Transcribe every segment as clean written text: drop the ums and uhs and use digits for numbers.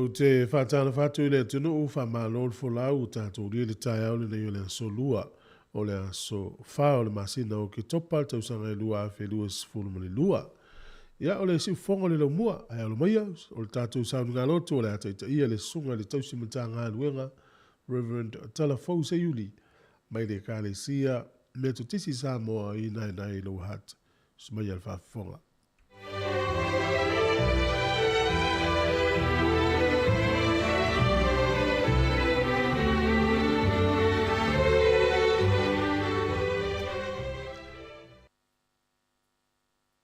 Ou te faatalofa atu i le atunuu, faamalo le folau ua tatou ulia i le taeao lenei o le aso Lua, o le aso 4 o le masina o Oketopa le tausaga e 2022. Ia, o le siufofoga o le laumua, ae alo maia, o le tatou saunigaloto o le a taitaia le susuga i le tausi Matagaluega, Reverend Talafou Seiuli, mai le Ekalesia Metotisi Samoa i Naenae i Lower Hutt. Sumaia le faafofoga.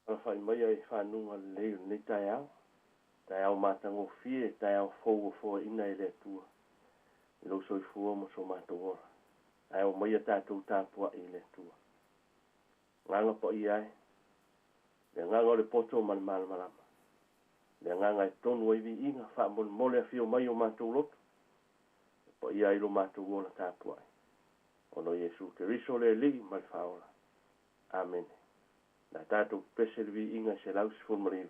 Alafai maia i fanuga lelei o lenei taeao, taeao matagofie, taeao fou ua foaiina e le Atua i lou soifua ma so matou ola. Ae o maia tatou tapuai i le Atua. Agaga paia e, le agaga o le poto ma le malamalama, le agaga e tonu ai viiga, faamolemole afio mai o matou loto, e paia ai lo matou ola tapuai. Ona o Iesu Keriso le Alii ma le Faaola. Amene. Na tatou pepese le viiga e 119.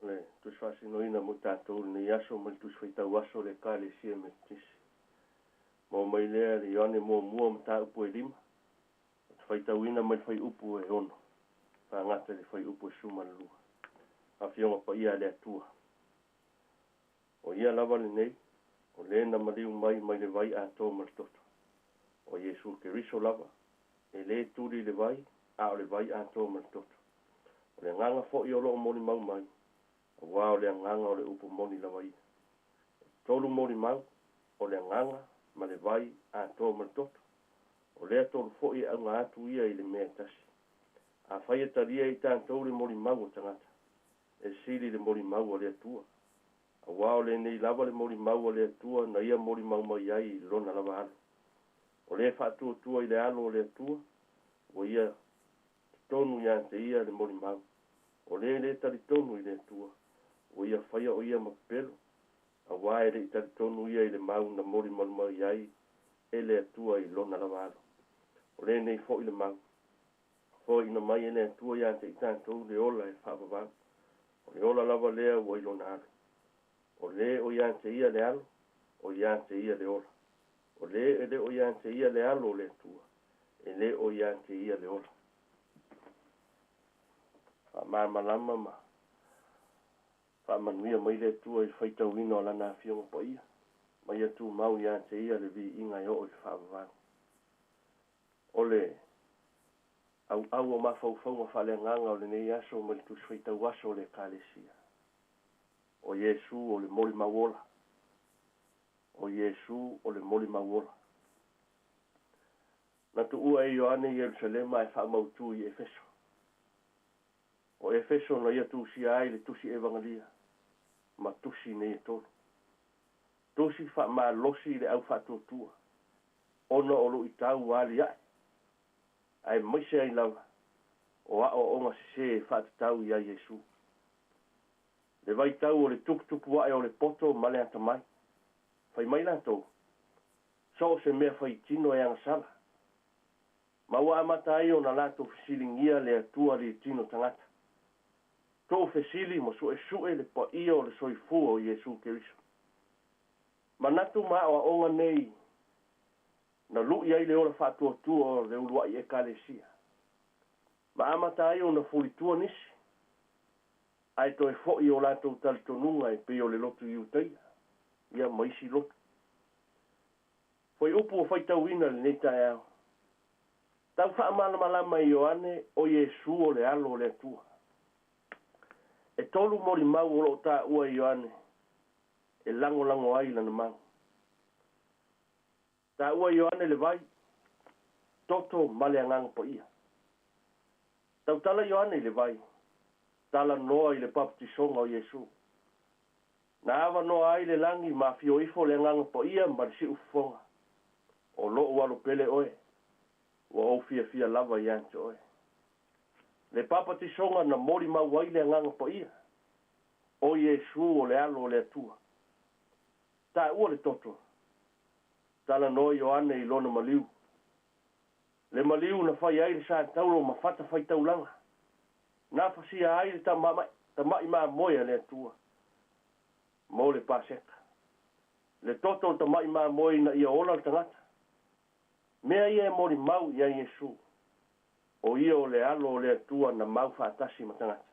O le Tusi Faasinoina mo i tatou i lenei aso ma le Tusi Faitau Aso a le Ekalesia Metotisi. Maua mai lea i le Ioane Muamua mataupu e 5. Faitauina mai le fuaiupu e 6 faagata i le fuaiupu e 12. Afioga Paia a le Atua. O ia lava lenei, o lē na maliu mai mai le vai atoa ma le toto. O Iesu Keriso lava, e lē tuli i le vai, a o le vai atoa ma le toto. O le agaga foi o loo molimau mai, auā o le agaga o le upu moni lava ia. E tolu molimau, o le agaga ma le vai atoa ma le toto. O lea tolu foi e auga atu ia i le mea e tasi. Afai e talia e i tatou le molimau a tagata, e sili le molimau a le Atua. Auā o lenei lava le molimau a le Atua na ia molimau mai ai i lona lava Alo. O lē faatuatua i le Alo o le Atua, ua ia totonu iā te ia le molimau. O lē lē talitonu i le Atua, ua ia faia o ia ma pepelo, auā e le'i talitonu ia i le mau na molimau mai ai e le Atua i lona lava Alo. O lenei foi le mau, foaiina mai e le Atua iā te i tatou le ola e faavavau. O le ola lava lea ua i lona Alo. O lē o iā te ia le Alo, o iā te ia le ola. O lē e le o iā te ia le Alo o le Atua, e lē o iā te ia le ola. Faamalamalama ma faamanuia mai le Atua i le faitauina o lana Afioga Paia, ma ia tumau iā te ia le viiga e oo i le faavavau. O le auau o mafaufauga faaleagaga o lenei aso mai le Tusi Faitau Aso o le Ekalesia. O Iesu o le molimau ola. O Iesu o le molimau ola. Na tuua e Ioane i Ierusalema ae faamautu i Efeso. O Efeso na ia tusia ai le Tusi Evagalia ma tusi nei e tolu. Tusi faamalosi i le au faatuatua ona o luʻitau ua aliaʻe, aemaise ai lava o aoaoga sesē e faatatau iā Iesu. Le vaitau o le tuputupu aʻe o le poto ma le atamai. Fai mai latou, so o se mea faitino e agasala. Ma ua amata ai ona latou fesiligia le Atua alii-tino tagata. Tuufesili ma suesue le paia o le soifua o Iesu Keriso. Manatu ma aoaoga nei na luʻi ai le ola faatuatua o le uluai Ekalesia, ma amata ai ona fulitua nisi, ae toe foʻi o latou talitonuga e pei o le lotu Iutaia, ia ma isi lotu. Fuaiupu ua faitauina i lenei taeao. Tau faamalamalama e Ioane o Iesu o le Alo o le Atua. E tolu molimau o loo taua e Ioane e lagolago ai lana mau. Taua e Ioane le vai, toto ma le Agaga Paia. Tautala Ioane i le vai, talanoa i le papatisoga o Iesu. Na avanoa ai le lagi ma afio ifo le Agaga Paia ma le siufofoga. O lou Alo pele oe, ua ou fiafia lava iā te oe. Le papatisoga na molimau ai le Agaga Paia, o Iesu o le Alo o le Atua. Taua le toto, talanoa Ioane i lona maliu. Le maliu na fai ai le sataulo ma fatafaitaulaga, na fasia ai le tamaʻi mamoe a le Atua mo le Paseka. Le toto o le tamaʻi mamoe ina ia ola le tagata. Mea ia e molimau iā Iesu, o ia o le Alo o le Atua na mau faatasi ma tagata.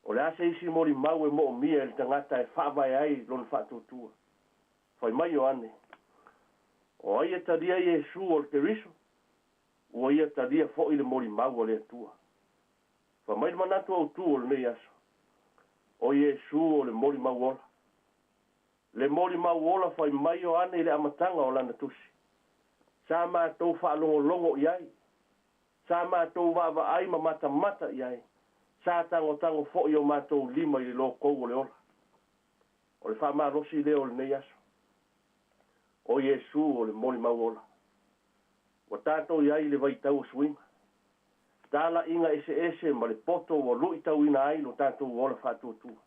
O le a se isi molimau e moomia e le tagata e faavae ai lona faatuatua? Fai mai Ioane, o ai e talia Iesu o le Keriso, ua ia talia foʻi le molimau a le Atua. Fai mai le manatu autū o lenei aso, o Iesu o le molimau ola. Le molimau ola fai mai Ioane i le amataga o lana tusi. Sa matou faalogologo i ai, sa matou vaavaai ma matamata i ai, sa tagotago foʻi o matou lima i le lokou o le ola. O le faamalosi lea o lenei aso. O Iesu o le molimau ola. Ua tatou i ai i le vaitau o suiga. Talaiga eseese ma le poto ua luʻitauina ai lo tatou ola faatuatua.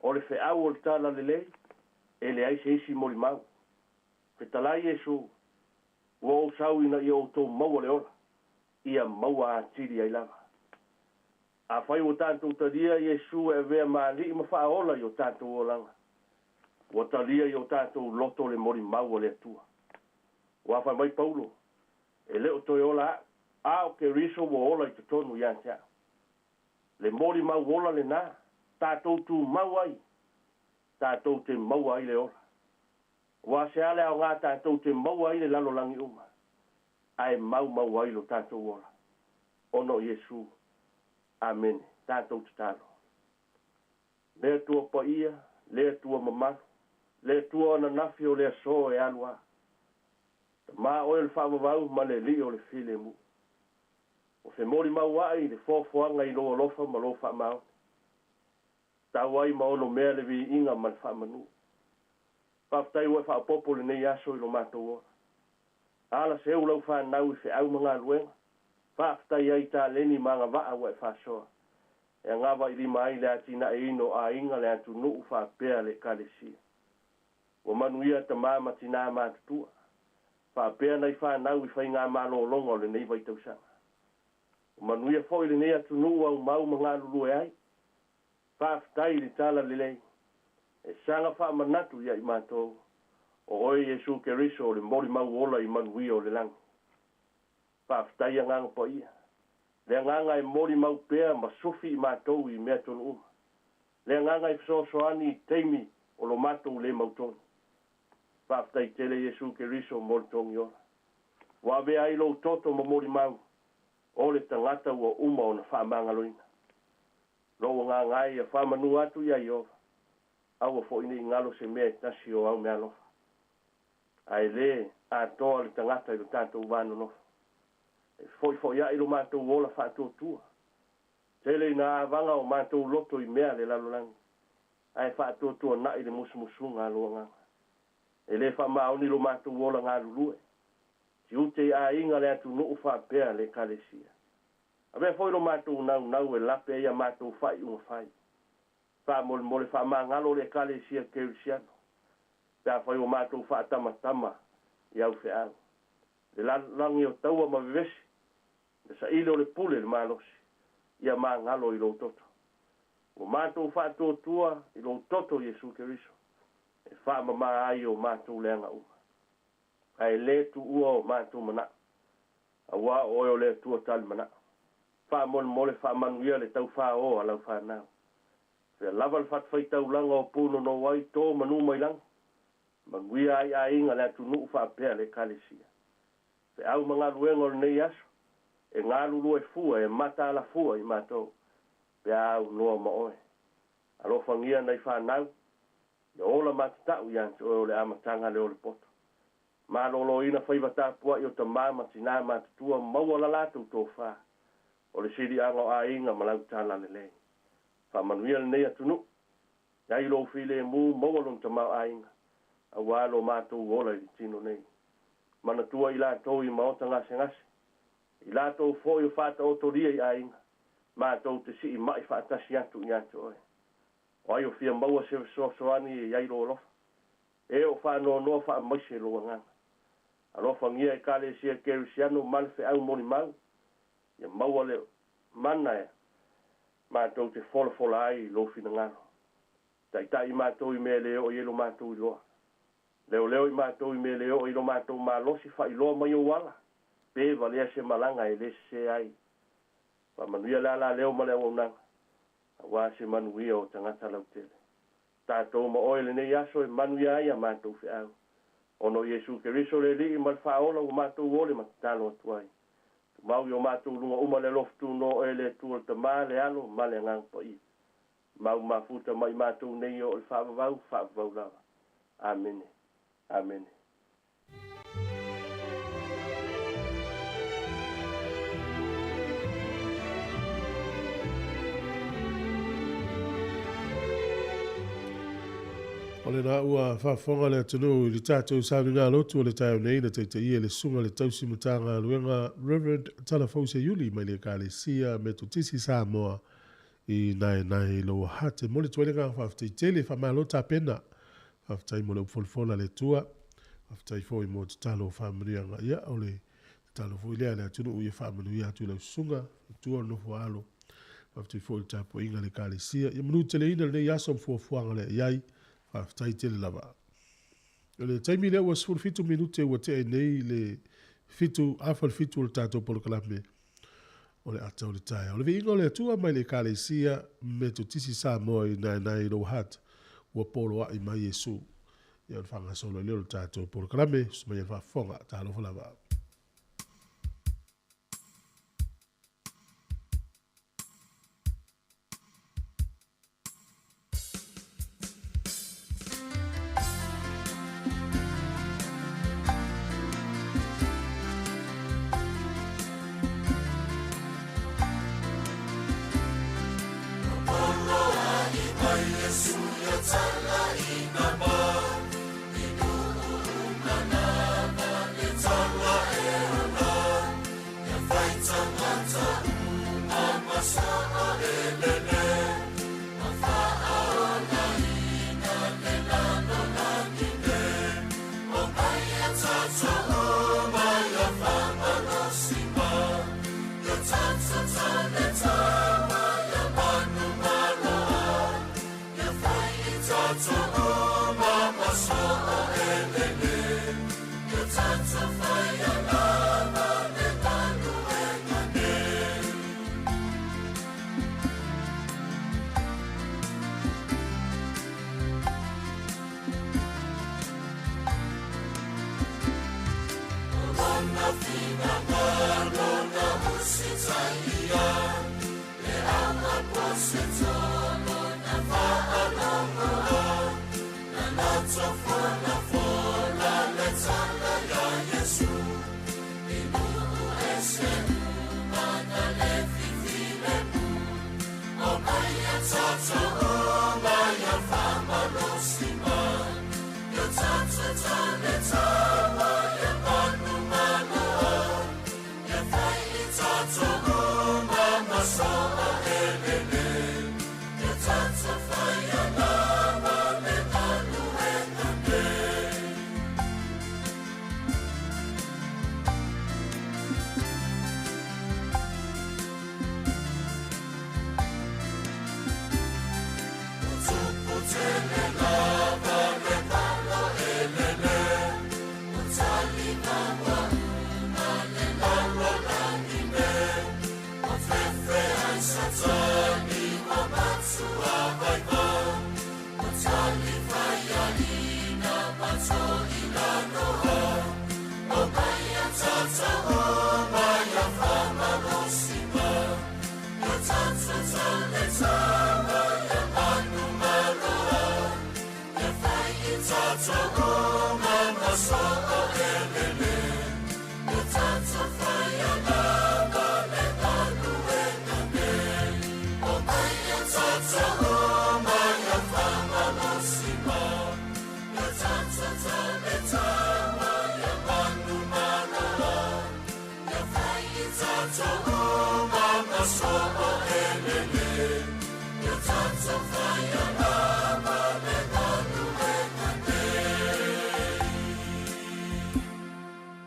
O le feau o le talalelei, e leai se isi molimau. Fetalai Iesu, ua ou sau ina ia outou maua le ola, ia maua atili ai lava. Afai ua tatou talia Iesu e avea ma Alii ma Faaola i o tatou olaga, ua talia i o tatou loto le molimau a le Atua. Ua fai mai Paulo, e le o toe ola a'u, A o Keriso ua ola i totonu ia te au. Le molimau ola lenā, tatou tumau ai, tatou te maua ai le ola. Aua se a le aoga tatou te maua ai le lalolagi uma, ae maumau ai lo tatou ola, ona o Iesu. Amene. Tatou tatalo. Le Atua paia, le Atua mamalu, le Atua o ananafi o le aso e alu a. Tama oe o le faavavau ma le Alii o le filemu. Ua femolimau ae i le foafoaga i lou alofa ma lou faamaoni. Tau ai ma ono mea le viiga ma le faamanu. Faafetai ua e faaopoopo lenei aso i lo matou ola. Ala seu lau fanau i feau ma galuega. Faafetai ai i taleni ma agavaa ua e faasoa e agava i lima ai le atinaeina o aiga, le atunuu faapea le Ekalesia. Ua manuia tama ma tinā matutua, faapea nai fanau i faigamalologa o lenei vaitausaga. Ua manuia foi lenei atunuu aumau ma galulue ai. Faafetai i le tala lelei e saga faamanatu ia i matou, o oe Iesu Keriso o le molimau ola i manuia o le lagi. Faafetai Agaga Paia, le Agaga e molimau pea ma sufi i matou i mea tonu uma, le Agaga e fesoasoani i taimi o lo matou le mautonu. Faafetai tele Iesu Keriso mo le togi ola. Ua avea ai lou toto ma molimau o le tagata ua uma ona faamagaloina. Lou agaga e ia faamanu atu ia Ieova, aua foi ne i galo se mea e tasi o au meaalofa. Ae le atoa le tagata i lo tatou va nonofo. E fefoifoiaʻi lo matou ola faatuatua. Tele ina avaga o matou loto i mea a le lalolagi, ae faatuatuanaʻi le musumusuga a lou agaga. E le faamaoni lo matou ola galulue. Tiute i aiga le atunuu faapea le Ekalesia. Avea foi lo matou naunau e lape ai a matou faaiuga fai. Faamolemole faamagalo le Ekalesia Kerisiano, pe afai ua matou faatamatama i au feau. Le lalolagi o taua ma vevesi, le saili o le pule le malosi, ia magalo i lou toto. Ua matou faatuatua i lou toto Iesu Keriso, e faamama ai o matou leaga uma. Ae le tuua o matou manao, auā o oe o le Atua tali manao. Faamolemole faamanuia le taufāō a lau fanau. Fea lava le fatafaitaulaga o pūnono ai tō manu mai lagi, manuia ai aiga le atunuu faapea le Ekalesia. Feau ma galuega o lenei aso, e galulue fua e mataala fua i matou, pe a aunoa ma oe. Alofagia nai fanau, ia ola matatau ia te oe o le amataga lea o le poto. Maloloina faiva tapuai o tama ma tinā matutua maua la latou tofa o le siliaga o aiga ma lau tala lelei. Faamanuia lenei atunuu, iai lou filemu maua lona tamaoaiga aua lo matou ola i le tino nei. Manatua i latou i maota gasegase, i latou foi o faataotolia i aiga, matou te sii mai faatasi atu ia te oe. O ai o fia maua se fesoasoani e iai lou alofa? E o faanoanoa faamaise lou agaga. Alofagia Ekalesia Kerisiano ma le feau molimau, ia maua le mana e matou te folafola ai i lou finagalo. Taitai i matou i mea e le oo i ai lo matou iloa. Leoleo i matou i mea e le oo i lo matou malosi faailoa mai ou ala, pe valea se malaga e le sese ai. Faamanuia le alaleo ma le auaunaga, aua se manuia o tagata lautele. Tatou ma oe lenei aso e manuia ai a matou feau. Ona o Iesu Keriso le Alii ma le Faaola ua matou ole ma tatalo atu ai. Tumau i o matou luga uma le alofa tunoa oe le Atua le Tama, le Alo ma le Agaga Paia. Mau mafuta mai matou nei o le faavavau, faavavau lava. Amene. Amene. O lena ua faafofoga le atunuu i le tatou sauniga lotu o le taeao nei na taitaia e le Susuga i le Tausi Matagaluega Reverend Talafou Seiuli mai le Ekalesia Metotisi Samoa i Naenae i Lower Hutt. E momoli atu ai le agaga faafetai tele, faamalo tapena. Faafetai mo le upu folafola a le Atua. Faafetai foi mo tatalo o faamanuiaga. Ia, o le tatalo foi lea a le atunuu ia faamanuia atu i lau susuga, faletua o le nofo a alo. Faafetai foi i le tapuaiga a le Ekalesia. Ia manuteleina lenei aso ma fuafuaga lea i ai. Faafetai tele lava. O le taimi lea ua 17 minute ua tea nei le Fitu, afa le fitu o le tatou polokalame o le ata o le taeao. Le viiga o le Atua mai le Ekalesia Metotisi Samoa i Naenae i Lower Hutt, ua poloai mai Iesu. Ia ona faagasolo ai lea o le tatou polokalame, usu mai e le faafofoga, talofa lava.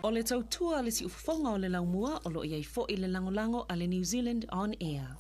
O le tautua a le siufofoga o le laumua o lo o i ai foi le lagolago a le New Zealand On Air.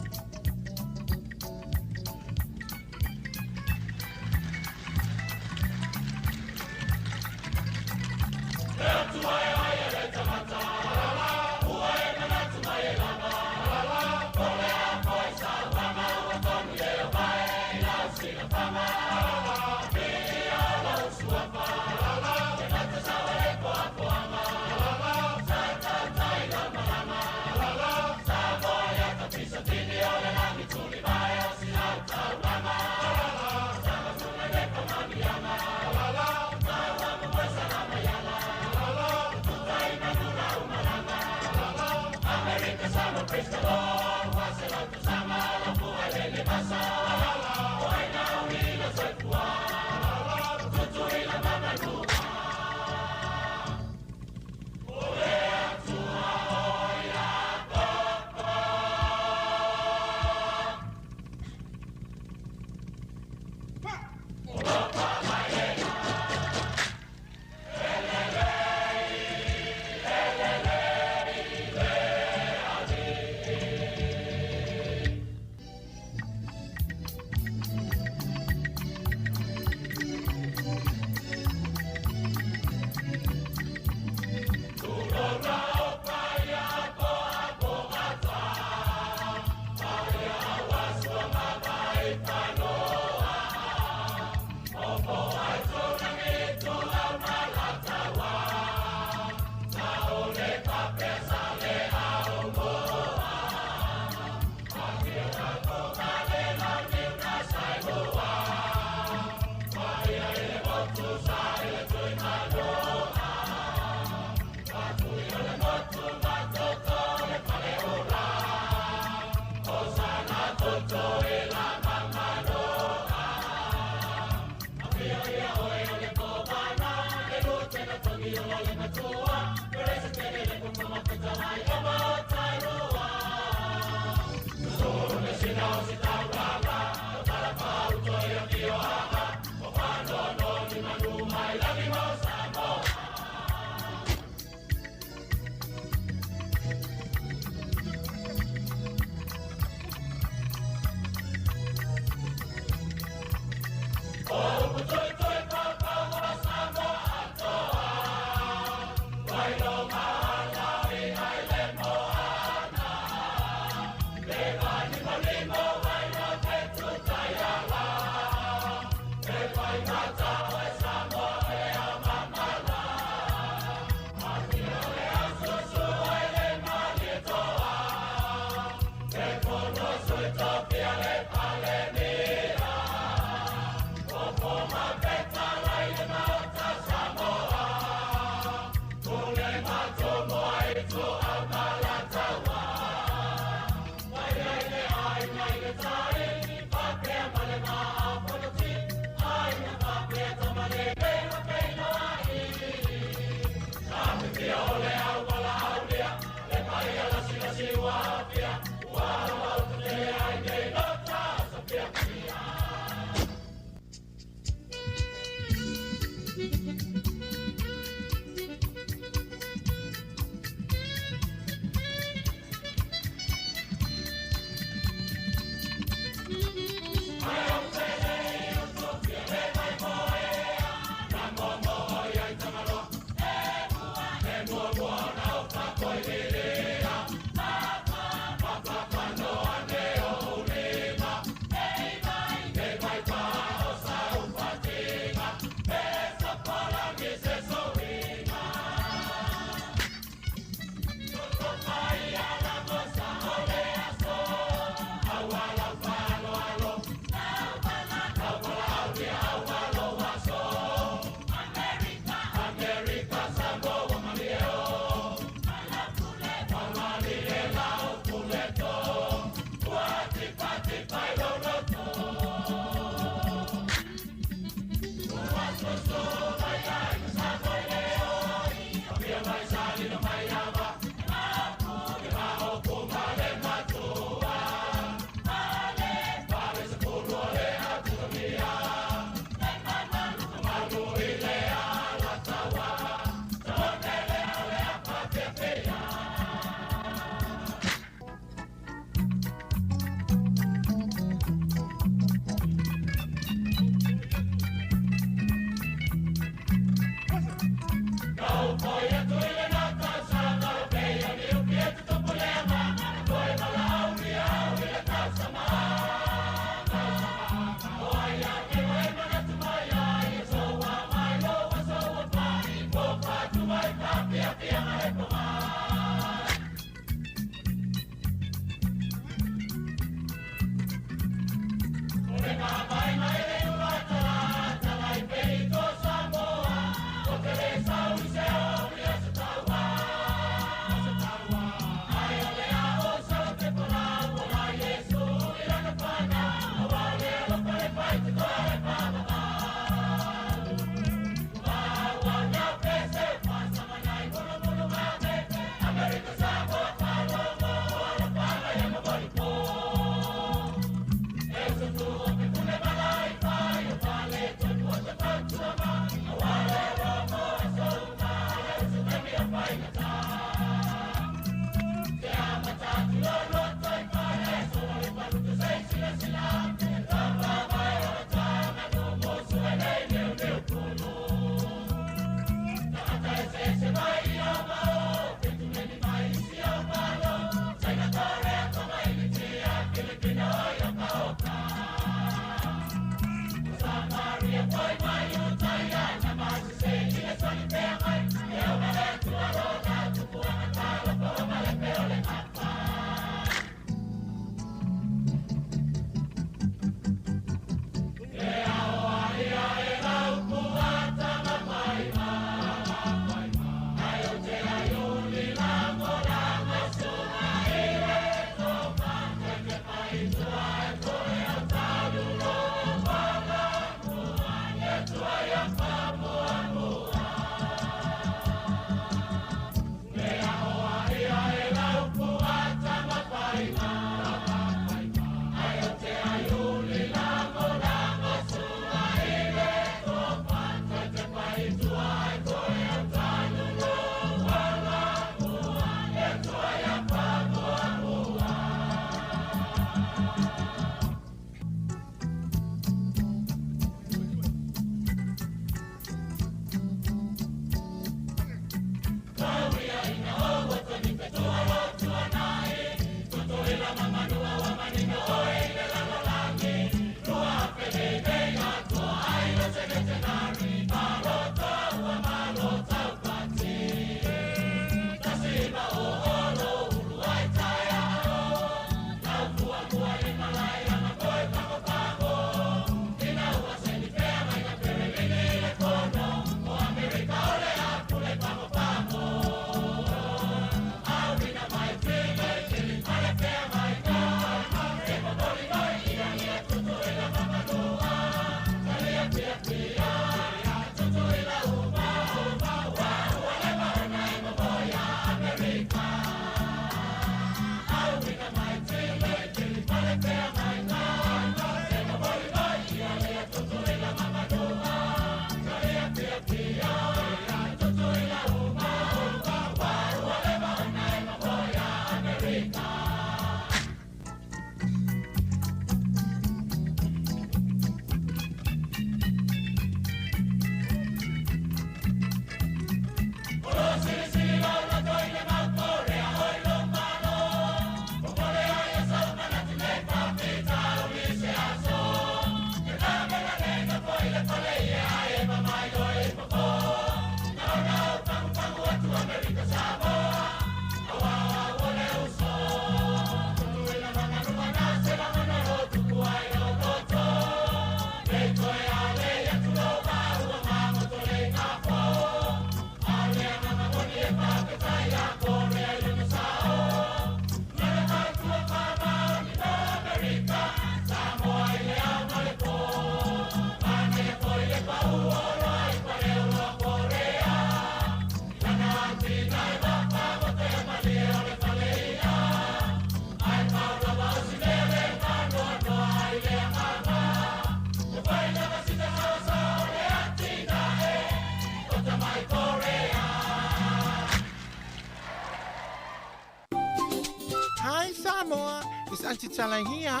Hi Samoa, it's Auntie Tala here.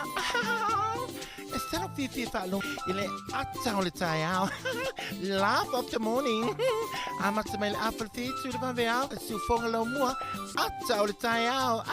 E salo fifi whaalogo i le ata o le taeao. Laugh of the morning. Amata mai le afa le whitu le vaveao, le siufoga lau mua, ata o le taeao.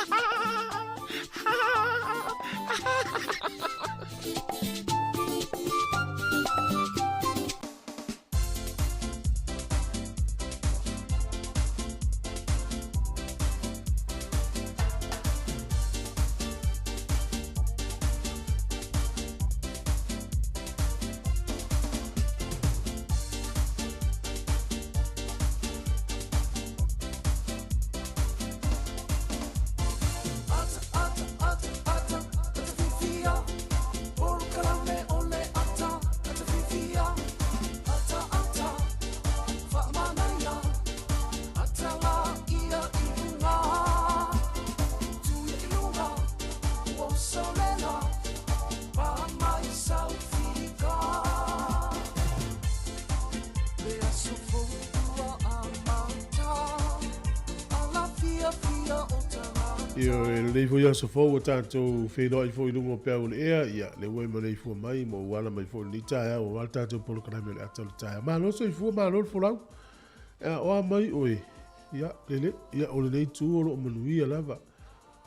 Ioe, lenei foi aso fou ua tatou feiloai foi i luga o peau o le ea, ia, le ua e maleifua mai ma ua ala mai foi i lenei taeao aua le tatou polokalame o le ata o le taeao. Malo le soifua, malo le folau. Ia, o a mai oe? Ia, lele, ia, o lenei itu o lo o manuia lava.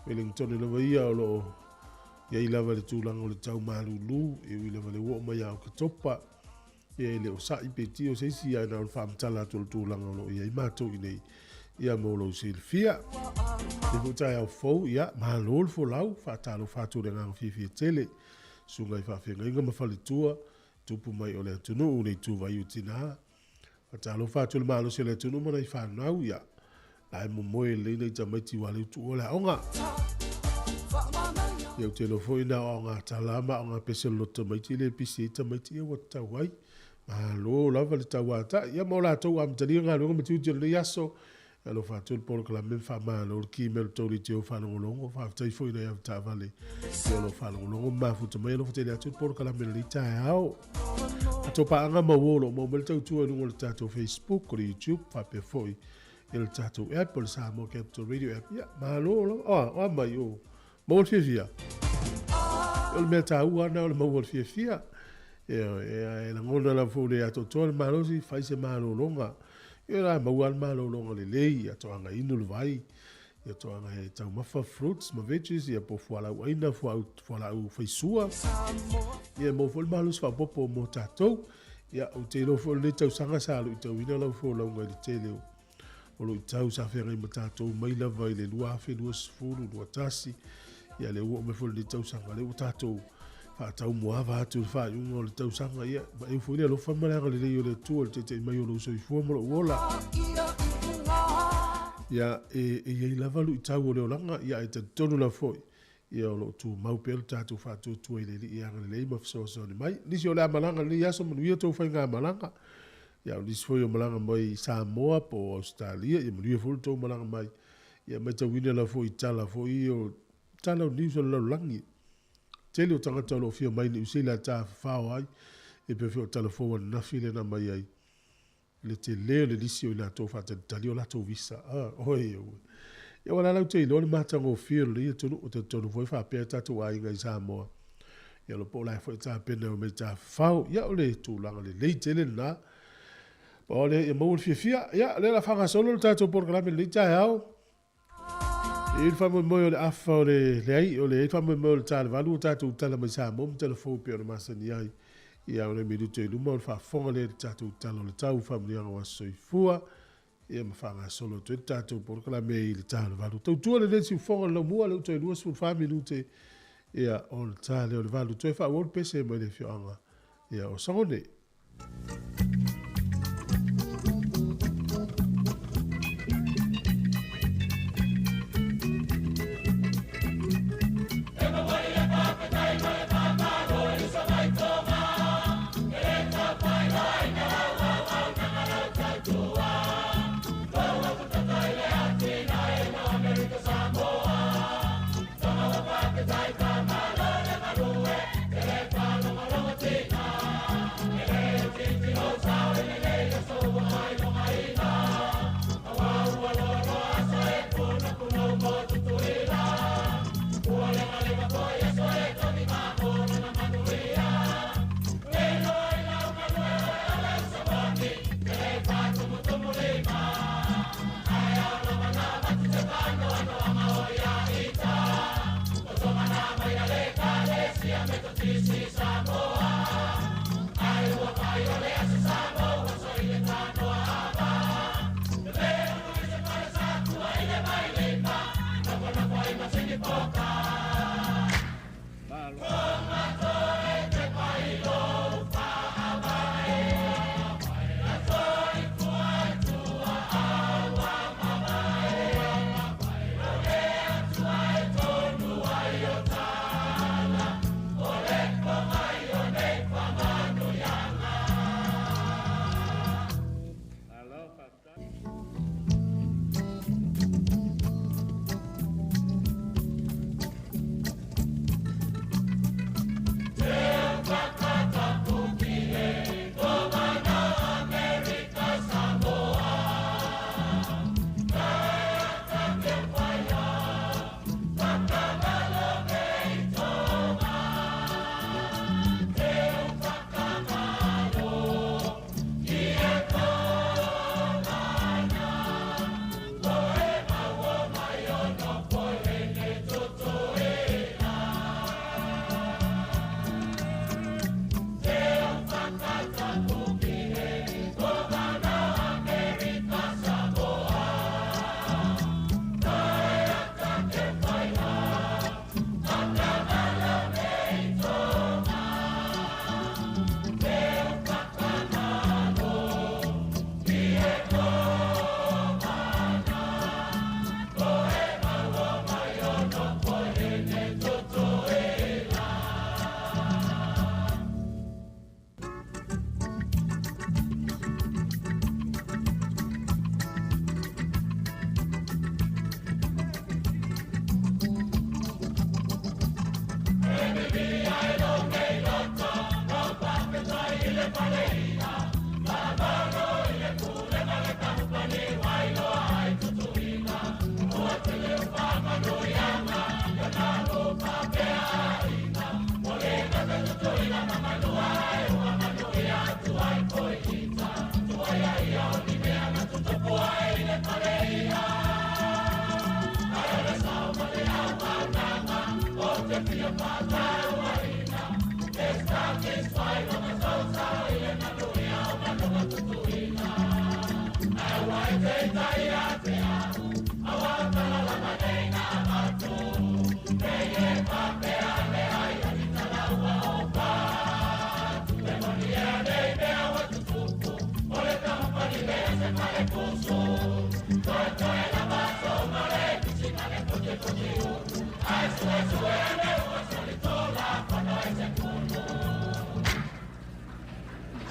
Wellington lava ia o lo o i ai lava le tulaga o le tau malulu, e ui lava le ua oo mai ia Oketopa, ia e le o sa'i pe tio se isi, ae na o le faamatala atu o le tulaga o lo o i ai matou i nei, ia mo lou silafia. Lenei foi taeao fou, ia, malo le folau, faatalofa atu i le agaga fiafia tele, susuga i faafeagaiga ma faletua, tupu mai o le atunuu, le ituvaiu tina, Faatalofa atu i le malosi o le atunuu ma nai fanau, ia, la e momoe lelei nai tamaiti ua leu tuua le aoga. Ia, ou te iloa foi na o aoga tala ma aoga pese o le loto tamaiti le pisi ai tamaiti, ia ua tatau ai. Malo lava le tauatai. Ia ma o latou amatalia galuega ma tiute o lenei aso. Alofa atu le polokalame ma faamalo le ki me le tou leitio faalogologo. Faafetai foi i nai avetaavale i o lo o faalogologo ma mafuta mai. Alofa tele atu le polokalame i lenei taeao. Tatou paaga ma uo o lo o maua mai le tautua i luga o le tatou Facebook, o le YouTube, faapea foi i le tatou app o le Samoa Capital Radio app. Ia, malo lava. O, o a mai, o, maua le fiafia. O le mea taua lena o le maua le fiafia. E lagona lava foi le atoatoa le malosi, fai se malologa. Ia la maua lava le malologa lelei, ia toaga inu le vai, ia toaga e taumafa fruits ma veggies, ia po o fualaau aina, fualaau faisua. Ia e maua foi le malosi faaopoopo mo tatou. Ia ou te iloa foi o lenei tausaga sa luitauina lau folauga i le tele o luitau sa feagai ma tatou mai lava i le 2020, 21, ia lea ua oo mai foi lenei tausaga, lea ua tatou faataumuava atu i le faaiuga o le tausaga, ia, vaeu foi le alofa ma le agalelei o le Atua i le taita'i mai o lou soifua ma lou ola. Ia, e, e i ai lava luitau o le olaga, ia, ae talitonu lava foi, Ia o lo o tumau pea lo tatou faatuatua i le Alii e agalelei ma fesoasoani mai. Nisi o le a malaga i lenei aso, manuia tou faigamalaga. Ia o nisi foi o malaga mai i Samoa po o Ausetalia, ia manuia foi lo tou malaga mai. Ia matauina lava foi i tala foi o tala o news o le lalolagi. Tele o tagata o lo o fia mai i Niu Sila e tafafao ai, e pei foi o tala fou ananafi lea na aumai ai le tele o le lisi o i latou faatalitali o latou visa. Ah, oi, oi. Ia ua lalau te iloa le matagofie o lenei atunuu, e talitonu foi faapea tatou aiga i Samoa. Ia lo po o la foi tapena e omai tafafao. Ia o le tulaga lelei tele lena. O le ia maua le fiafia. Ia, lea la faagasolo le tatou polokalame i lenei taeao. I le faamoemoe o le afa o le leai, o le faamoemoe o le ta le 8 o tatou tala mai Samoa ma tala fou pei ona masani ai. Ia o le minute i luma o le faafofoga lea i le tatou tala o le tau faamanuiaga o aso soifua. Ia ma faagasolo atu ai le tatou polokalame i le ta o le 8. Tautua lenei siufofoga o le laumua, lea ua toe 24 minute ia o le ta lea o le 8. Toe faaauau le pese mai le afioaga ia o Sagone.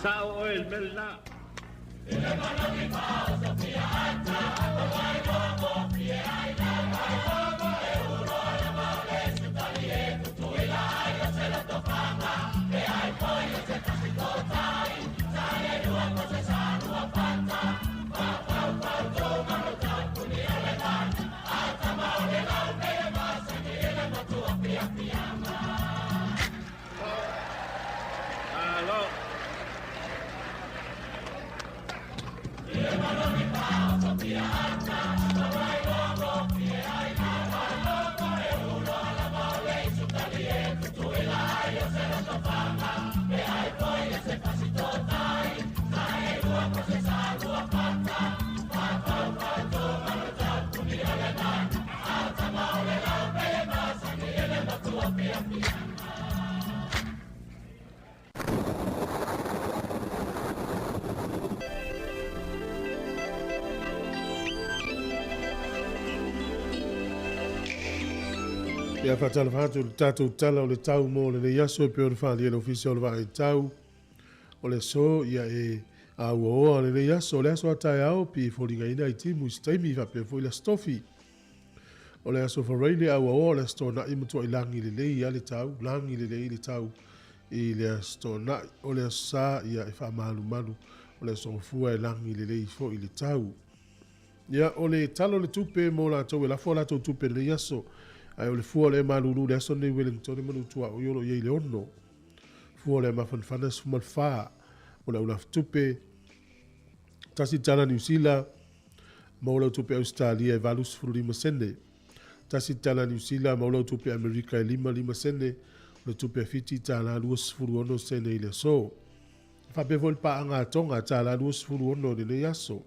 Sa'o oe i le mea lenā. Malo. Ia faatalofa atu i le tatou tala o le tau mo lenei aso e pei ona faaalia e le Ofisa o le Vaai Tau o le aso ia e auaoa lenei aso. O le aso a taeao pi e foligaina ai timu i se taimi faapea foi le Aso Tofi. O le aso Faraile auaoa o le Aso Toonai matuai lagi lelei a le tau, lagi lelei le tau i le Aso Toonai. O le Aso Sa ia e faamalumalu, o le Aso Gafua e lagi lelei foi le tau. Ia, o le Tala o le Tupe mo latou e lafo a latou tupe i lenei aso. Ae o le fua o le malulu i le aso lenei i Wellington e manutuaoi o lo o i ai le 6. Fua o le mafanafana e 14. O le aulafutupe, $1 Niu Sila, maua lau tupe Ausetalia e 85 sene. $1 Niu Sila, maua lau tupe Amerika e 55 sene. O le tupe a Fiti, $1.26 sene i le aso. E faapea foi le paaga a Tonga, $26 i lenei aso.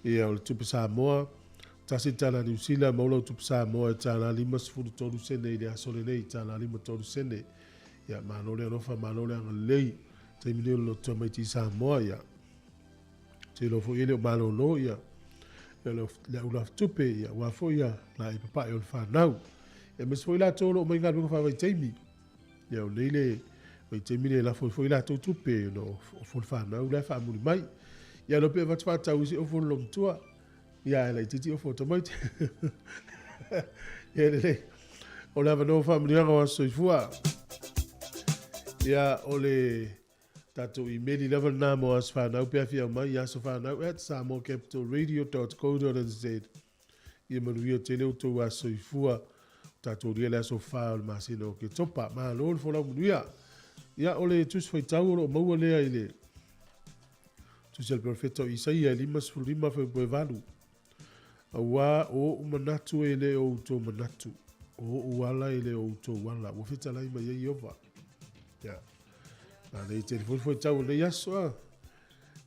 Ia, o le tupe Samoa, $1 Niu Sila, maua lau tupe Samoa e $53 sene i le aso lenei, $53 sene. Ia, malo le alofa, malo le agalelei. Taimi nei o le loto tamaiti i Samoa, ia. Te iloa foi e le o malolo, ia, le aulafutupe, ia, aua foi ia, la e papae o le fanau. Ia, aemaise foi latou o lo o mai galuega faavaitaimi. Ia, o nei le vaitaimi le lafo ai foi latou tupe, ona o fo le fanau la e faamuli mai. Ia, lo pe avatu faatau i se ofo le lomatua. Ia, e laitiiti ofo o tamaiti. Ia, lelei. O le avanoa faamanuiaga o aso soifua. Ia, o le tatou imeli lava lena mo aso fanau pe afia mai i asofanau at samoacapitalradio.co.nz. Ia manuia tele outou aso soifua. Tatou lia le aso 4 o le masina o Oketopa. Malo le folau manuia. Ia, o le tusi faitau o lo o maua lea i le tusi a le perofeta o Isaia e 55 fuaipua e 8. Auā o oʻu manatu e le o outou manatu, o oʻu ala e le o outou ala. Ua fetalai mai ai Ieova. Ia, manaia tele foi le faitau o lenei aso a.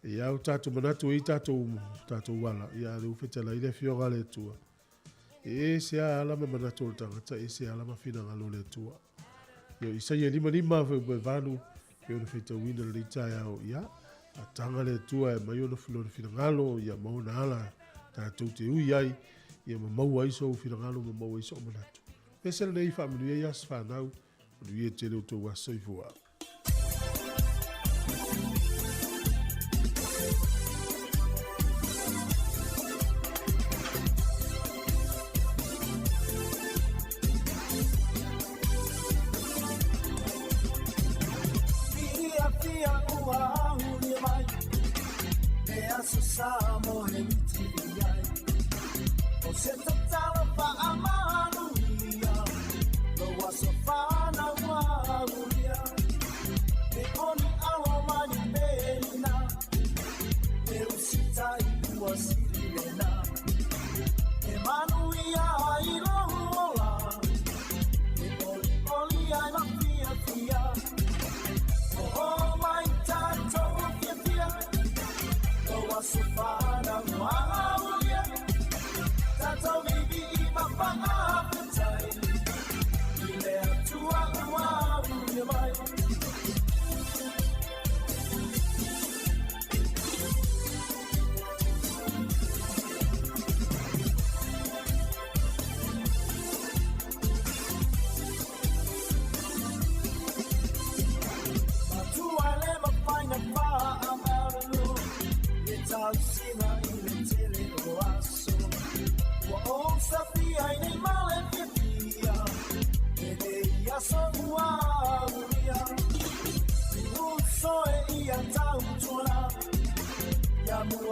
Ia o tatou manatu e i tatou, tatou ala, ia a lea ua fetalai le Afioga a le Atua. E ese a ala ma manatu o le tagata, ese ala ma finagalo o le Atua. Ia, o Isaia 55 fuaipua e 8, pei ona faitauina lenei taeao, ia, a taga le Atua e aumai ona lona finagalo, ia, ma ona ala tatou te ui ai, ia ma maua ai sou finagalo ma maua ai sou manatu. Pese lenei faamanuia i aso fanau, manuia tele outou aso soifua.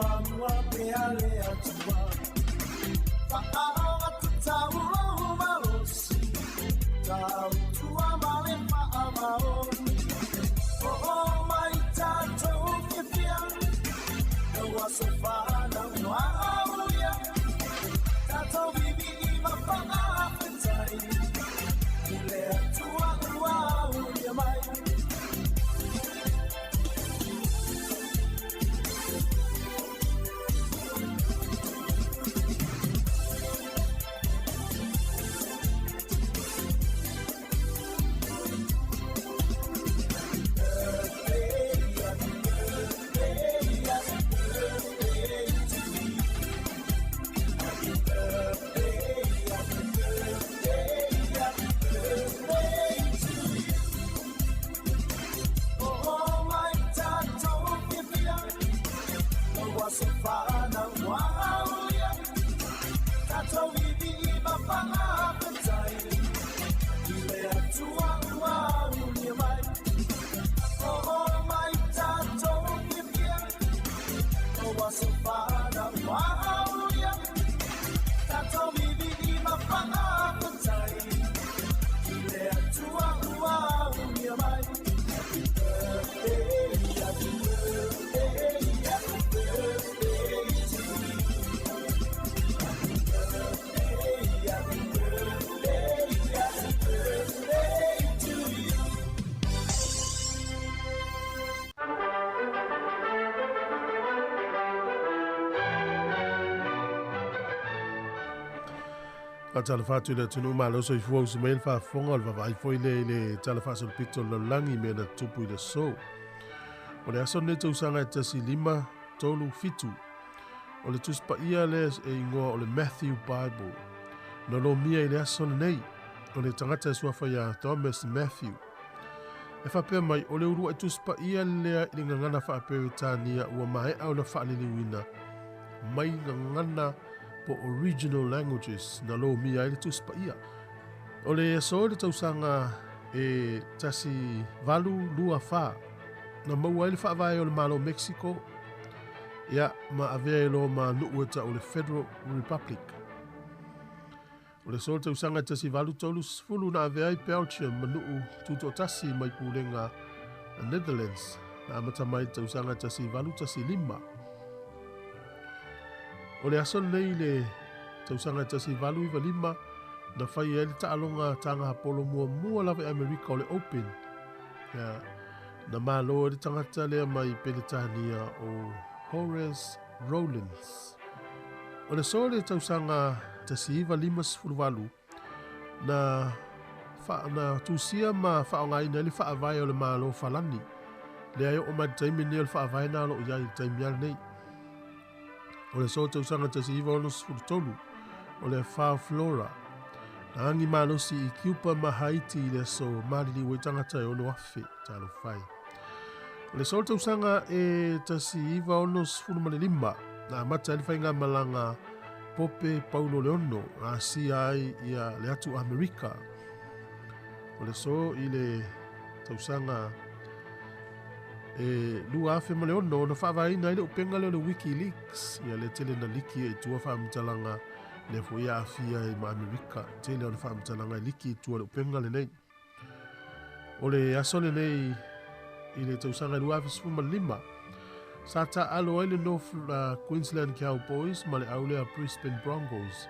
Muamua pea le Atua. Fa'aoga tatau lou malosi, tautua ma le fa'amaoni. Oo mai tatou fiafia, lau aso fanau ua aulia. Tatou vivi'i ma fa'afetai, i le Atua ua aulia mai. Oo mai tatou fiafia, lau aso fanau ua aulia. Tatou vivi'i ma fa'afetai, i le Atua ua aulia mai. Oo mai tatou fiafia, lau aso fanau ua aulia. Tatou vivi'i ma fa'afetai, i le Atua ua aulia mai. Happy birthday, happy birthday, happy birthday to you. Happy birthday, happy birthday, happy birthday to you. Faatalofa atu i le atunuu malo soifua usi mai le faafofoga o le vaavaai foi lea i le tala faasolopito o le lalolagi i mea na tutupu i le aso. O le aso lenei tausaga e 1537. O le Tusi Paia lea e igoa o le Matthew Bible. Na lomia i le aso lenei, o le tagata e suafa ia Thomas Matthew. E faapea mai, o le uluai Tusi Paia lea i le gagana faa-Peretania ua maea ona faaliliuina mai gagana po original languages na lomia ai le Tusi Paia. O le aso i le tausaga e 1824, na maua ai le faavae o le Malo o Mexico, ia ma avea e loa ma nuu e ta'u o le Federal Republic. O le aso i le tausaga e 1830 na avea ai Belgium ma nuu tuto'atasi mai pulega a Netherlands, na amata mai i le tausaga e 1815. O le aso lenei i le tausaga e 1895 na fai ai le taaloga tagapolo muamua lava i Amerika o le Open. Ia, na malo ai le tagata lea mai Peretania o Horace Rowlands. O le aso i le tausaga 1958 na fa, na tusia ma fa'aogaina ai le faavae o le Malo Falani. Lea e oo mai le taimi lenei o le faavae na o loo i ai i le taimi lava lenei. O le aso tausaga 1963 o le afa o Flora. Na agi malosi i Cuba ma Haiti i le aso maliliu ai tagata e 6,000. Talofa e. O le aso o le tausaga e 1965 na amata ai le faigamalaga Pope Paulo le Ono na asia ai ia le atu Amerika. O le aso i le tausaga e 2006 na faavaeina ai le upega lea o le WikiLeaks, ia le tele na liki ai i tua faamatalaga lea foi e aafia ai ma Amerika. Tele ona faamatalaga e liki i tua le upega lenei. O le aso lenei i le tausaga e 2015 sa taalo ai le North Queensland Cowboys ma le au lea Brisbane Broncos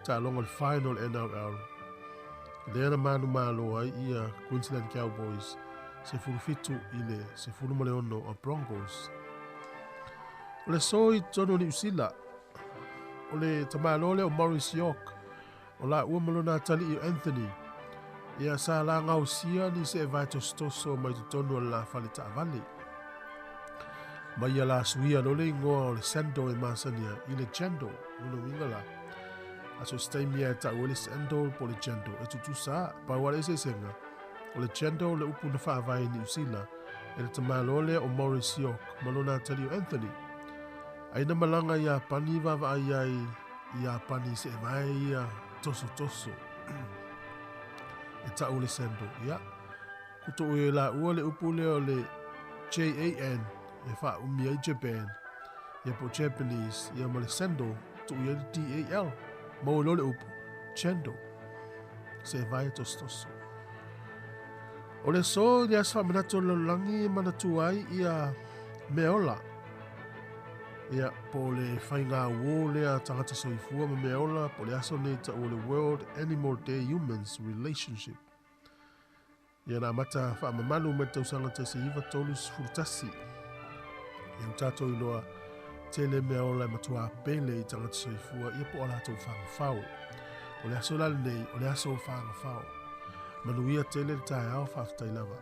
taaloga o le final NRL. Lea na manumalo ai ia Queensland Cowboys 17 i le 16 o Broncos. O le aso i totonu o Niu Sila, o le tamāloa lea o Maurice York, o laua ma lona atalii o Anthony, ia sa lagaosia ni seevae tosotoso mai totonu o le la fale taavale. Ma ia la suia loa le igoa o le sandal e masani ai i le jandal, lona uiga la, a so se taimi lava e ta'u ai le sandal po o le jandal e tutusa, pau lava le eseesega, o le jandal le upu na faavae i Niu Sila e le tamāloa lea o Maurice York ma lona atalii o Anthony. Ai na malaga i Iapani vaavaai ai i Iapani i seevae ia tosotoso e ta'u le sandal. Ia, kuto'u e laua le upu lea o le JAN e faaumi ai Japan. Ia po o Japanese, ia ma le sandal, tuu i ai le D-A-L, maua ai loa le upu, chendol, se vae tosotoso. O le aso i le aso faamanatu o le lalolagi e manatua ai ia meaola, ia po o le faiga uō lea a tagata soifua ma meaola, po o le aso lenei taua o le World Animal Day Humans Relationship. Ia na amata faamamalu mai le tausaga 1931. Ia ua tatou iloa tele mea ola e matua pele i tagata soifua ia po o latou fagafao. O le aso la lenei, o le aso o fagafao. Manuia tele le taeao, faafetai lava.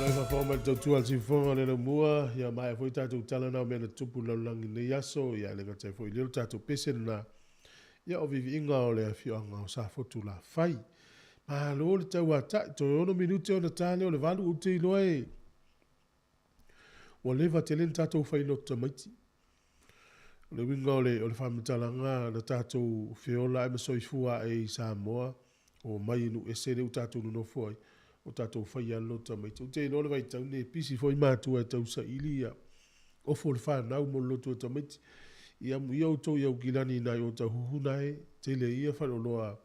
Lau faafofoga mai le tautua a le siufofoga o le laumua, ia maea foi tatou tala na o mea na tutupu i le lalolagi i lenei aso, ia e le gata ai foi i lea o le tatou pese lena, ia o viiviiga o le afioaga o Safotu Lafai. Malo le tauatai, toe 6 minute ona ta lea o le 8, ou te iloa e ua leva tele na tatou fai lotu tamaiti. O le uiga o le, o le faamatalaga na tatou feola ae ma soifua ae i Samoa, o mai i nuu ese lea ua tatou nonofo ai, o tatou faia lava le lotu tamaiti. Ou te iloa o le vaitau lenei e pisi foi matua e tausaili ia ofo le fanau mo le lotu o tamaiti. Ia amuia outou i Aukilani i nai o tauhuhu na e tele ia faleoloa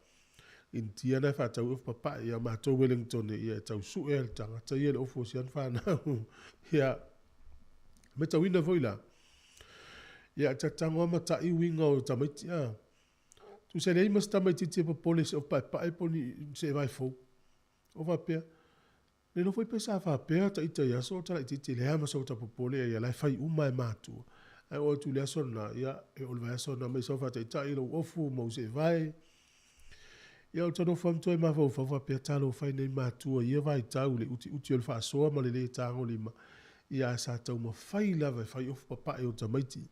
Initia na e faatau ai ofu papae. Ia matou Wellington ia e tau sue le tagata ia le ofu o si ana fanau. Ia matauina foi la, ia tatago lava ma ta'i uiga o tamaiti a. Tusa e leai ma se tamaitiiti e popole i se ofu paepae po o ni seevae fou. O faapea, le iloa foi pe sa faapea ita i aso o ota laitiiti e leai lava ma so popole ai, o la e fai uma lava e matua. Ae oo atu i le aso lena, ia, e oo i le vaiaso lena, aumai sau faataitai lou ofu ma ou seevae. Ia ou te nofo lava ma toe mafaufau faapea, talofa e i nei matua i ia vaitau i le utiuti o le faasoa ma le lē tagolima, ia ae sa taumafai lava e fai ofu papae o tamaiti.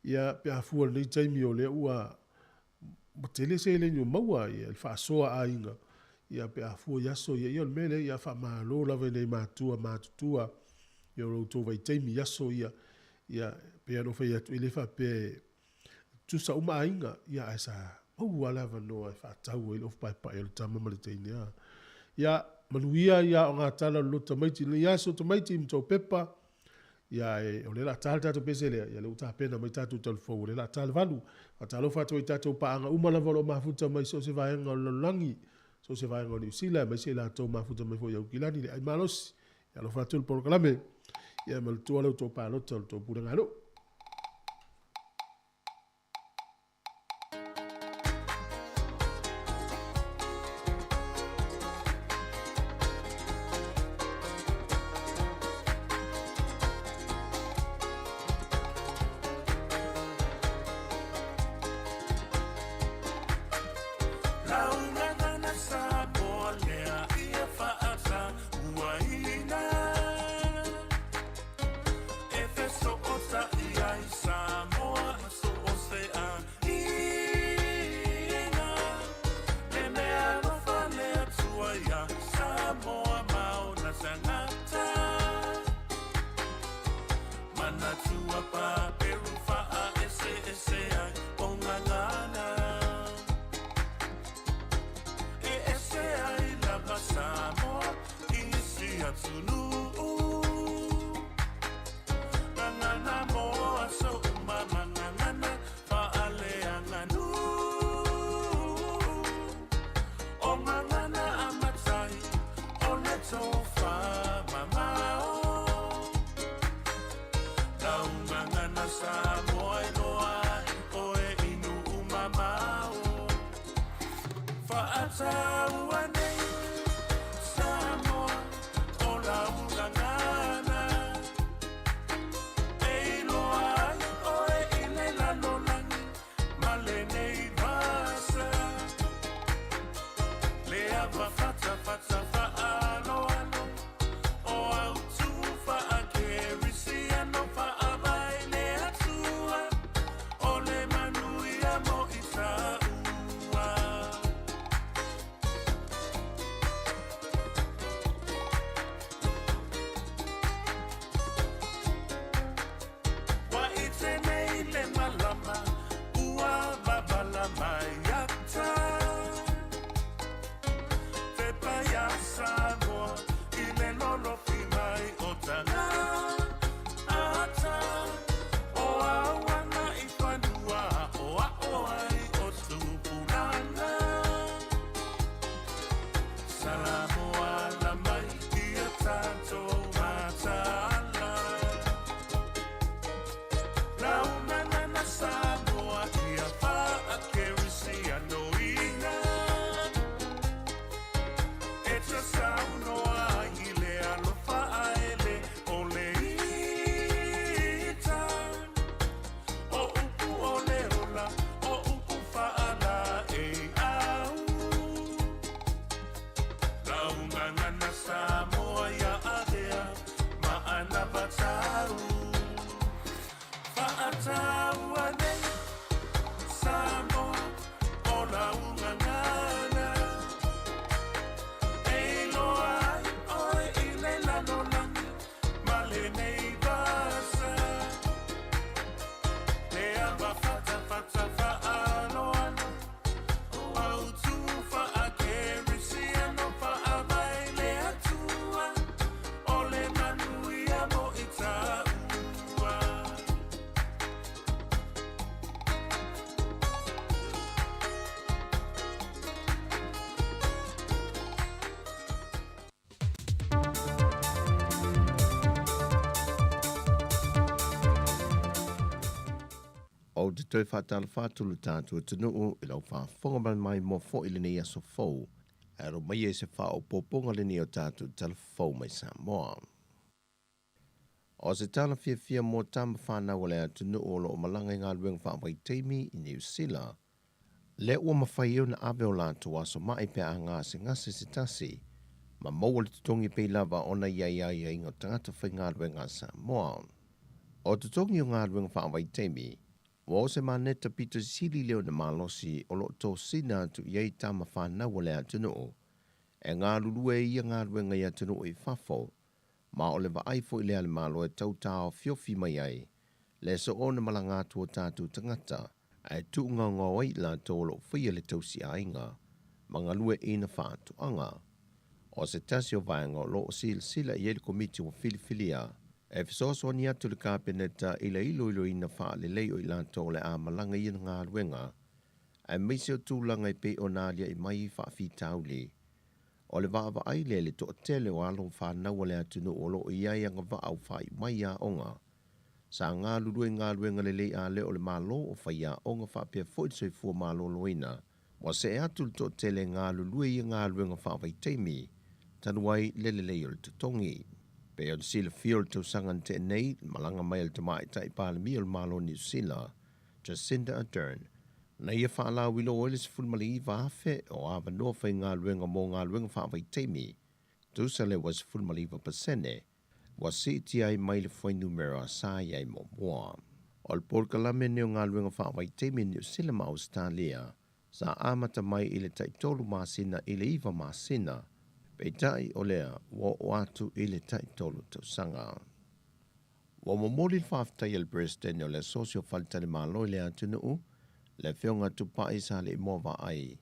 Ia, pe a fua i lenei taimi o lea ua ua tele seleni ua maua i le faasoa a aiga, ia pe a fua i aso ia, ia o le mea lea, ia faamalo lava i nai matua matutua i lo outou vaitaimi i aso ia, ia pei lava ona ou fai atu, e le faapea e tutusa uma aiga, ia ae sa maua lava le avanoa e faatau ai le ofu paepae o le tama ma le teine a. Ia, manuia ia aoga tala o le lotu tamaiti i lenei aso tamaiti ma tou pepa. Ia, ae o lea o le a ta le tatou pese lea, ia o lea ua tapena mai tatou talufou, o lea o le a ta le 8. Faatalofa atu ai i tatou paaga uma lava o lo o mafuta mai i so o se vaega o le lalolagi, so o se vaega o Niu Sila, aemaise i latou mafuta mai foi i Aukilani, le ai malosi. Ia alofa atu le polokalame, ia manatua la outou palota o le tou pulegaluu. Ou te toe faatalofa atu lo tatou atunuu i lau faafofoga mai maimoa foi i lenei aso fou, ae alo maia i se faaopoopoga lenei o tatou tala fou mai Samoa. O se tala fiafia mo tama fanau a le atunuu o lo o malaga i galuega faavaitaimi i Niu Sila, lea ua mafai ai ona ave o latou aso ma'i pe a gasegase se tasi, ma maua le totogi pei lava ona i ai aiaiga o tagata faigaluega a Samoa. O totogi o galuega faavaitaimi, ua o se maneta pito sili lea ona malosi o lo o tosina atu i ai tama fanau a le atunuu e galulue i ia galuega i atunuu i fafo, ma o le vaai foi lea a le Malo e tau taofiofi mai ai le soona malaga atu o tatou tagata ae tuugaogao ai i latou o lo o faia le tausiaiga ma galueaiina faatoaga. O se tasi o vaega o lo o silasila i ai le Komiti ua filifilia e fesoasoani atu i le Kapeneta i le iloiloina faalelei o i latou o le a malaga i ia galuega, aemaise o tulaga e pei ona aliae mai faafitauli. O le vaavaai lea i le toatele o alo ma fanau a le atunuu o lo o i ai agavaa ua faaiu mai i aoga, sa galulue i galuega lelei a lea o le Malo o faiaoga faapea foi le soifua maloloina, ua see atu le toatele e galulue i ia galuega faavaitaimi talu ai le lelei o le totogi. Pei ona silafia o le tausaga na tea nei, le malaga mai a le Tamaitai Palemia o le Malo o Niu Sila, Jacinda Ardern, na ia faalauiloa ai le 19,000 o avanoa faigaluega mo galuega faavaitaimi, tusa lea ua 19% ua siitia ai mai le fuainumera sa i ai muamua. O le polokalame lenei o galuega faavaitaimi i Niu Sila ma Ausetalia sa amata mai i le taitolu masina i le iva masina, peitai o lea ua oo atu i le taitolu tausaga. Ua momoli le faafetai a le Peresetene o le Asosi o Faletalimalo i le atunuu, le Afioga Tupai Saleimoa Vaai,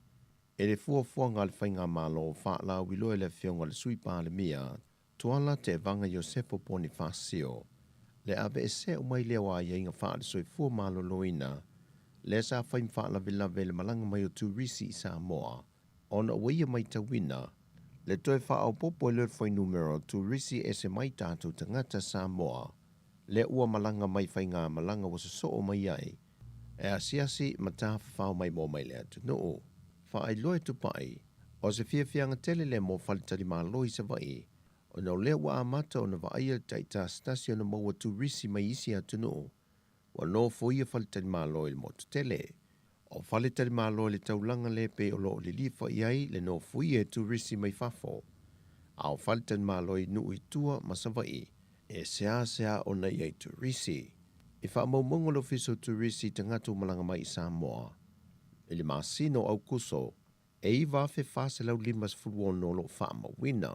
i le fuafuaga a le Faigamalo faalauiloa e le Afioga i le Sui Palemia, Tuala Tevaga Iosefo Ponifasio, le aveesea uma ai lea o aiaiga faale-soifua maloloina lea sa fai ma faalavelave i le malaga mai o turisi i Samoa, ona ua ia matauina le toe faaopoopo ai lea o le fuainumera o turisi ese mai tatou tagata Samoa lea ua malaga mai faigamalaga ua sosoo mai ai e asiasi ma tafafao maimoa mai le atunuu. Faailoa e Tupai, o se fiafiaga tele lea mo faletalimalo i Savaii, ona o lea ua amata ona vaaia le taitasitasi ona maua turisi mai isi atunuu ua nofoia faletalimalo i le motu tele. O faletalimalo i le taulaga lea pei o lo o lilifa i ai le nofoia e turisi mai fafo, a o faletalimalo i nuu i tua ma Savaii e seasea ona i ai turisi. I faamaumauga le Ofisa o Turisi i tagata ua malaga mai i Samoa i le masina o Aukuso e 9,456 o lo o faamauina.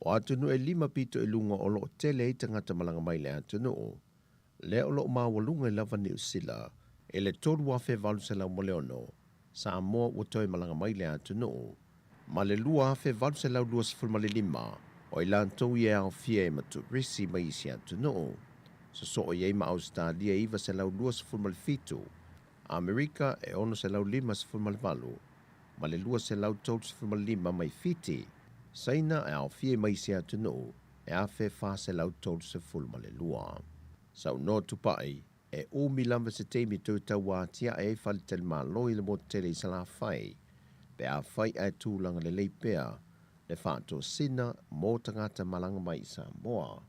O atunuu e lima pito i luga o lo o tele ai tagata malaga mai i le atunuu, lea o lo o maualuga i lava Niu Sila i le 3,806, Samoa ua toe malaga mai i le atunuu, ma le 2,825 o i latou ia e aofia ai ma turisi mai isi atunuu, sosoo i ai ma Ausetalia e 927, Amerika e 658 ma le 235 mai Fiti, Saina e aofia ai ma isi atunuu e 1,432. Saunoa Tupai, e umi lava se taimi toe tau atiae ai faletalimalo i le motu tele i Salafai, pe afai ae tulaga lelei pea le faatosina mo tagata malaga mai i Samoa.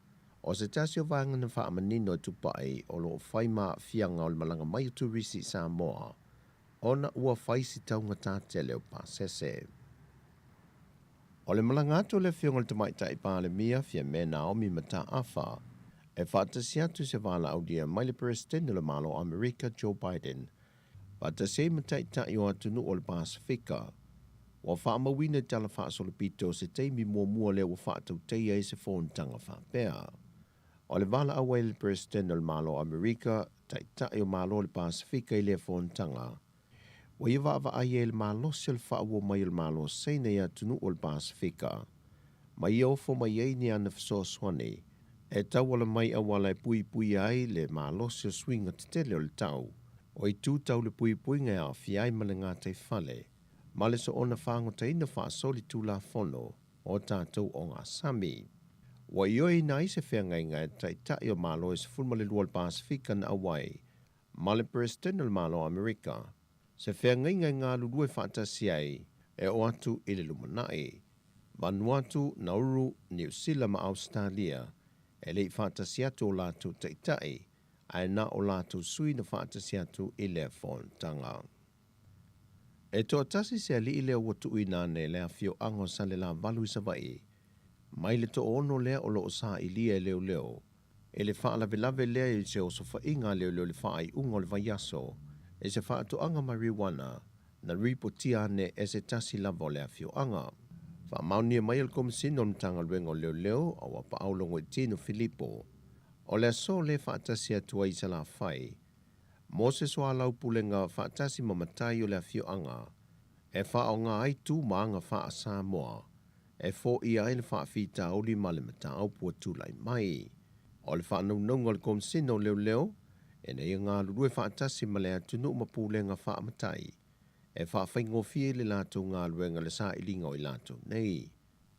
O se tasi o vaega na faamanino e Tupai o lo o fai ma aafiaga o le malaga mai o turisi i Samoa ona ua fai si taugata tele o pasese. O le malaga atu a le Afioga i le Tamaitai Palemia, Fiame Naomi Mataafa, e faatasi atu i se valaaulia mai le Peresetene o le Malo o Amerika, Joe Biden, faatasi ai ma taitai o atunuu o le Pasefika, ua faamauina i tala faasolopito se taimi muamua lea ua faatautaia ai se fonotaga faapea. O le valaau ai a le Peresetene o le Malo o Amerika, taitai o Malo o le Pasefika i lea fonotaga, ua ia vaavaai ai le malosi o le faaauau mai o le Malo o Saina i atunuu o le Pasefika, ma ia ofo mai ai ni ana fesoasoani e tauala mai auala e puipuia ai le malosi o suiga tetele o le tau, o itu tau le puipuiga e aafia ai ma le gataifale ma le soona fagotaina faasolitulafono o tatou ogasami. Ua ioeina ai se feagaiga e taitai o Malo e 12 o le Pasefika na auai. ma le Peresetene o le Malo o Amerika, se feagaiga e galulue faatasi ai e oo atu i le lumanai. Vanuatu, Nauru, Niu Sila ma Ausetalia e le i faatasi atu o latou taitai, ae na o latou sui na faatasi atu i lea fonotaga. E toatasi se alii lea ua tuuina ane le afioaga o Salelavalu i Savaii, mai le toaono lea o lo o sailia e leoleo i le faalavelave lea i se osofaiga a leoleo i le faaiuga o le vaiaso i se faatoaga mariuana na ripotia ane e se tasi lava o le afioaga. Faamaonia mai e le Komesina o le Matagaluega o Leoleo a ua paau Logoitino Filipo o le aso lea faatasi atu ai i Salafai mo se soalaupulega faatasi ma matai o le afioaga e faaaoga ai tu ma aga faa-Samoa e foia ai le faafitauli ma le mataupu ua tulai mai. O le faanaunauga o le Komesina o Leoleo ina ia galulue faatasi ma le atunuu ma pulega faamatai e faafaigofie i le latou galuega le sailiga o i latou nei.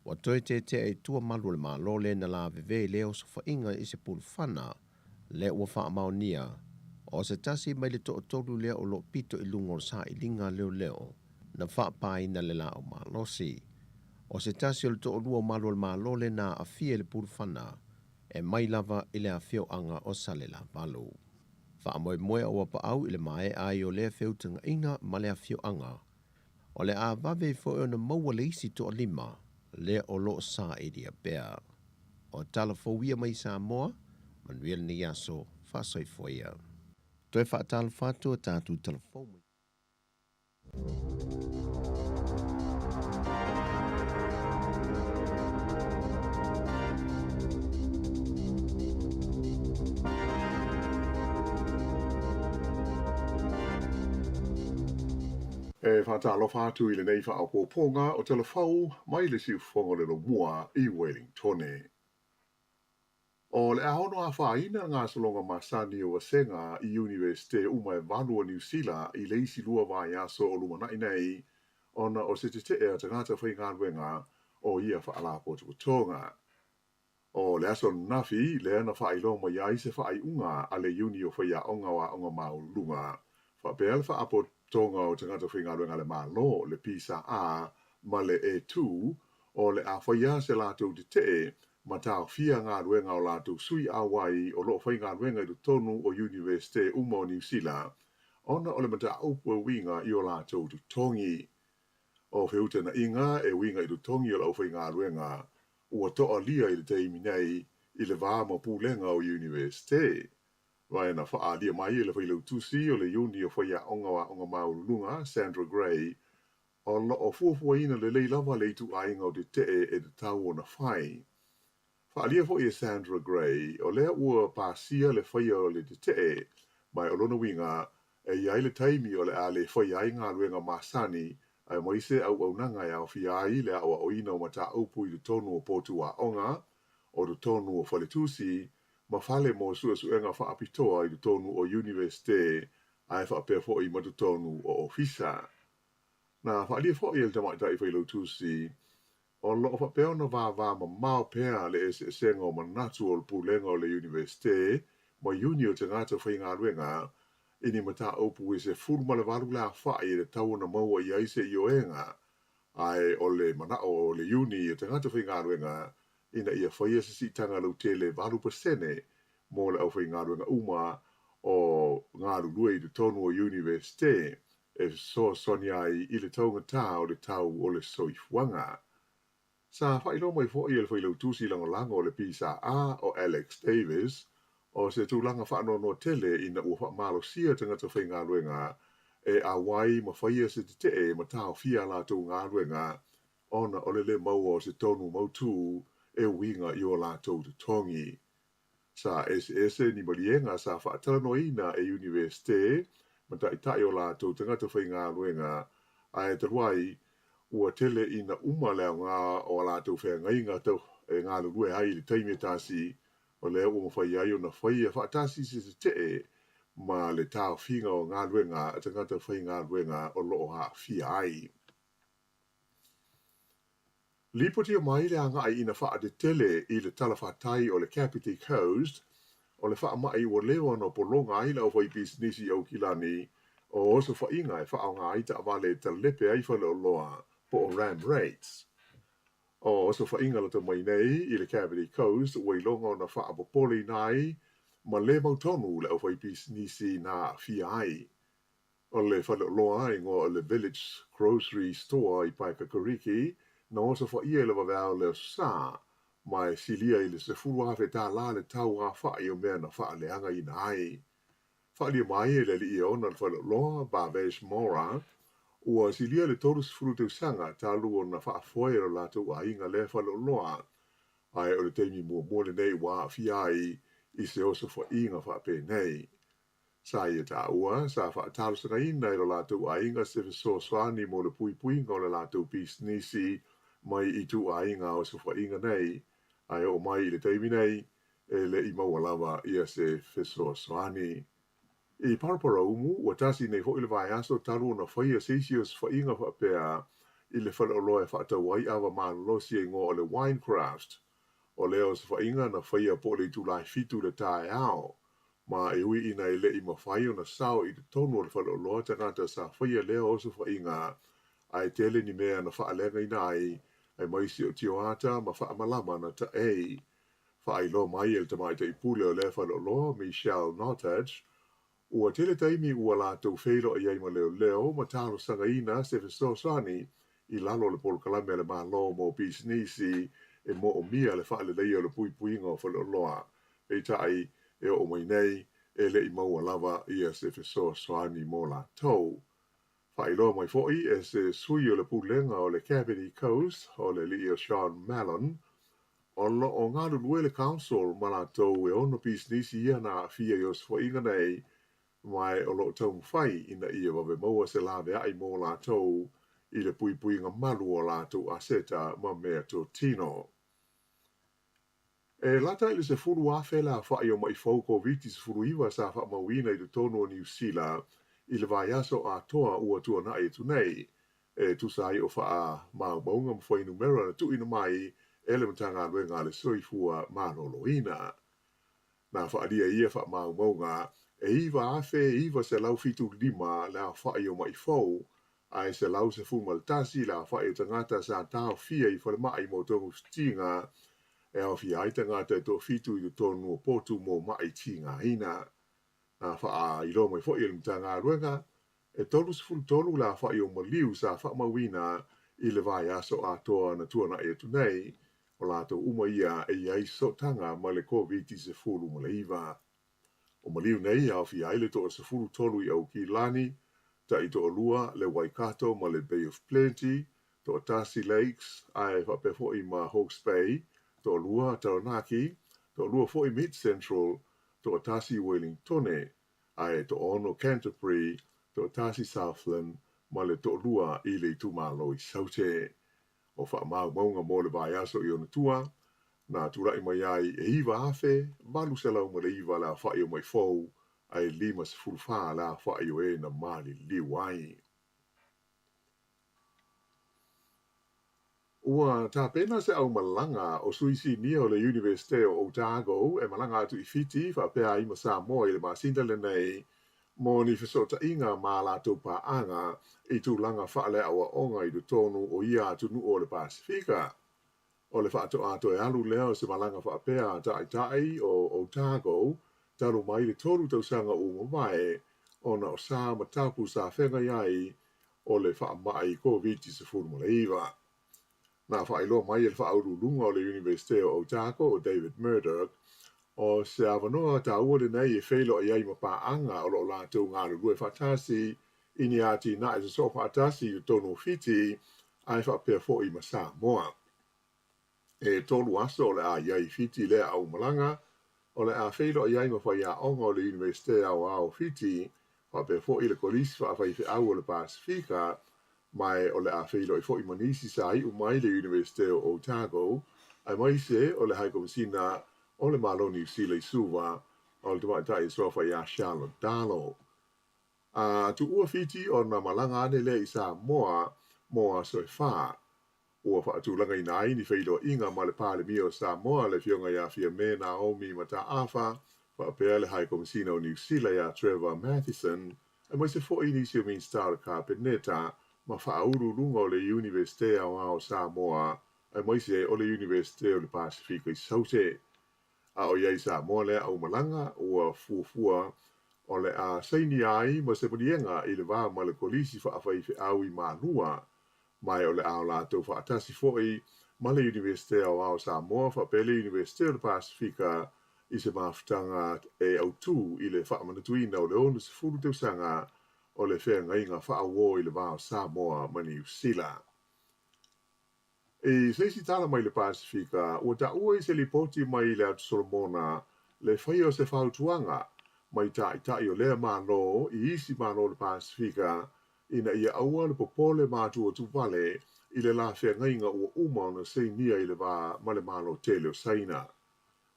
Ua toe tetea i tua malu o le Malo lea na lavevea i lea osofaiga i se pulufana lea ua faamaonia o se tasi mai le toatolu lea o lo o pito i luga o le sailiga a leoleo na faapaina le laau malosi. O se tasi o le toalua o malu o le Malo lea na aafia i le pulufana e mai lava i le afioaga o Salelavalu. Faamoemoe a ua paau i le maea ai o lea feutagaiga ma le afioaga, o le a vave ai foi ona maua le isi toalima lea o lo o sailia pea. O tala fou ia mai Samoa, manuia lenei aso, faasoifua ia. Toe faatalofa atu a tatou tala fou mai. E faatalofa atu i lenei faaopoopoga o Talafou mai le siufofoga o le Lomua i Wellingtone. O le a ono afaina le gasologa masani o vasega i Iunivesite uma e valu o Niu Sila i le isi lua vaiaso o lumanai nei ona o se tetee a tagata faigaluega o ia faalapotopotoga. O le aso ananafi lea na faailoa mai ai se faaiuga a le Iuni o Faiaoga o Aoga Maualuluga faapea le Faapotopotoga o Tagata Faigaluega a le Malo, le PSA, ma le E2, o le a faia se latou tetee ma taofia galuega o latou sui auai o lo o faigaluega i totonu o Iunivesite uma o Niu Sila ona o le mataupu e uiga i o latou totogi. O feutagaiga e uiga i totogi o le aufaigaluega ua toalia i le taimi nei i le va ma pulega o Iunivesite. Ma na faaalia mai e le Failautusi o le Iuni o Faiaoga o Aoga Maualuluga, Sandra Gray, O lo o fuafuaina lelei lava le ituaiga o tetee e tatau ona fai. Faaalia foi e Sandra Gray, o lea ua pasia le faia o le tetee, ma o lona uiga, e i ai le taimi o le a le faia ai galuega masani, aemaise auaunaga e aofia ai le aoaoina o mataupu i totonu o potu aoga, o totonu o faletusi, ma fale mo suesuega faapitoa i totonu o Iunivesite, ae faapea foi ma totonu o ofisa. Na faaalia foi e le tamaitai Failautusi, o lo o faapea ona vavā mamao pea le eseesega o manatu o le Pulega o le Iunivesite ma iuni o tagata faigaluega i ni mataupu e 18 le aofai e tatau ona maua i ai se ioega, ae o le manao o le iuni o tagata faigaluega ina ia faia se siitaga lautele 8% mo le aufaigaluega uma o galulue i totonu o Iunivesite e fesoasoani ai i le taugatā o le tau o le soifuaga. Sa faailoa mai foi e le Failautusi Lagolago o le PSA o Alex Davis, o se tulaga faanoanoa tele ina ua faamalosia tagata faigaluega e auai ma faia se tetee ma taofia a latou galuega ona o le lē maua o se tonu mautū e uiga i o latou totogi. Sa eseese ni maliega sa faatalanoaina e Iunivesite ma taitai o latou tagata faigaluega, ae talu ai ua tele ina uma le aoga o a latou feagaiga e galulue ai i le taimi e tasi, o lea ua mafai ai ona faia faatasi se tetee ma le taofiga o galuega a tagata faigaluega o lo o aafia ai. Lipotia mai le agai ina faatetele i le talafatai o le Kapiti Coast, o le faama'i ua leva ona pologa ai le aufaipisinisi i Aukilani o osofaiga e faaaoga ai taavale e talepe ai faleoloa po o ram rates. O osofaiga lata mai nei i le Cavity Coast ua iloga ona faapopoleina ai ma le mautonu le aufaipisinisi na aafia ai. O le faleoloa e igoa o le Village Grocery Store i Paekakariki na osofaia i le vaveao o le Aso Sa, ma e silia i le $10,000 le tau afa'i o mea na faaleagaina ai. Faaalia mai e le alii e ona le faleoloa, Bhavesh Mora, ua silia le 30 tausaga talu ona faafoe e lo latou aiga lea faleoloa, ae o le taimi muamua lenei ua aafia ai i se osofa'iga faapenei. Sa ia taua, sa faatalosagaina e lo latou aiga se fesoasoani mo le puipuiga o le latou pisinisi mai ituaiga osofaiga nei, ae oo mai i le taimi nei, e le i maua lava ia se fesoasoani. I Paraparaumu, ua tasi nei foi le vaiaso talu ona faia se isi osofaiga faapea i le faleoloa e faatau ai ava malolosi e igoa o le Winecraft. O lea osofaiga na faia po o le itula e 7 i le taeao, ma e ui ina e le i mafai ona sao i totonu o le faleoloa tagata sa faia lea osofaiga, ae tele ni mea na faaleagaina ai, aemaise o tioata ma faamalama na taei. Faailoa mai e le tamaitai pule o lea faleoloa, Michelle Nottage, ua tele taimi ua latou feiloai ai ma leoleo ma talosagaina se fesoasoani i lalo o le polokalame a le Malo mo pisinisi e moomia le faaleleia o le puipuiga o faleoloa. Peitai, e oo mai nei, e le i maua lava ia se fesoasoani mo latou. Faailoa mai foi e se sui o le pulega o le Kapiti Coast, o le alii o Sean Mallon, o loo galulue le council ma latou e ono pisinisi ia na aafia i osofaiga nei, ma o loo taumafai ina ia vave maua se laveai mo latou i le puipuiga malu o latou aseta ma mea totino. E lata i le 10,000 le afa'i o ma'i fou Koviti-19 sa faamauina i totonu o Niu Sila i le vaiaso atoa ua tuana'i atu nei, e tusa ai o faamaumauga ma fuainumera na tuuina mai e le Matagaluega a le Soifua Maloloina. Na faaalia ia faamaumauga e 9,975 le aofa'i o ma'i fou, ae 111 le aofa'i o tagata sa taofia i falema'i mo togafitiga, e aofia ai tagata e toafitu i totonu o potu mo ma'i tigaina. Na faailoa mai foi e le Matagaluega, e 33 le aofa'i o maliu sa faamauina i le vaiaso atoa na tuana'i atu nei, o latou uma ia e i ai sootaga ma le Koviti-19. O maliu nei e aofia ai le 13 i Aukilani, taitoalua le Waikato ma le Bay of Plenty, toatasi Lakes ae faapea foi ma Hawke's Bay, toalua Taranaki, toalua foi Mid Central, toatasi Wellingtone, ae toaono Canterbury, toatasi Southland ma le toalua i le itumalo i Saute. O faamaumauga mo le vaiaso i ona tua, na tula'i mai ai e 9,809 le aofa'i o ma'i fou, ae 54 le aofa'i o e na maliliu ai. Ua tapena se aumalaga o sui sinia o le Iunivesite o Otago e malaga atu i Fiti faapea ai ma Samoa i le masina lenei mo ni fesootaiga ma latou paaga i tulaga faaleaoaoga i totonu o ia atunuu o le Pasifika. O le faatoa toe alu lea o se malaga faapea a ta'ita'i o Otago talu mai le 3 tausaga ua mavae ona o sa ma tapu sa feagai ai o le faama'i Koviti-19. Na faailoa mai e le faauluuluga o le Iunivesite o Otago o David Murdoch, o se avanoa taua lenei e feiloai ai ma paaga o loo latou galulue faatasi i ni atinae sosoo faatasi i totonu o Fiti ae faapea foi ma Samoa. E 3 aso o le a i ai i Fiti lea aumalaga, o le a feiloai ai ma faiaoga o le Iunivesite Aoao o Fiti, faapea foi le Kolisi Faafaifeau o le Pasifika, ma o le a feiloai foi ma nisi sa iu mai le Iunivesite o Otago, aemaise o le Haikomisina o le Malo Niu Sila i Suva, o le tamaitai e suafa ia Charlotte Dalo. A tuua Fiti ona malaga ane lea i Samoa mo aso e 4. Ua faatulagaina ai ni feiloaiga ma le Palemia o Samoa le Afioga ia Fiame Naomi Mataafa, Faapea le High Komisina o Niu Sila iā Trevor Mathison, aemaise foi nisi o Minisita o le Kapeneta ma faauluuluga o le Iunivesite Aoao o Samoa aemaise o le Iunivesite o le Pasefika i Saute. A o i ai i Samoa lea aumalaga ua fuafua o le a sainia ai ma se maliega i le va ma le Kolisi Faafaifeau i Malua, ma o le a o latou faatasi foi ma le Iunivesite Aoao o Samoa faapea le Iunivesite o le Pasefika i se mafutaga e autū i le faamanatuina o le 60 tausaga o le feagaiga faauō i le va o Samoa ma Niu Sila. I se isi tala mai le Pasefika, ua taua i se lipoti mai le Atu Solomona le faia o se fautuaga mai taitai o lea Malo i isi Malo o le Pasefika ina ia aua le popole ma atuatuvale i le la feagaiga ua uma ona sainia i le va ma le Malo tele o Saina.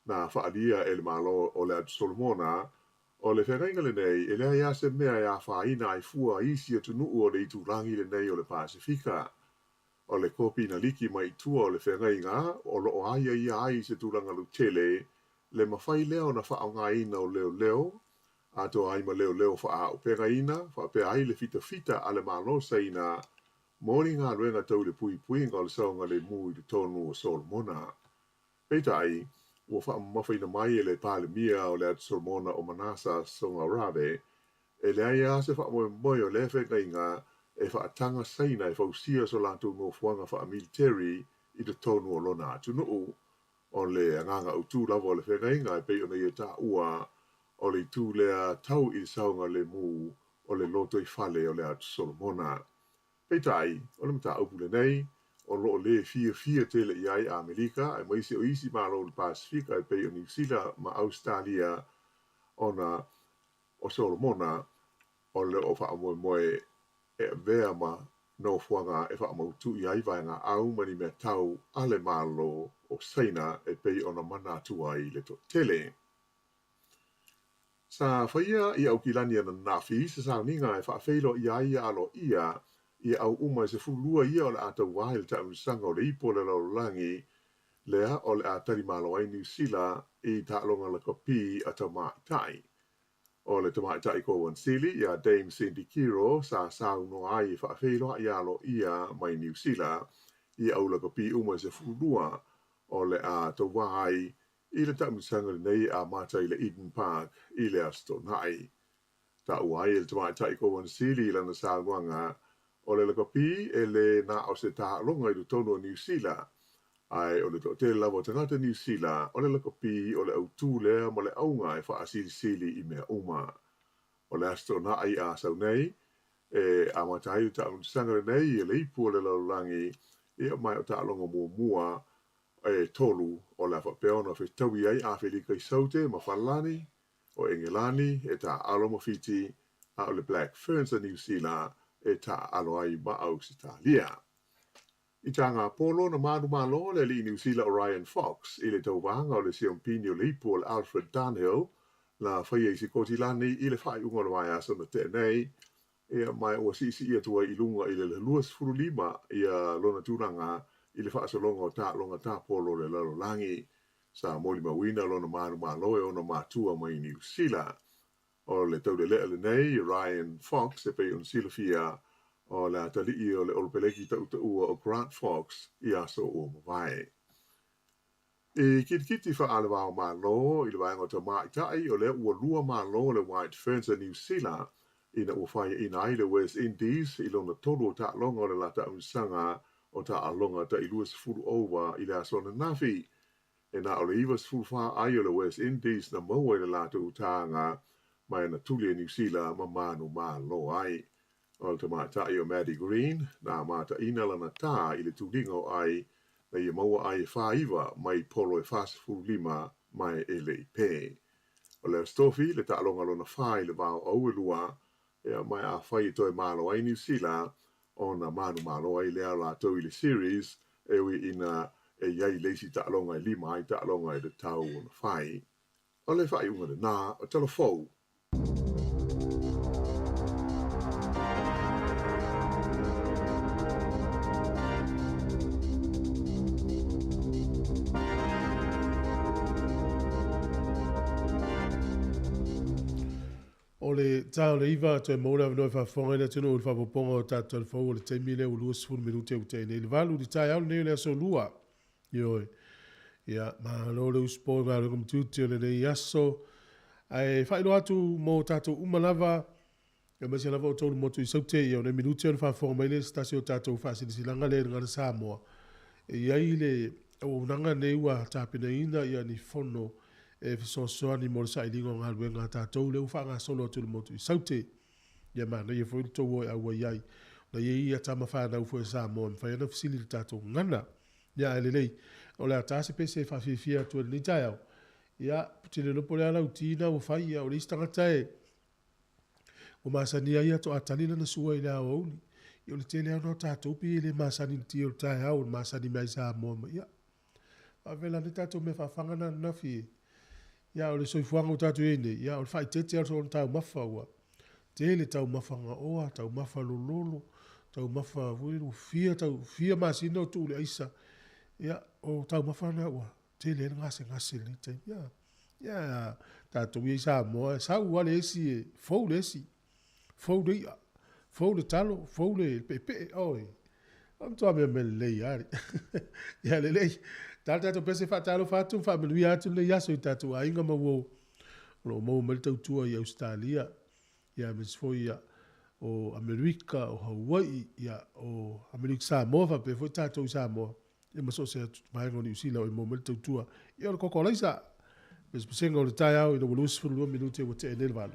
Na faaalia e le Malo o le Atu Solomona, o le feagaiga lenei e leai lava se mea e afaina ai fua isi atunuu o le itulagi lenei o le Pasefika. O le kopi na liki mai i tua o le feagaiga o lo o aiaia ai i se tulaga lautele le mafai lea ona faaaogaina o leoleo, atoa ai ma leoleo faaaupegaina, faapea ai le fitafita a le Malo o Saina mo ni galuega tau i le puipuiga o le saogalemu i totonu o Solomona. Peitai, ua faamamafaina mai e le Palemia o le Atu Solomona o Manasa Sogarave, e leai lava se faamoemoe o lea feagaiga e faataga Saina e fausia so latou nofoaga faamiliteri i totonu o lona atunuu. O le agaga autū lava o le feagaiga e pei ona ia taua, o le itu lea tau i le saogalemu o le lotoifale o le Atu Solomona. Peitai, o le mataupu lenei, o lo o lē fiafia tele i ai Amerika aemaise o isi Malo o le Pasefika e pei o Niu Sila ma Ausetalia ona o Solomona o lo o faamoemoe e avea ma nofoaga e faamautu i ai vaegaau ma ni mea tau a le Malo o Saina e pei ona manatu ai le toatele. Sa faia i Aukilani ananafi se sauniga e faafeiloai ai aloaia i au uma e 12 ia o le a tauā i le taamilosaga o le Ipu o le Lalolagi lea o le a talimalo ai Niu Sila i taaloga lakapi a tamaitai. O le tamaitai Kowansili iā Dame Cindy Kiro sa saunoa ai e faafeiloai aloaia mai Niu Sila i au lakapi uma e 12 o le a tauā ai i le taamilosaga lenei e amata i le Eden Park i le Aso Toonai. Taua ai e le tamaitai Kowansili i lana saunoaga, o le lakapi e lē na o se taaloga i totonu o Niu Sila, ae o le toatele lava o tagata Niu Sila, o le lakapi o le autū lea ma le auga e faasilisili i mea uma. O le Aso Toonai a sau nei, e amata ai le taamilosaga lenei i le Ipu o le Lalolagi, ia ma o taaloga muamua e tolu o le a faapea ona fetaui ai Afelika i Saute ma Falelani, o Engelani e taaalo ma Fiti, a o le Black Ferns a Niu Sila e taaalo ai ma Ausetalia. I Tagapolo na manumalo le alii Niu Sila o Ryan Fox i le tauvaga o le Siompini o le Ipu o le Alfred Dunhill na faia i Sikotilani i le faaiuga o le vaiaso na tea nei, ia ma ua siisii atu ai i luga i le 25 ia lona tulaga i le faasologa o taaloga tapolo o le lalolagi. Sa molimauina lona manumalo e ona matua mai Niu Sila. O le taulelea lenei, Ryan Fox, e pei ona silafia, o le atalii o le olopeleki tautaua o Grant Fox i aso ua mavae. I kitikiti faalevao Malo i le vaega o tamaitai, o lea ua lua malo le White Ferns a Niu Sila ina ua faiaina ai le West Indies i lona tolu o taaloga o le la taamilosaga o taaloga tai 20 over i le aso ananafi. E na o le 94 ai o le West Indies na maua i le latou utaga ma e na tuli e Niu Sila ma manumalo ai. O le tamaitai o Maddie Green na mataina lana tā i le tuliga o ai na ia maua ai e 49 mai polo e 45 mai e le i pē. O le Aso Tofi le taaloga lona fa i le va o au e lua, ia ma afai e toe malo ai Niu Sila ona manumalo ai lea o latou i le series e ui ina e i ai le isi taaloga e lima ai taaloga e tatau ona fai. O le faaiuga lenā o Tala Fou. O le ta o le 9 toe maua le avanoa e faafofoga ai le atunuu i le faaopoopoga o tatou talafou o le taimi lea ua 20 minute ua tea nei le 8 i le taeao lenei o le aso Lua. Ioe. Ia, malo le usupo i galuega ma tiute o lenei aso. Ae faailoa atu mo tatou uma lava, aemaise lava outou i le motu i Saute, ia o nei minute ona faafofoga mai lea i se tasi o tatou faasilasilaga lea i le Gagana Samoa. E i ai le auaunaga nei ua tapenaina ia ni fono e fesoasoani mo le sailiga o galuega a tatou lea ua faagasolo atu i le motu i Saute. Ia manaia foi le tou o e auai ai. Na i ai ia tama fanau foi a Samoa e mafai ona fesili i le tatou gagana. Ia ae lelei, o le a ta se pese e faafiafia atu ai i lenei taeao. Ia, ou te le iloa po o le a lau ti na ua fai, ia o le isi tagata e ua masani ai ia toa tali lana sua i le aoauli. Ia o le tele lava na o tatou pei e le masani i le ti o le taeao, o le masani mai Samoa ma ia. Faavela ane tatou mea faafaga na ananafi e. Ia o le soifuaga ua tatou i ai nei, ia o le faaeteete lava o le soona taumafa ua tele taumafa gaoa, taumafa lololo, taumafa foi ua fia tau fia masina o tuu i le aisa. Ia o taumafa na ua tele ai le gasegase i lenei taimi. Ia, ia tatou ia i Samoa, e sau lava le esi e fou le esi, fou le i'a, fou le talo, fou le peepee, oi. O matua mea mea lelei lava. Ia lelei, ta le tatou pese faatalofa atu ma faamanuia atu lenei aso i tatou aiga ma uo o lo o maua mai le tautua i Ausetalia, ia aemaise foi ia o Amerika, o Hawaii, ia o Amerika Samoa faapea foi tatou i Samoa, ia ma so o se atu vaega o Niu Sila o e maua mai le tautua. Ia o le koko alaisa, pesepesega o le taeao ina ua 22 minute ua tea nei le 8.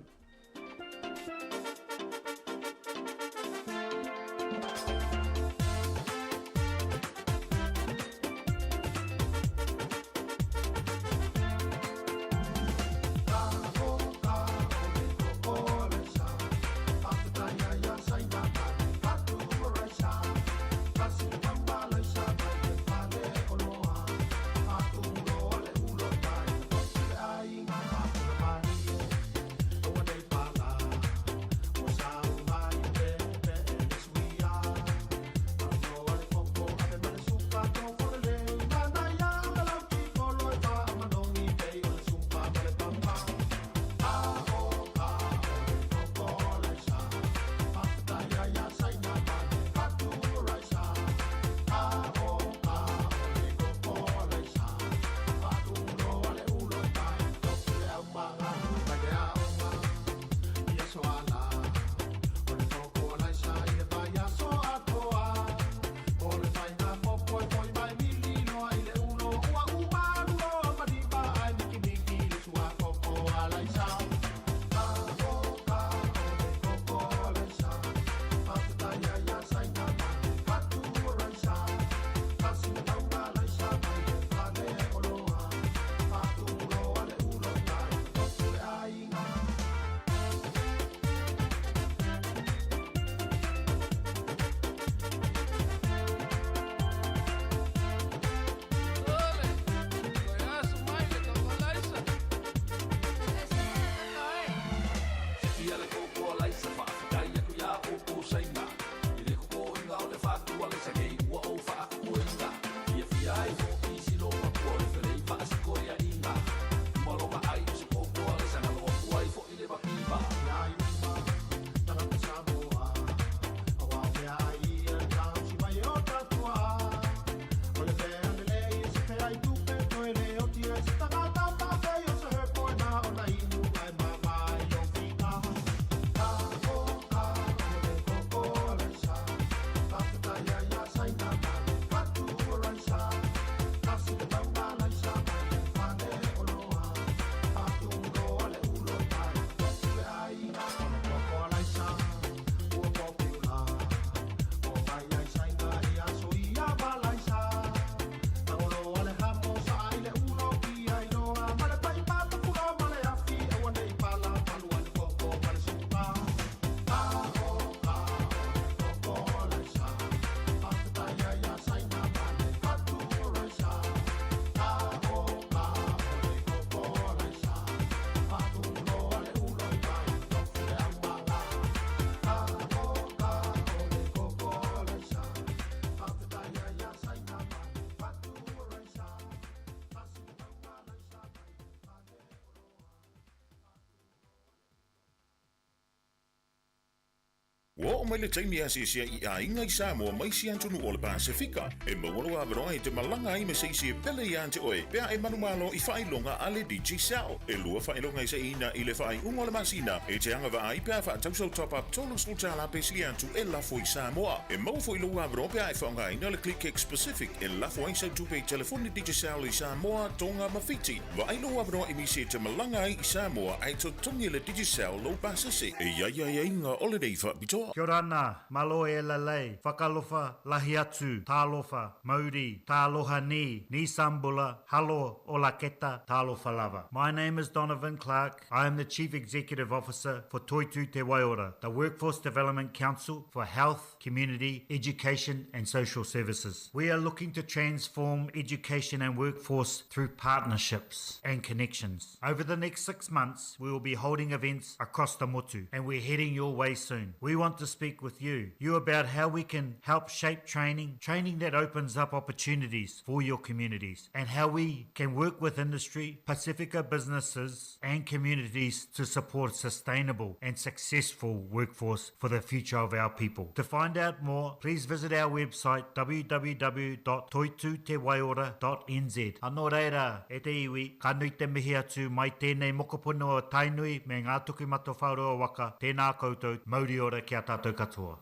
Ua oo mai le taimi e asiasi ai i aiga i Samoa ma isi atunuu o le Pasefika. E maua lou avanoa e te malaga ai me se isi e pele iā te oe pe a e manumalo i faailoga a le Digicel. E lua faailoga e seiina i le faaiuga o le masina e te agavaa ai pe a faatau sau top-up $30 pe sili atu e lafo i Samoa. E maua foi lou avanoa pe a e faaaogaina le ClickX Pacific e lafo ai sau tupe i telefoni Digicel i Samoa, Tonga ma Fiti. Vaai lou avanoa i nisi e te malaga ai i Samoa ae totogi e le Digicel lou pasese. E i ai aiaiga o lenei faapitoa. Kia ora ana, malo e lalei, whakalofa, lahi atu, talofa, mauri, taloha ni, ni sambula, halo, ola keta, talofa lava. My name is Donovan Clark, I am the Chief Executive Officer for Toitu Te Waiora, the Workforce Development Council for Health, community, education, and social services. We are looking to transform education and workforce through partnerships and connections. Over the next six months, we will be holding events across the motu, and we're heading your way soon. We want to speak with you, you about how we can help shape training, training that opens up opportunities for your communities, and how we can work with industry, Pacifica businesses, and communities to support sustainable and successful workforce for the future of our people. To find out more, please visit our website www.toitutewaiora.nz. Anō reira, e te iwi, ka nui te mihi atu mai tēnei mokopuna o Tainui me ngā tuku matawhāroa waka, tēnā koutou, mauri ora ki a tātou katoa.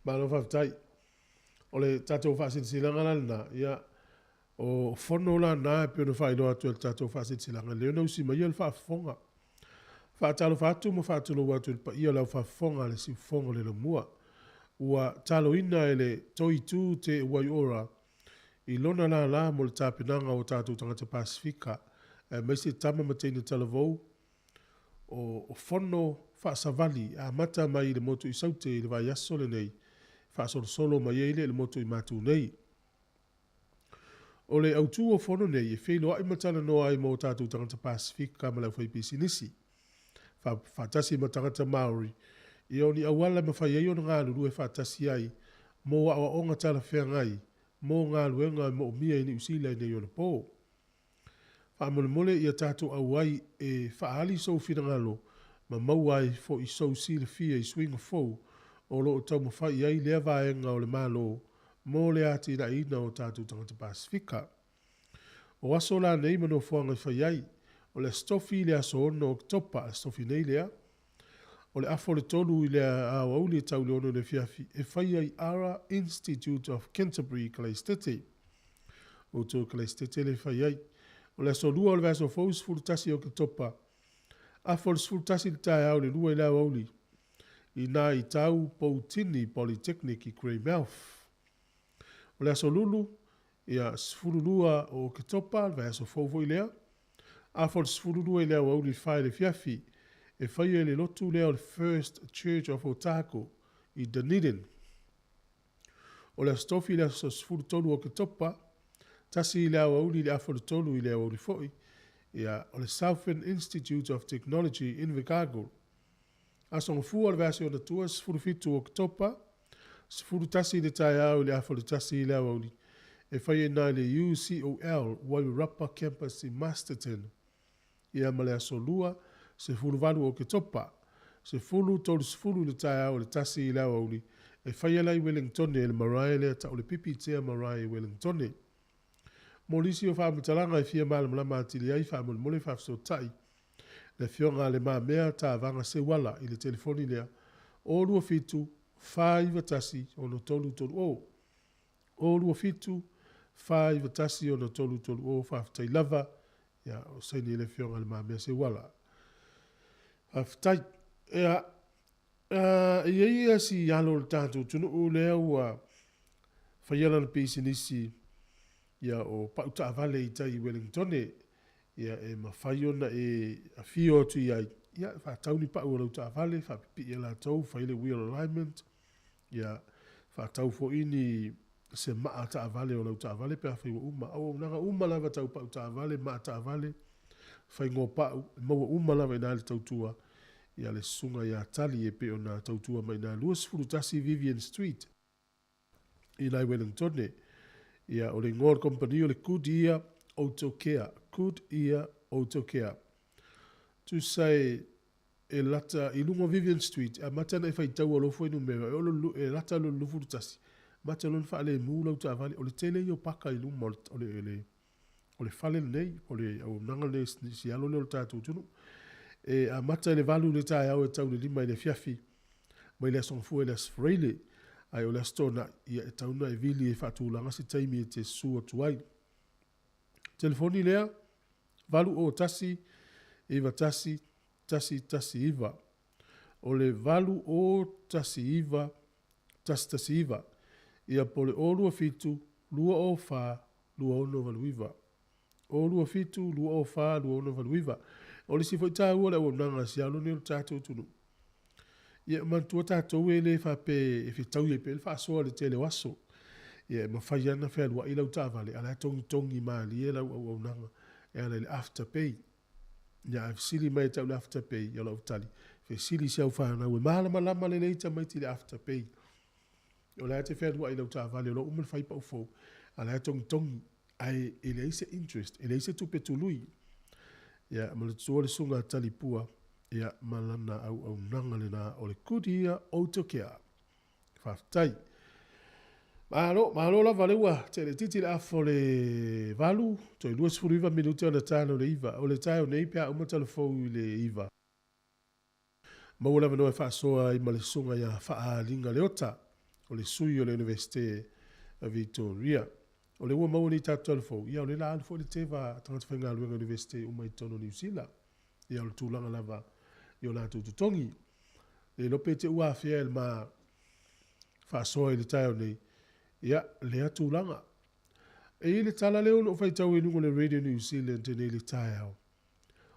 Malo faafetai. O le tatou faasilasilaga la lena, ia, o fono la na e pei ona faailoa atu e le tatou faasilasilaga, lea ona usi mai ia le faafofoga. Faatalofa atu ma faatulou atu i le paia o le au faafofoga a le Siufofoga o le Laumua. Ua taloina e le Toitū Te Waiora i lona lālā mo le tapenaga o tatou tagata Pasefika aemaise tama ma teine talavou o fono faasavali e amata mai i le motu i Saute i le vaiaso lenei, faasolosolo mai ai lea i le motu i Matu nei. O le autū o fono nei e feiloai ma talanoa ai ma o tatou tagata Pasefika ma le aufaipisinisi, faatasi ma tagata Māori, ia o ni auala e mafai ai ona galulue faatasi ai mo aoaoga talafeagai mo galuega e moomia i Niu Sila i nei ona pō. Faamolemole ia tatou auai e faaali sou finagalo ma maua ai fo'i sou silafia i suiga fou o lo o taumafai i ai lea vaega o le Malo mo le atinaeina o tatou tagata Pasefika. O aso la nei ma nofoaga e fai ai, o le Aso Tofi i le aso 6 o Oketopa, Aso Tofi nei lea, o le afa o le tolu i le aoauli e tau i le 6 i le afiafi, e fai ai Ara Institute of Canterbury i Kalaisitete. Outou Kalaisitete le fai ai. O le aso lua o le vaiaso fou 11 o Oketopa, afa o le 11 i le taeao i le 2 i le aoauli, inā i Tau Poutini Polytechnic i Greymouth. O le aso lulu, ia, 12 o Oketopa, le vaiaso fou foi lea, afa o le 12 i le aoauli i le 4 i le afiafi, e faia i le lotu lea o le First Church of Otago i Dunedin. O le Aso Tofi i le aso 13 o Oketopa, tasi i le aoauli i le afa o le tolu i le aoauli foi, ia, o le Southern Institute of Technology, Invercargill. Aso Gafua o le vaiaso i ona tua, 17 o Oketopa, 11 i le taeao i le afa o le tasi i le aoauli, e fai ai i le UCOL Wairarapa Campus i Masterton. Ia ma le aso Lua, 18 o Oketopa, 10:30 i le taeao i le 1 i le aoauli, e fai ala i Wellingtone e le marae lea tau o le Pipitea Marae i Wellingtone. Mo nisi o faamatalaga e fia malamalama atili ai, faamolemole faafesootai le Afioga a Le Mamea Tavaga Seuala i le telefoni lea, 027 491 6330. 027 491 6330. Faafetai lava. Ia, o saini e le Afioga a Le Mamea Seuala. Faafetai. Ia, e i ai ia si alo o le tatou atunuu lea ua faia lana pisinisi ia o pau taavale i tai i Wellingtone. Ia, e mafai ona e afio atu i ai, ia, faatau ni pau o lau taavale, faapipii e latou, fai le wheel alignment, ia, faatau foi ni se maa taavale o lau taavale pe afai ua uma. Auaunaga uma lava tau pau taavale, maa taavale, faigoa pau, e maua uma lava i ina le tautua ia le susuga ia Tali e pei ona tautua mai ina 21 Vivian Street i ina i Wellingtone. Ia, o le igoa o le kompani o le Goodyear Auto Care, Goodyear Auto Care. Tusa e e lata i luga o Vivian Street, e amata ona e faitau alofa fuainumera, e oo i le, e lata i le 21, mata loa ona faalemu lau taavale, o le tele ia o paka i luma o le, o le, o le fale lenei, o le auaunaga lenei i si alo lea o le tatou atunuu. E amata i le 8 i le taeao e tau i le 5 i le afiafi, mai le Aso Gafua i le Aso Faraile, ae o le Aso Toonai, ia e tatau ona e vili e faatulaga se taimi e te susu atu ai. Telefoni lea, 801 91 119. O le 801 91 119, ia po o le 027 204 2689. 027 204 2689. O le isi foi taua o le auaunaga a sialo nei o le tatou atunuu, ia e manatua tatou e le faapea e fetaui ai pea le faasoa i le tele o aso. Ia e mafai lava ona fealuai lau taavale, a o la e togitogi malie lau auaunaga e ala i le afterpay. Ia a fesili mai ia te au i le afterpay, ia o lau tali, fesili i si au fanau e malamalama lelei tamaiti i le afterpay. O la e te fealuai i lau taavale o lo o uma ona fai pau fou, a o la e togitogi, ae e leai se interest, e leai se tupe tului. Ia, ma le tua le susuga a Talipua, ia, ma lana auaunaga lena o le Goodyear Autocare. Faafetai. Malo, malo lava lea ua tea laitiiti le afa o le 8, toe 29 minute ona ta lea o le 9. O le taeao nei pe a uma talafou i le 9. Maua le avanoa e faasoa ai ma le Susuga ia Faaaliga Leota, o le sui o le Iunivesite a Victoria. O lea ua maua nei tatou talafou, ia o lea la alu foi le teva a tagata faigaluega Iunivesite uma i totonu o Niu Sila. Ia o le tulaga lava i o latou totogi. Le iloa pe te ua afea e le ma faasoa i le taeao nei, ia lea tulaga. E i ai le tala lea o lo o faitau i luga o le Radio New Zealand nei i le taeao.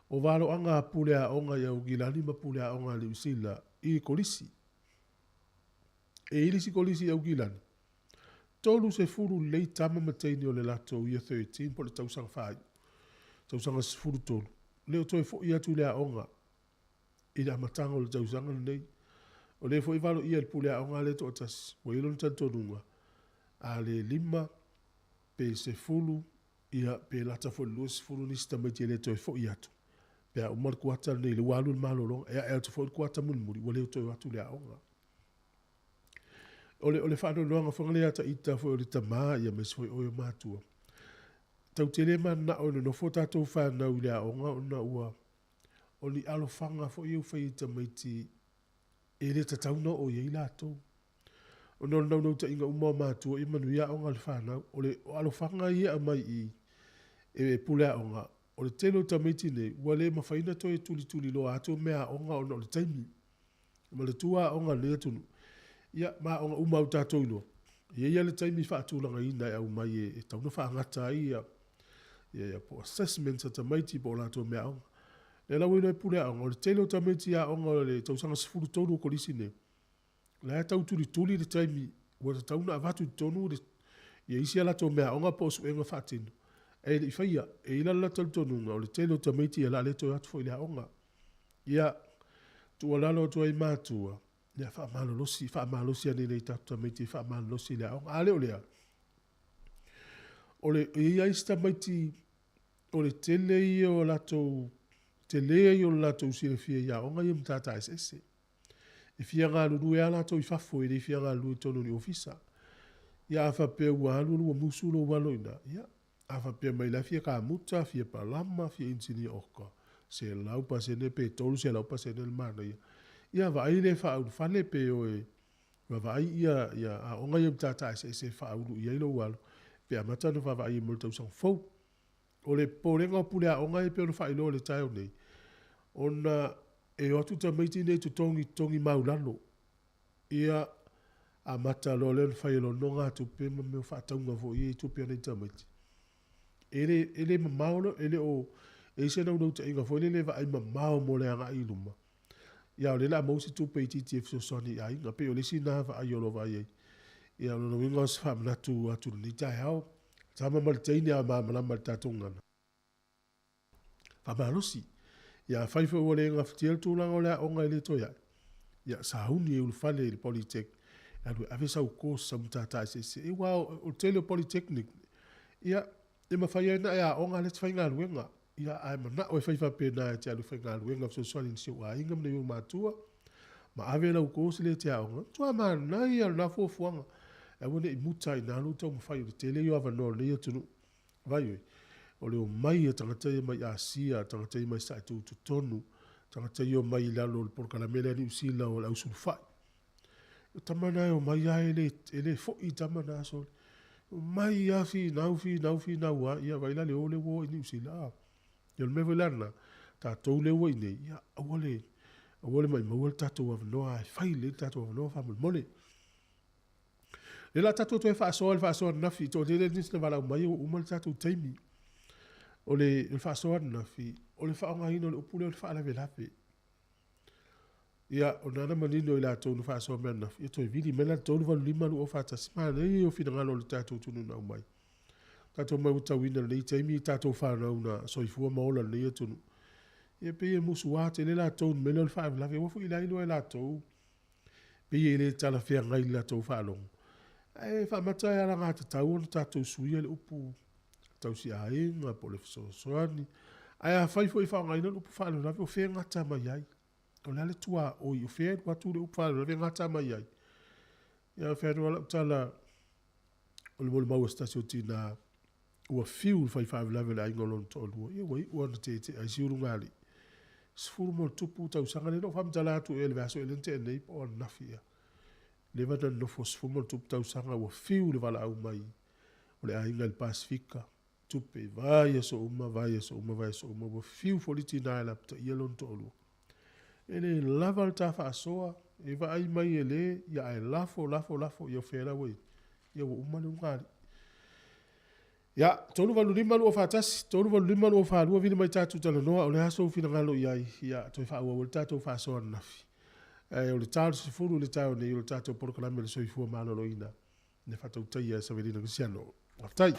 O valoaga a pule aoga i Aukilani ma pule aoga a Niu Sila i Kolisi. E i ai le isi kolisi i Aukilani, 30 lelei tama ma teine o le latou Year 13 po o le tausaga faaiu, tausaga 13, le o toe foi atu i le aoga i le amataga o le tausaga lenei. O lea foi e valoia e le pule aoga lea e toatasi, ua i ai lona talitonuga, a le 5 pe 10 Ia, pe lata foi i le 20 nisi tamaiti e le toe foi atu, pe a uma le kuata lenei, lea ua alu i le malologa, e ae atu foi le kuata mulimuli, ua le toe o atu i le aoga. O le, o le faanoanoaga foi lea ia ita foi o le tama, ia aemaise foi oe o matua. Tatou te le mananao e nonofo tatou fanau i le aoga ona ua, o ni alofaga foi ia ua fai i tamaiti e le tatau ona oo i ai latou. Ona o le naunautaiga uma o matua ia manuia aoga a le fanau. O le alofaga ia e aumai i i e pule aoga, o le tele o tamaiti nei, ua le mafai ona toe tulituliloa atu mea aoga ona o le taimi. Ma le tua aoga a lenei atunuu, ia ma aoga uma ua tatou iloa, e i ai lava le taimi faatulagaina e aumai e tatau ona faagata ai ia ia po o assessments a tamaiti po o latou mea aoga. O lea la ua iloa e pule aoga, o le tele o tamaiti aoga o le tausaga 13 o Kolisi nei, O la e tau tulituli le taimi ua tatau ona avatu i totonu le, ia isi a latou meaaoga po o suega faatino, ae le i faia. E i ai la le latou talitonuga, o le tele o tamaiti ia o le a le toe o atu foi i le aoga. Ia, tuualalo atu ai i matua, ia faamalolosi, faamalosi ane i nai tatou tamaiti e faamalolosi i le aoga. A le o lea, o le, e i ai isi tamaiti o le tele ia o latou, tele ia o le latou silafia i aoga ia matata eseese. E fia galulue lava latou i fafo, e le fia galulue i totonu o ni ofisa. Ia a faapea ua alu alu ua musu lou alo i ina, ia, a faapea mai la e fia kamuta, fia palama, fia inisinia oka, 100% pe 300% le manaia. Ia vaai le faaulufale pe o e vaavaai ia, ia aoga ia matata eseese e faaulu i ai lou alo, pe amata ona vaavaai ai mo le tausaga fou. O le popolega o pule aoga e pei ona faailoa i le taeao nei, ona e o atu tamaiti nei totogi totogi maulalo. Ia, amata loa lea ona fai e lona nogatupe ma mea o faatauga foi ia i tupe a nai tamaiti. E le, e le mamao, e le o, e i ai se naunautaiga foi lele e vaai mamao mo le agai i luma. Ia, o lea o le a maua se tupe itiiti e fesoasoani i aiga. Pei o le isi lena vaai o lo o vaai ai. Ia, o lona uiga o se faamanatu atu i lenei taeao. Tama ma le teine a malamalama i le tatou gagana. Faamalosi. Ia afai foi ua le gafatia le tulaga o le aoga e le toe ae, ia sauni e ulufale i le Polytech e alu e ave sau course, sau matata eseese. Aua o le tele o Polytechnic, ia, e mafai ai ona e aoga a o lea e te faigaluega. Ia, a e manao e fai faapena e te alu e faigaluega fesoasoani i nisi o ou aiga ma nai ou matua, ma ave lau course lea e te aoga, matua manaia o lena fuafuaga. Aua ne i muta ai i ina lou taumafai o le tele ia o avanoa o lenei atunuu. Vaai oe, o le omai a tagata ia mai Asia, tagata ia mai Sae Tutotonu, tagata ia omai i lalo o le polokalame lea a Niu Sila o le ausulufai. O tama na e omai lava e le, e le foi tama na sole. Omai lava finau, finau, finau lava, ia vaai la le o lea ua o ai Niu Sila, a. Ia o le mea foi la lena, tatou lea ua i inei, ia aua le, aua le maimaua le tatou avanoa ae fai lelei le tatou avanoa faamolemole. O lea o le a tatou toe faasoa i le faasoa ananafi, toatele nisi na valaau mai ua uma le tatou taimi. O le faasoa ananafi, o le faaaogaina o le upu lea o le faalavelave. Ia, o lena na manino i latou na faasoa mai ananafi, ia toe vili mai la le 385 241, manaia ia o finagalo o le tatou atunuu na aumai. Tatou matauina i lenei taimi tatou fanau na soifua ma ola i lenei atunuu, ia pei e musua tele latou i le mea lea o le faalavelave, aua foi o la e iloa e latou, pei e le talafeagai i le latou faalogo. Ae faamata e alagatatau ona tatou suia le upu tausiaiga po o le fesoasoani. Ae afai foi e faaaogaina le upu faalavelave, o fea e gata mai ai? O le a le tuaoi? O fea e alu atu le upu faalavelave e gata mai ai? Ia, fai atu lava lau tala, o le molimau a se tasi o tina ua fiu i le fai faalavelave o le aiga o lona toalua, ia ua iu lava ina tietie ai si ulugalii. 10+ tausaga, lea na ou faamatala atu ea i le vaiaso ea lea na tea nei po o ananafi ea. Leva ona nonofo 10+ tausaga ua fiu le valaau mai o le aiga i le Pasefika, tupe, vaiaso uma, vaiaso uma, vaiaso uma, ua fiu foi le tina e lapataia lona toalua. E le lava le ta faasoa, e vaai mai e le, ia ae lafo, lafo, lafo, ia o fea la ua i ai? Ia ua uma le ulugalii. Ia, 385 241, 385 242, vili mai tatou talanoa, o le a sou finagalo i ai, ia toe faaauau ai le tatou faasoa ananafi. Ae o le ta o le 10 i le taeao nei o le tatou polokalame o le soifua maloloina, le faatautaia e Savelina Kasiano. Faafetai.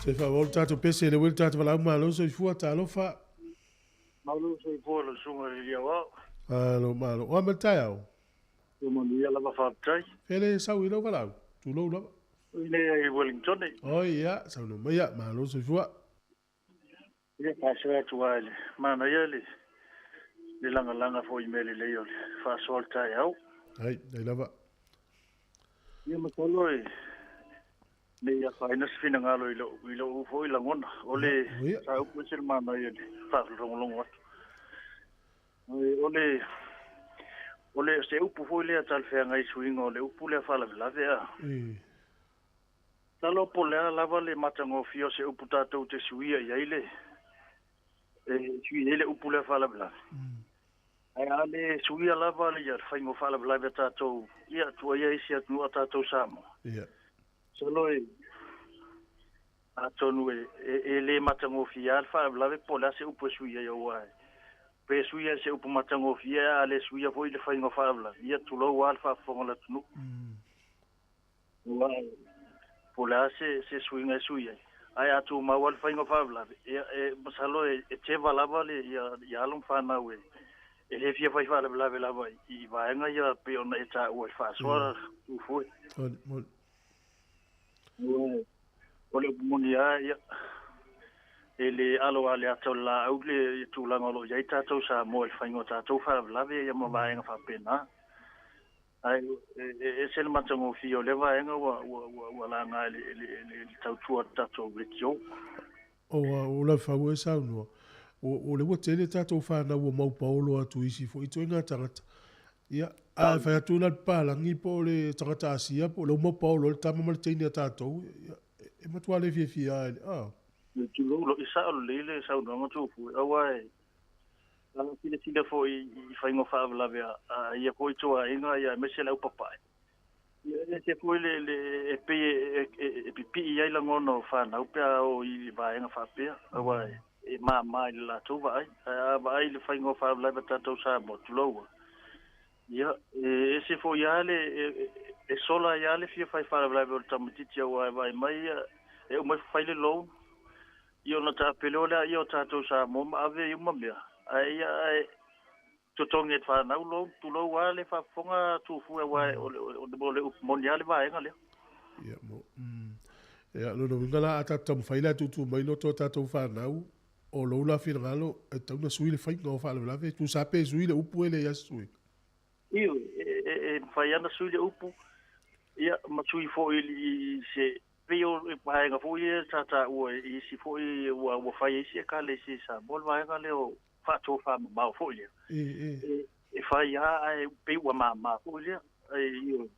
Se whaawau tātou pese le wele tātou walau malo soifua talofa. Malo soifua le susuga i le Ao. Malo malo. Oa ma le taeao. Ia manuia lava faafetai. Fele sau i lau valaau. Tulou lava. I nei i Wellington. Oi ia, saunoa mai ia, malo soifua. Ia faasoa atu lava i le manaia le le lagalaga foi i mea lelei o le faasoa o le taeao. Ai, ai lava. Ia masalo e ne i afaina se finagalo i lou i lou foi lagona. O le mataupu ese le manaia i le faalogologo atu. O le o le se upu foi lea talafeagai i suiga o le upu lea faalavelave a. Masalo po o le a lava le matagofie o se upu tatou te suia i ai le e suia ai le upu lea faalavelave. Ae a le suia lava le faiga o faalavelave a tatou, ia, tuuaia isi atunuu a tatou Samoa. Ia. Masalo e atonu e, e, e le matagofie lava le faalavelave po o le a se upu e suia ai aua pe suia se upu matagofie a le suia foi le faiga o faalavelave, ia tulou lava le faafofoga o le atunuu. Aua po o le a se, se suiga e sui ai, ae a tumau lava le faiga o faalavelave, ia, e masalo e, e teva lava le, ia, ia alo ma fanau e, e le fia fai faalavelave lava i, i vaega ia pei ona e taua i le faasoa tufue. Aua o le upu moni lava, ia, e le alo lava i le ata o le laau le tulaga o lo o i ai tatou Samoa i le faiga o tatou faalavelave ia ma vaega faapena. Ae e ese le matagofie o lea vaega ua ua ua ua laga e le e le e le tautua a le tatou leitio. O lau fau e saunoa, o lea ua tele tatou fanau ua maupaolo atu i isi foi ituaiga tagata. Ia, a fai atu la le papalagi po o le tagata Asia po o lea ua maupaolo ai le tama ma le teine a tatou, ia, e matua le fiafia lava i le, a. Tulou, i sao lelei le saunoaga Tuafue, aua e A silasila foi i faiga o faalavelave a ia foi ituaiga ia aemaise le au papae, ia e ese foi le le e pei e pipii ai lagona o fanau pe a oo i vaega faapea, aua e mama i le latou vaai. Ae a vaai i le faiga o faalavelave a tatou Samoa, tulou a, ia e ese foi lava le e sola ai lava le fia fai faalavelave o le tamaitiiti aua e vaai mai e uma ifo fai le loan. Ia ona tapele o lea ia o tatou Samoa ma ave ai uma mea, ae ia ae totogi e fanau lou, tulou lava le faafofoga Tufu aua o le o le upu moni lava le vaega lea. Ia mo ia lona uiga la a tatou taumafai la e tuutuu mai loto o tatou fanau, o lou la finagalo e tatau ona sui le faiga o faalavelave, tusa pe sui le upu e leai lava se suiga. Ioe, e mafai lava ona sui le upu, ia ma sui foi i se pei o vaega foi ia sa taua i isi foi ua ua fai e isi Ekalesia i Samoa le vaega lea o faatofamamao foi lea. E fai lava ae pei ua mama foi lea. Ioe.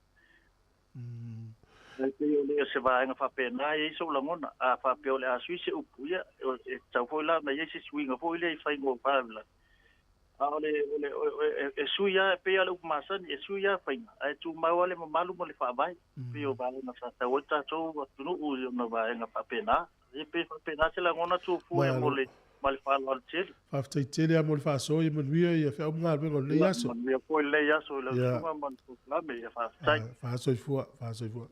Ae pei o le se vaega faapena e i ai sou lagona. A faapea o le a sui se upu, ia, e tatau foi la ona i ai se suiga foi lea i faiga o faalavelave. A o le, o le, e sui lava, e pei lava o le upu masani, e sui lava faiga, ae tumau lava le mamalu ma le faavae. Pei o vaega sa tatau ai le tatou atunuu i ona vaega faapena. E pei e faapena se lagona tuafua mo le ma le faaaloalo tele. Faafetai tele lava mo le faasoa, ia manuia ia feau ma galuega o lenei aso. Ia manuia foi lenei aso i lau susuga ma le polokalame, ia faafetai. Faasoifua, faasoifua.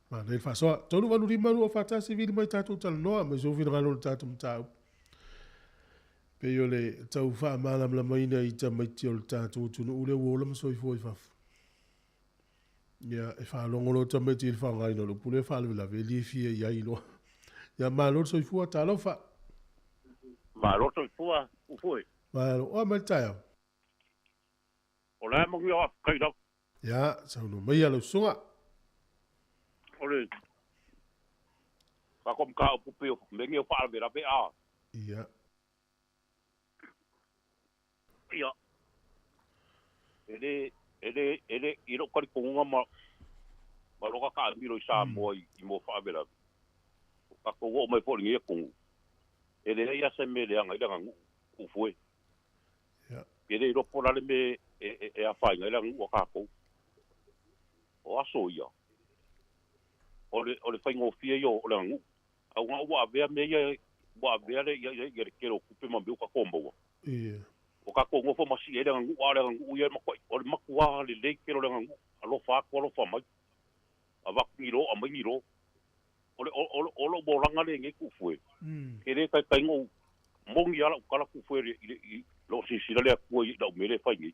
Manaia le faasoa. 385 241 vili mai tatou talanoa mai sou finagalo o le tatou mataupu. Pei o le tau faamalamalamaina i tamaiti o le tatou atunuu lea ua ola ma soifua i fafo. Ia, e faalogo loa tamaiti i le faaaogaina o le upu lea faalavelave, e le fia i ai loa. Ia, malo le soifua, talofa. Malo soifua, Ufue. Malo. Oa mai le taeao. O le a manuia faafetai lava. Ia, saunoa maia lau susuga. O le tatou mataupu pei o mea nei o faalavelave a. Ia. Ia, e le, e le, e le, i lou talitonuga ma, ma lou kakaamilo i Samoa i, i mo faalavelave, o tatou oo mai foi i lenei atunuu, e leai lava se mea e leaga ai le aganuu, ufue. E le iloa po o le a le mea e, e, e afaina ai le aganuu a tatou. O aso ia, o le, o le faigofie ia o le aganuu. Aua ua avea mea ia, ua avea le, ia, ia, ia le tele o tupe ma mea ua tatou maua. Ia. Ua tatou nofo ma sii ai le aganuu, a o le aganuu ia e matuai, o le matua lelei tele o le aganuu, alofa atu alofa mai, avatu ni lo, aumai ni lo. O le o lo mo langa le ngi ku fue. Ke le kai kai ngo mongi ala kala ku fue i lo si si le ku i la mele fai ngi.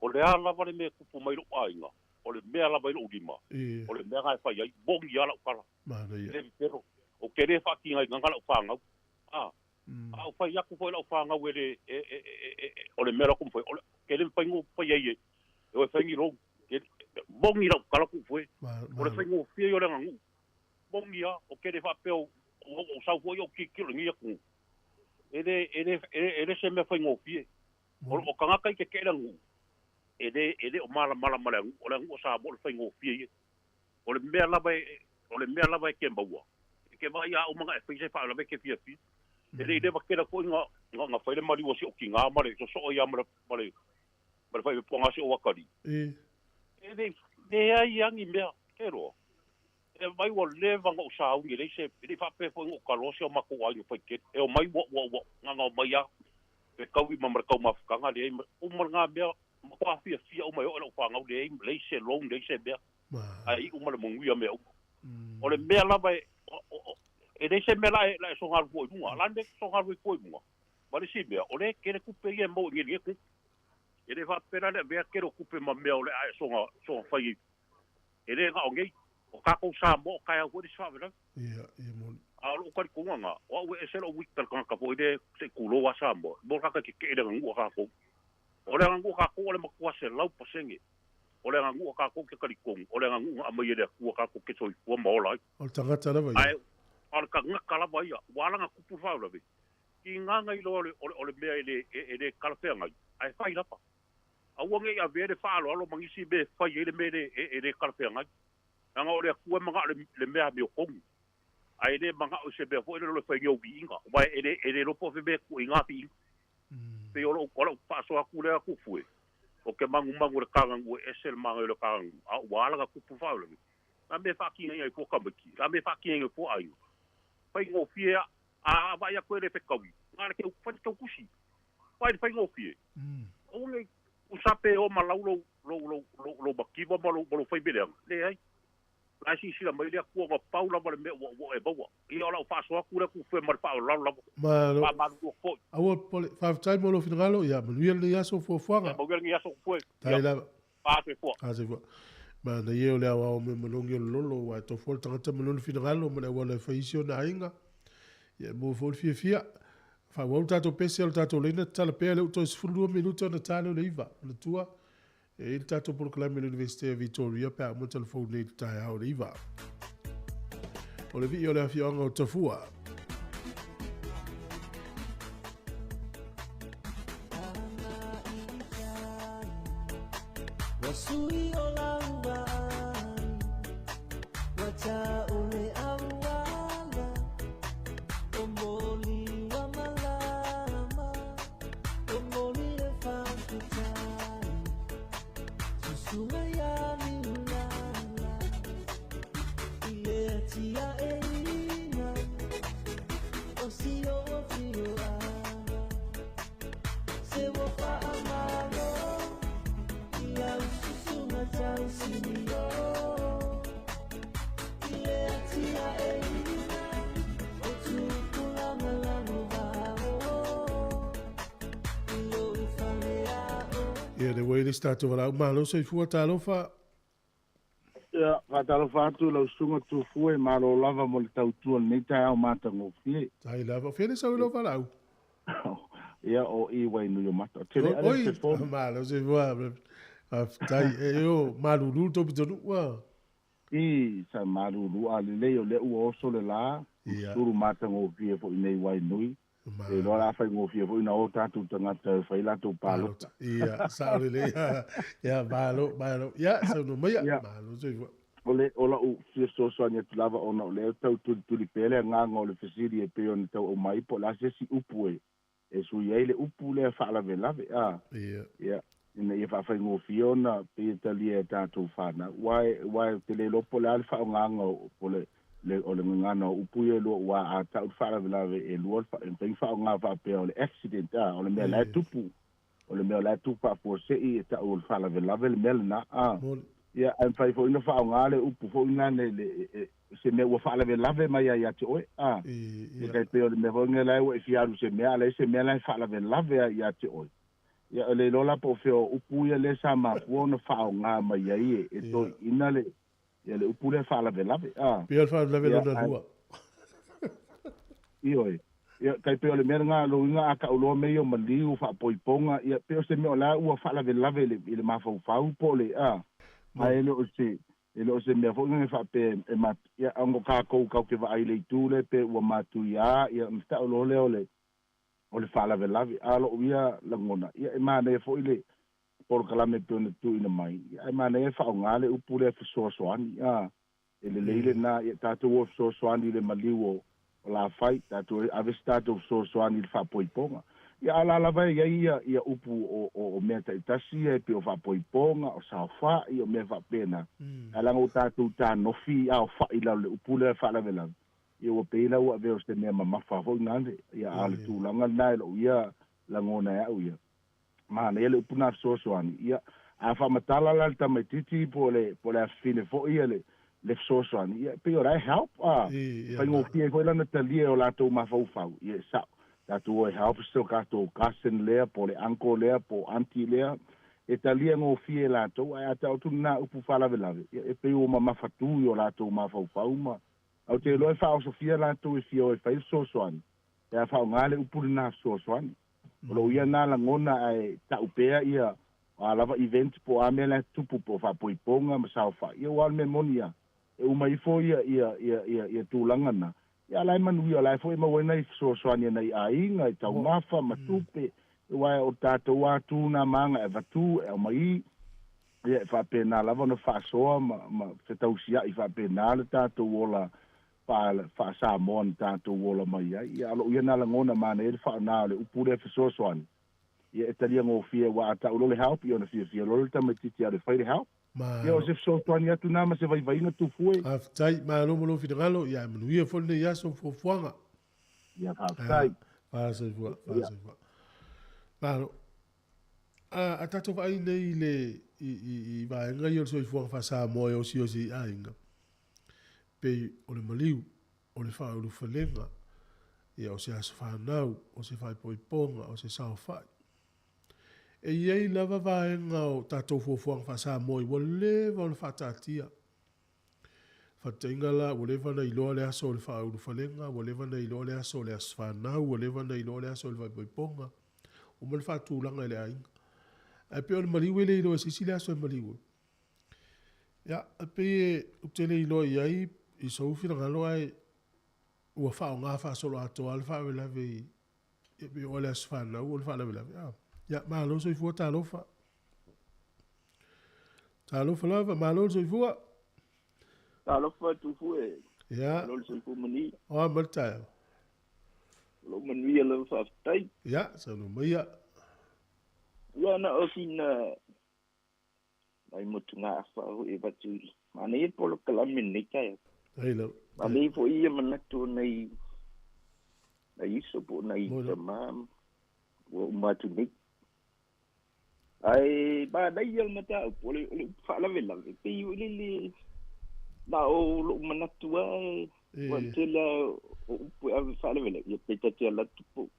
O le ala vale me kupu mai lo ainga. O le mea lava i lo lima. O le mea ngai fai ai mongi ala kala. Ma le pero o ke le fa ki ngai ngala o Ah. A o fai aku foi lo whangau e le o le mea la ku fue. O ke le fai ngo fai ai e. O fai ngi lo mongi la kala ku fue. O le fai ngo fia o le ngangu. Mongi a o ke le fa pe o sau foi o ki ki le ngi aku. Ele se me fai ngo fia. O kanga kai ke ke le ngu. Ele o mala mala mala o le ngu sa mo le fai ngo fia. O le mea lava e ke maua. Ke vai a o manga e fai se fa la ke fia fia. Ele le va ke la ko nga fai le mali o si o ki nga male so so ia male male fai po nga si o wakari. Ele le ai angi mea ke ro. E mai o le vanga o sa ungi le se le fa pe fo ngo kalo se o mako ai no fai ke. E o mai wo wo nga mai a. E kau i mamar kau mafukanga le o mar nga mea ma kwa fia fia o mai o le whangau le le se long le se mea. Ai o male monguia mea. O le mea lava e le se mea la e so ngaru foi lunga. La ne so ngaru foi lunga. Ma le si mea o le kere kupe ia mo ngi ngi ku. E le fa pera le mea kero kupe ma mea o le ai so nga so fai. E le nga o ngi o ka ko sa mo ka ya ko di sa vela. Ia ia mo. A lo ka ko nga o we se lo wik tal ka po ide se kulo wa sa mo. Mo ka ka ke ke le ngu ka ko. O le ngu ka ko le makua se lau pasenge. O le ngu ka ko ke kali kong. O le ngu a mai le ku ka ko ke soi ku ma ola. O tangata lava ia. Ai o ka nga lava ia. Wala nga kupu fa lava. Ki nga ngai lo o le mea e le kalafea ngai. Ai fai lapa. A ua ngai a vere fa alo alo mangisi me fai e le mea e le kalafea ngai. Nga o le ku manga le mea mi o kongu. Ai le manga o se mea fo le fai ngau inga. Wa e le lopo fe me ku inga fi. Pe o lo o paso aku le aku fue. O ke mangu mangu le kanga ngu e sel mangu le kanga. A wala ka kupu fa le. Na me fa ki ngai ko kamaki. Na me fa ki ngai ko ai. Fai ngo fie a vai a ko le fe kawi. Ngara ke u fai tau kusi. Fai fai ngo fie. O ngai u sape o malau lo lo lo lo makiwa ma lo fai bele. Le ai. La si si la mai le ku nga paula ma le me wo e bawa. I ola o faso aku le ku fe ma pa la la. Ma ma lu fo. Aua pole five time mo lo finalo ya manuia le aso fo fuanga. Ma le aso fo. Tai la. Pa se fo. A se fo. Ma na ye o le awa o me malongi o lolo wa to fo tangata mo lo finalo mo le wala faisio na inga. Ya mo fo fia fia. Fa wa tato pese o tato leina tala pe le to 12 minuto na talo le iva. Le tua e il tato proclame l'Université Victoria per mo telefone le tai au le iva. O le vi o le afionga o tafua. Ia le way le statu wala malo se fua talofa. Ia fatalofa atu lau susuga tufua e malo lava mo le tautua lenei taeao matagofie. Tai lava fele sau lo valau. Ia o i Wainui o mata. Tele ale se fo. Malo se fua. Tai e o malulu to pitonu wa. I sa malulu a lelei o le ua oso le la. Suru matagofie fo i nei Wainui. E loa la fai ngofia foi na o tātou tangata fai latou palota. Ia, sao lelei. Ia, malo, malo. Ia, sau no maia. Malo, se fua. O le ola u fia sosoani atu lava ona o lea tau tulituli pea le agaga o le fesili e pei ona tau aumai po o le a se isi upu e sui ai le upu lea faalavelave a. Ia, ina ia faafaigofie ona pei e talia e tatou fanau. Uae te le iloa po o le a le faaaogaga o le o le gagana o upu ia lua ua a tau le faalavelave e lua e mafai faaaoga faapea o le accident a o le mea la e tupu o le mea la e tupu faafuasei e tau o le faalavelave le mea lena a. Ia ae mafai foi ona faaaoga le upu foi lana le se mea ua faalavelave mai ai ia te oe a ia tai pei o le mea foi lenei la ua e fia alu i se mea a leai se mea la e faalavelave ai ia te oe. Ia o le iloa la po o fea o upu ia lea sa mafua ona faaaoga mai ai e toeaiina le ia le upu lea faalavelave a. Pei o le faalavelave lona lua. Ioe. Ia tai pei o le mea lena lona uiga a tau loa mea ia o maliu, faapoipoga, ia pei o se mea o la ua faalavelave i le i le mafaufau po o le a. Ae le o se e le o se mea foi lena faapea e ma ia ona o tatou tatou te vaai i le itu lea pe ua matuia ia ona tau loa lea o le o le faalavelave. A o lou ia lagona, ia e manaia foi le polokalame e pei ona tuuina mai, ia ae manaia e faaaoga le upu lea fesoasoani, a, e lelei lena, ia tatou o fesoasoani i le maliu o Lafai, tatou ave se tatou fesoasoani i le faapoipoga. Ia a o la lava e i ai ia, ia upu o, o, o mea taitasi ia e pei o faapoipoga, o saofai, o mea faapena, ae leaga ua tatou tanofi aofai i lalo o le upu lea faalavelave, ia ua pei la ua avea o se mea mamafa foi nale, ia a o le tulaga lena e lou ia lagona e au ia. Manaia le upu lena fesoasoani, ia a faamatala la le tamaitiiti po o le po o le afafine foi ia le le fesoasoani, ia e pei o la e help a faigofie ai foi lana talia e o latou mafaufau, ia e sao. Tatou o e help se tatou cousin lea po o le uncle lea po o aunty lea, e talia gofie e latou, ae a tau atu lena upu faalavelave, ia e pei ua mamafatū i o latou mafaufau ma Ae ou te iloa e faaosofia latou e fia o e fai le fesoasoani, pe a faaaoga le upu lena fesoasoani. O lou ia lena lagona ae tau pea ia o a lava event po o a mea la e tutupu po o faapoipoga ma saofai, ia aua o le mea moni lava, e uma ifo ia ia ia ia ia tulaga na, ia a o la e manuia, o la e foi e maua ai nai fesoasoani a nai aiga i taumafa ma tupe, aua o tatou lava tu na ma aga e avatu e aumai, Ia, e faapena lava ona faasoa ma, ma fetausia'i faapena le tatou ola faa-Samoa na tatou ola mai ai. Ia, a o lou ia na lagona manaia le faaaoga o le upu lea fesoasoani, ia e talia gofie aua a tau loa le help, ia ona fiafia loa lea le tamaitiiti alu e fai le help. Ia, o se fesoasoani atu na ma se vaivaiga Tufue. Faafetai, malo mo lou finagalo, ia e manuia foi lenei aso ma fuafuaga. Ia, faafetai. Faasoifua, faasoifua. Malo. A, a tatou vaai nei i le, i, i, i vaega ia o le soifuaga faa-Samoa e osiosi i aiga, pei o le maliu, o le faaulufalega, ia, o se aso fanau, o se faaipoipoga, o se saofai. E i ai lava vaega o tatou fuafuaga faa-Samoa ua leva ona faataatia. Faataitaiga la, ua leva ona iloa le aso o le faaulufalega, ua leva ona iloa le aso o le aso fanau, ua leva ona iloa le aso o le faaipoipoga, uma le faatulaga e le aiga. Ae pei o le maliu e le iloa e se isi le aso e maliu ai. Ia, e pei e, ou te le iloa i ai i sou finagalo ae ua faaaoga faasoloatoa le faalavelave i, e pei o le aso fanau o le faalavelave. Ah, ia, malo soifua, talofa. Talofa lava, malo le soifua. Talofa Tufue. Ia. Malo le soifua manuia. O a ma le taeao? O lou manuia lava faafetai. Ia, saunoa maia. Ia, na o sina nai motugaafa foi e avatu i manaia le polokalame i lenei taeao. Ai lava. Manaia foi ia manatu o nai nai uso po o nai tama ua uma atu nei. Ae manaia le mataupu, o le o le upu faalavelave, pei foi lele na o lou manatu lava ua tele lava o upu e ave faalavelave, ia pei ta te alu atu po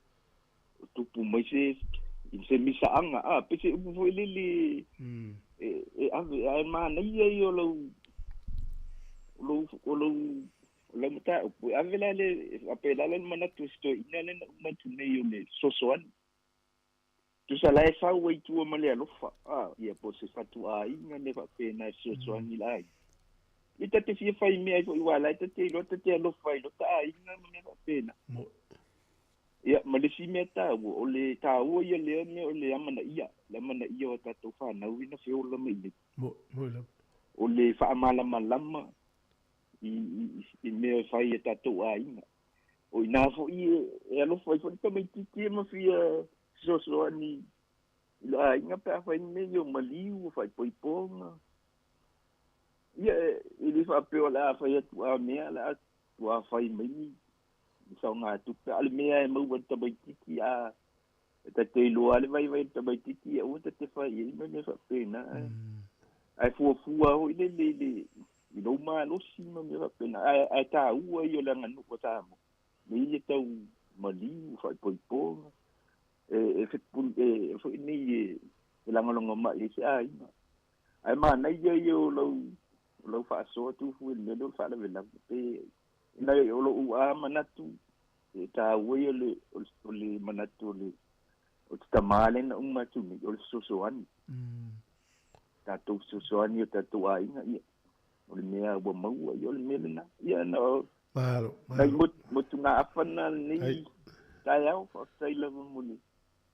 o tupu mai se i se misaaga, a pei se upu foi lele e ave, ae manaia ia o lou o lou o lou o lau mataupu, e ave la le faapena la le manatu o si toeaina lea na uma atu nei o le fesoasoani. Tusa la e sau ai i tua ma le alofa, a, ia po o se fatuaiga mea faapena e fesoasoani i le aiga. Ia ta te fia fai mea ai foi aua la e ta te iloa ta te alofa i lota aiga ma mea faapena. Ia, ma le isi mea taua, o le taua ia lea mea o le amanaia, le amanaia o a tatou fanau ia na feola mai nei. O le faamalamalama i, i, i mea e fai e tatou aiga. O i ina foi e alofa ai foi le tamaitiiti ia ma fia fesoasoani i le aiga pe afai ni mea ia o maliu, o faaipoipoga. Ia, e le faapea o le a fai atu a mea, o le a tuā fai mai ni saogatupe, a o le mea e maua e le tamaitiiti a e ta te iloa lava le vaivai o le tamaitiiti, ia aua ta te fai i ai ma mea faapena. Ae fuafua foi lele i le i lou malosi ma mea faapena ae taua ia o le aganuu a Samoa me ia tau maliu faaipoipoga e e fo'i nei e lagolagomai ai se aiga ae manaia ia o lau faasoa tufu i le mea lea o le faalavelave pe ina o lo'u a manatu e taua ia o le manatu o te tamā lena uma atu nei o le fesoasoani tatou fesoasoani o tatou aiga ia o le mea ua maua ia o le mea lena ia na Malo, nai motugaafa na lenei taeao faafetai lava mo le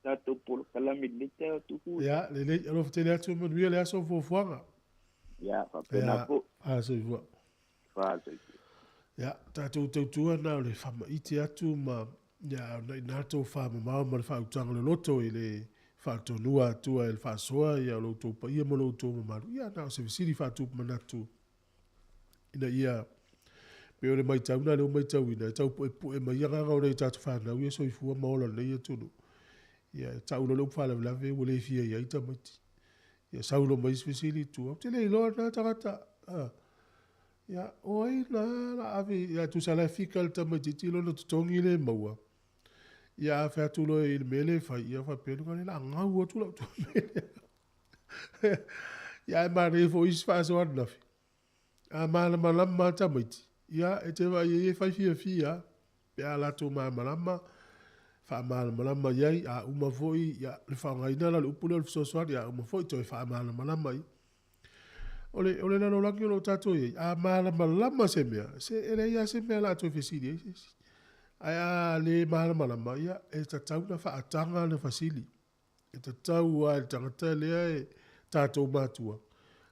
tatou polokalame i lenei taeao tufu. Ia, lelei, alofa tele atu manuia le aso o fuafuaga. Ia, faapena fo'i. Faasoifua. Faasoifua. Ia, tatou tautua na o le faamaite atu ma ia ona ina tou faamamao ma le faautaga loloto i le faatonua atua e le faasoa ia o lo outou paia ma lo outou mamalu. Ia, na o se fesili faatupu manatu ina ia pei o le matau na lea ua matauina e tau puepue mai agaga o nai o tatou fanau ia soifua ma ola lenei atunuu. Ia, e tau loa le upu faalavelave ua le fia i ai tamaiti. Ia sau loa ma isi fesili i tua, ou te le iloa lena tagata. Ia, o ai la la ave, ia tusa la e fika le tamaitiiti lona totogi le maua. Ia a fai atu loa i le mea lea e fai, ia faapea luga le la gau atu lau tupe. Ia ae manaia foi isi faasoa ananafi. A malamalama tamaiti, ia e te vaai ai e fai fiafia pe a latou malamalama, faamalamalama i ai, a uma foi, ia, le faaaogaina la o le upu lea o le fesoasoani, a uma foi toe faamalamalama i. O le, o le lalolagi o lo o tatou i ai, a malamalama se mea, se e leai lava se mea o le a toe fesili ai se isi. Ae a le malamalama, ia, e tatau ona faataga le fasili. E tatau lava i le tagata lea e tatou matua,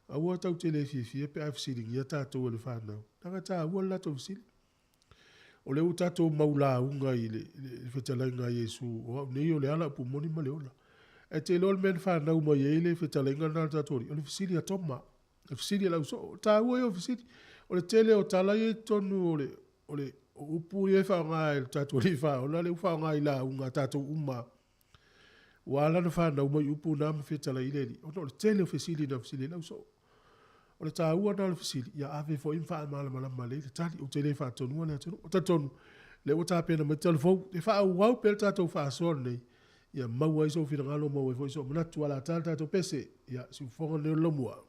aua tatou te le fiafia pe a fesiligia tatou e le fanau, leaga e taua le latou fesili. O lea ua tatou mau lauga i le fetalaiga a Iesu, o au nei o le ala, upu moni ma le ola. Ae te iloa le mea na fanau mai ai le fetalaiga lena a le tatou Alii, o le fesili a Toma, o le fesili a le ausoo. O le taua ia o fesili. O le tele o tala ia i totonu o le, o le o upu ia e faaaoga e le tatou Alii Faaola, lea ua faaaoga i lauga a tatou uma. Ua ala ona fanau mai upu na ma fetalai i le Alii, ona o le tele o fesili na fesili ai le ausoo. O le taua lena o le fesili, ia ave foi ma faamalamalama lelei le tali. Ou te le faatonuina le atunuu. Talitonu, o lea ua tapena mai talavou, e faaauau pea le tatou faasoa lenei, ia maua ai sou finagalo, maua ai foi sou manatu. Alata le tatou pese, ia siufofoga lenei o le Laumua.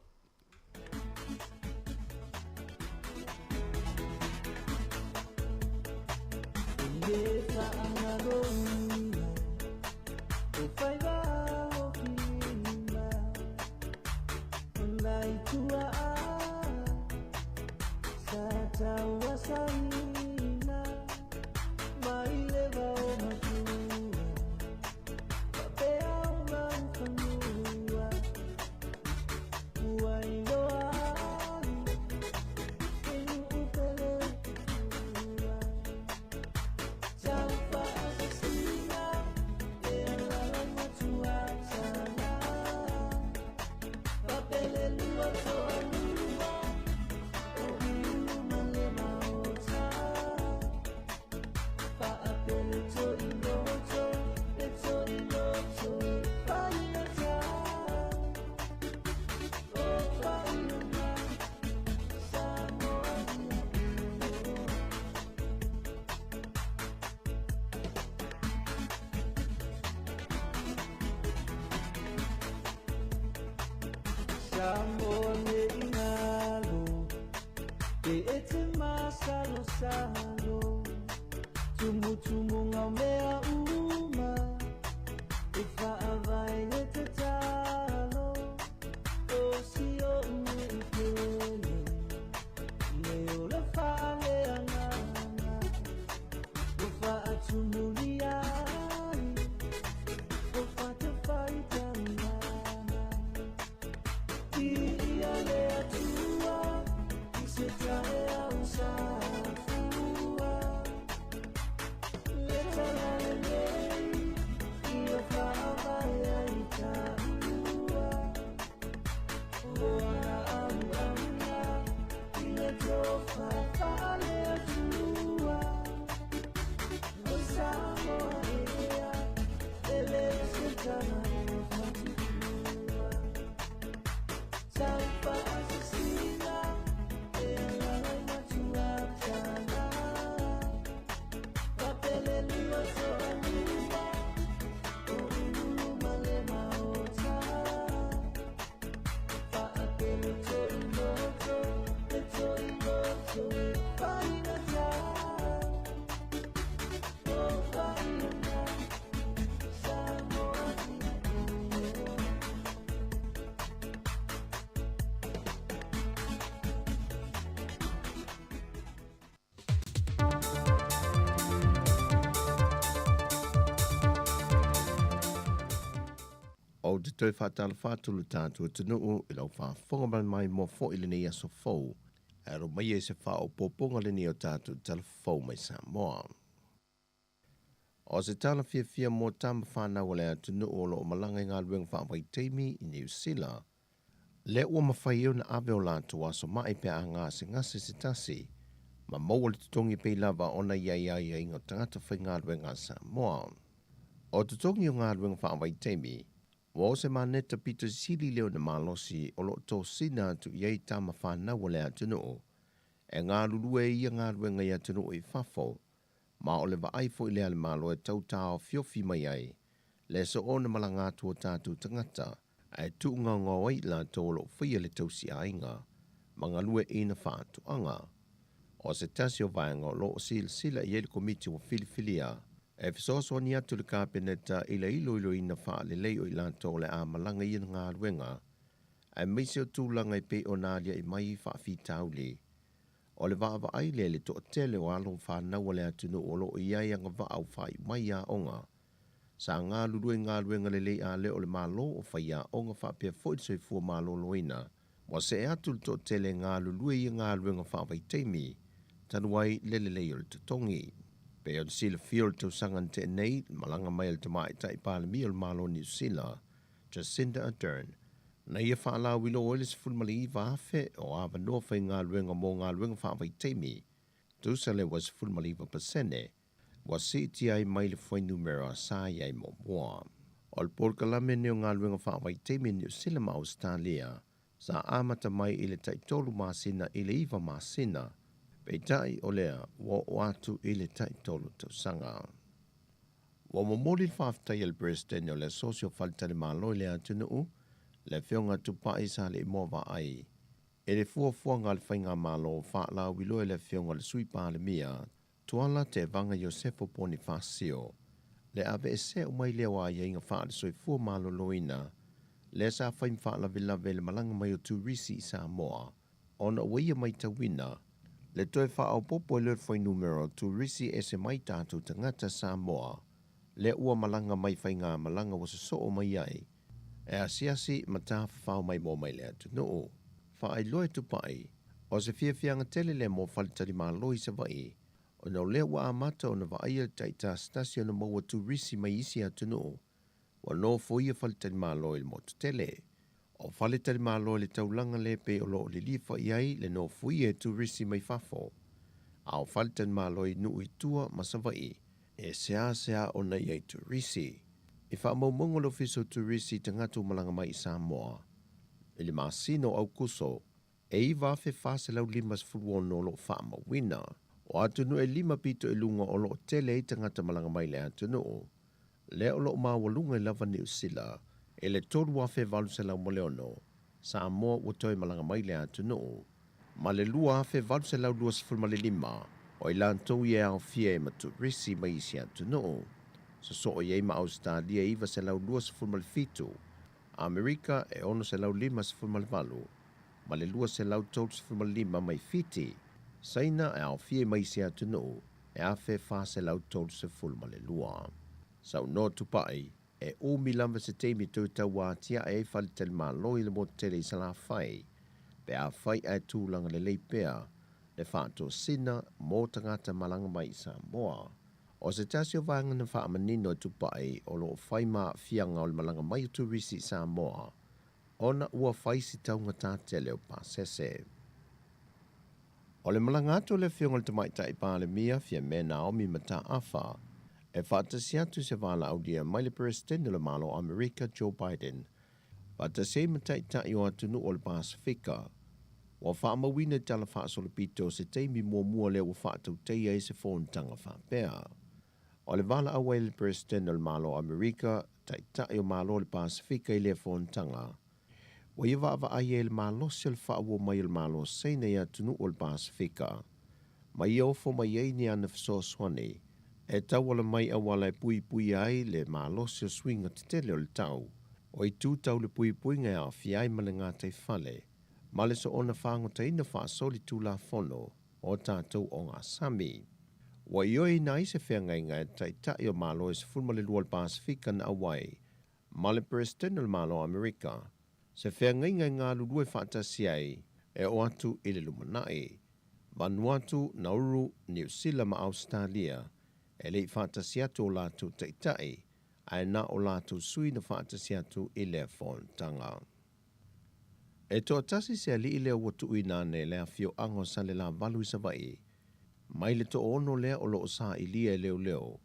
te toe faatalofa atu lo tatou atunuu i lau faafofoga mai mo foʻi lenei aso fou, ae alo maia i se faaopoopoga lenei o tatou tala fou mai Samoa. O se tala fiafia mo tama fanau a le atunuu o loo malaga i galuega faavaitaimi i Niu Sila, lea ua mafai ai ona ave o latou aso maʻi pe a gasegase se tasi ma maua le totogi pei lava ona i ai aiaiga o tagata faigaluega a Samoa. O totogi o galuega faavaitaimi, ua o se maneta pito sili lea ona malosi o loo tosina atu i ai tama fanau a le atunuu e galulue i ia galuega i atunuu i fafo, ma o le vaai foi lea a le Malo e tau taofiofi mai ai le soona malaga atu o tatou tagata ae tuugaogao ai i latou o loo faia le tausiaiga ma galueaiina faatoaga. O se tasi o vaega o loo silasila i ai le Komiti ua filifilia e fesoasoani atu i le Kapeneta i le iloiloina faalelei o i latou o le a malaga i ia galuega, aemaise o tulaga e pei ona aliaʻi mai faafitauli. O le vaavaai lea i le toatele o alo ma fanau a le atunuu o loo i ai agavaa ua faaiu mai i aoga, sa galulue i galuega lelei a lea o le Malo o faiaoga faapea foi le soifua maloloina, ua see atu le toatele e galulue i ia galuega faavaitaimi talu ai le lelei o le totogi. Pei ona silafia o le tausaga na tea nei, le malaga mai a le Tamaitai Palemia o le Malo o Niu Sila, Jacinda Ardern, na ia faalauiloa ai le 19,000 o avanoa faigaluega mo galuega faavaitaimi, tusa lea ua 19% ua siitia ai mai le fuainumera sa i ai muamua. O le polokalame lenei o galuega faavaitaimi i Niu Sila ma Ausetalia sa amata mai i le tai-3 masina i le 9 masina, peitai o lea ua oo atu i le tai-3 tausaga. Ua momoli le faafetai a le Peresetene o le Asosi o Faletalimalo i le atunuu, le Afioga Tupai Saleimoa Vaai, i le fuafuaga a le Faigamalo faalauiloa e le Afioga i le Sui Palemia, Tuala Tevaga Iosefo Ponifasio, le aveesea uma ai lea o aiaiga faale-soifua maloloina, lea sa fai ma faalavelave i le malaga mai o turisi i Samoa, ona ua ia maitauina le toe faaopoopo ai lea o le fuainumera o turisi ese mai tatou tagata Samoa, lea ua malaga mai faigamalaga ua sosoo mai ai e asiasi ma tafafao maimoa mai le atunuu. Faailoa e Tupai, o se fiafiaga tele lea mo faletalimalo i Savaii, ona o lea ua amata ona vaaia le taitasitasi ona maua turisi mai isi atunuu ua nofoia faletalimalo i le motu tele. O faletalimalo i le taulaga lea pei o loo lilifa i ai le nofoia e turisi mai fafo, a o faletalimalo i nuu i tua ma Savaii e seasea ona i ai turisi. I faamaumauga o le Ofisa o Turisi i tagata ua malaga mai i Samoa i le masina o Aukuso, e 9,456 o loo faamauina. O atunuu e lima pito i luga o loo tele ai tagata malaga mai i le atunuu, lea o loo maualuga i lava Niu Sila i le 3,806, Samoa ua toe malaga mai i le atunuu, ma le 2,825 o i latou ia e aofia ai ma turisi mai isi atunuu. Sosoo i ai ma Ausetalia e 927, Amerika e 658, ma le 235 mai Fiti, Saina e aofia ai ma isi atunuu e 1,432. Saunoa Tupai, e umi lava se taimi e toe tauatiae ai faletalimalo i le motu tele i Salafai, pe afai ae tulaga lelei pea le faatosina mo tagata malaga mai i Samoa. O se tasi o vaega na faamanino e Tupai o loo fai ma aafiaga o le malaga mai o turisi i Samoa, ona ua fai si taugata tele o pasese. O le malaga atu a le Afioga i le Tamaitai Palemia, Fiame Naomi Mataafa, e faatasi atu i se valaaulia mai le Peresetene o le Malo o Amerika, Joe Biden, faatasi ai ma taitai o atunuu o le Pasefika, ua faamauina i tala faasolopito o se taimi muamua lea ua faatautaia ai se fonotaga faapea. O le valaau ai a le Peresetene o le Malo o Amerika, taitai o Malo o le Pasefika i lea fonotaga, ua ia vaavaai ai le malosi o le faaauau mai o le Malo o Saina i atunuu o le Pasefika, ma ia ofo mai ai ni ana fesoasoani e tauala mai auala e puipuia ai le malosi o suiga tetele o le tau, o itu tau le puipuiga e aafia ai ma le gataifale ma le soona fagotaina faasolitulafono o tatou ogasami. Ua ioeina ai se feagaiga e taitai o Malo e 12 o le Pasefika na auai. ma le Peresetene o le Malo o Amerika, se feagaiga e galulue faatasi ai e oo atu i le lumanai. Vanuatu, Nauru, Niu Sila ma Ausetalia e le i faatasi atu o latou taitai, ae na o latou sui na faatasi atu i lea fonotaga. E toatasi se alii lea ua tuuina ane le afioaga o Salelavalu i Savaii, mai le toaono lea o lo o sailia e leoleo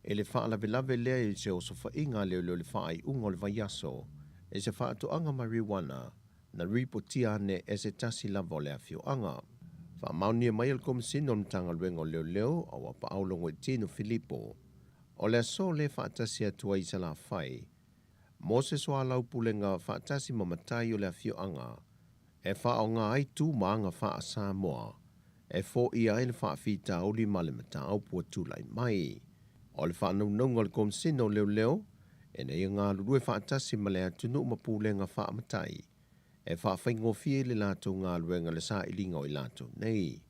i le faalavelave lea i se osofaiga a leoleo i le faaiuga o le vaiaso i se faatoaga mariuana na ripotia ane e se tasi lava o le afioaga. Faamaonia mai e le Komesina o le Matagaluega o Leoleo a ua paau Logoitino Filipo o le aso lea faatasi atu ai i Salafai mo se soalaupulega faatasi ma matai o le afioaga e faaaoga ai tu ma aga faa-Samoa e foia ai le faafitauli ma le mataupu ua tulai mai. O le faanaunauga o le Komesina o Leoleo ina ia galulue faatasi ma le atunuu ma pulega faamatai e faafaigofie i le latou galuega le sailiga o i latou nei.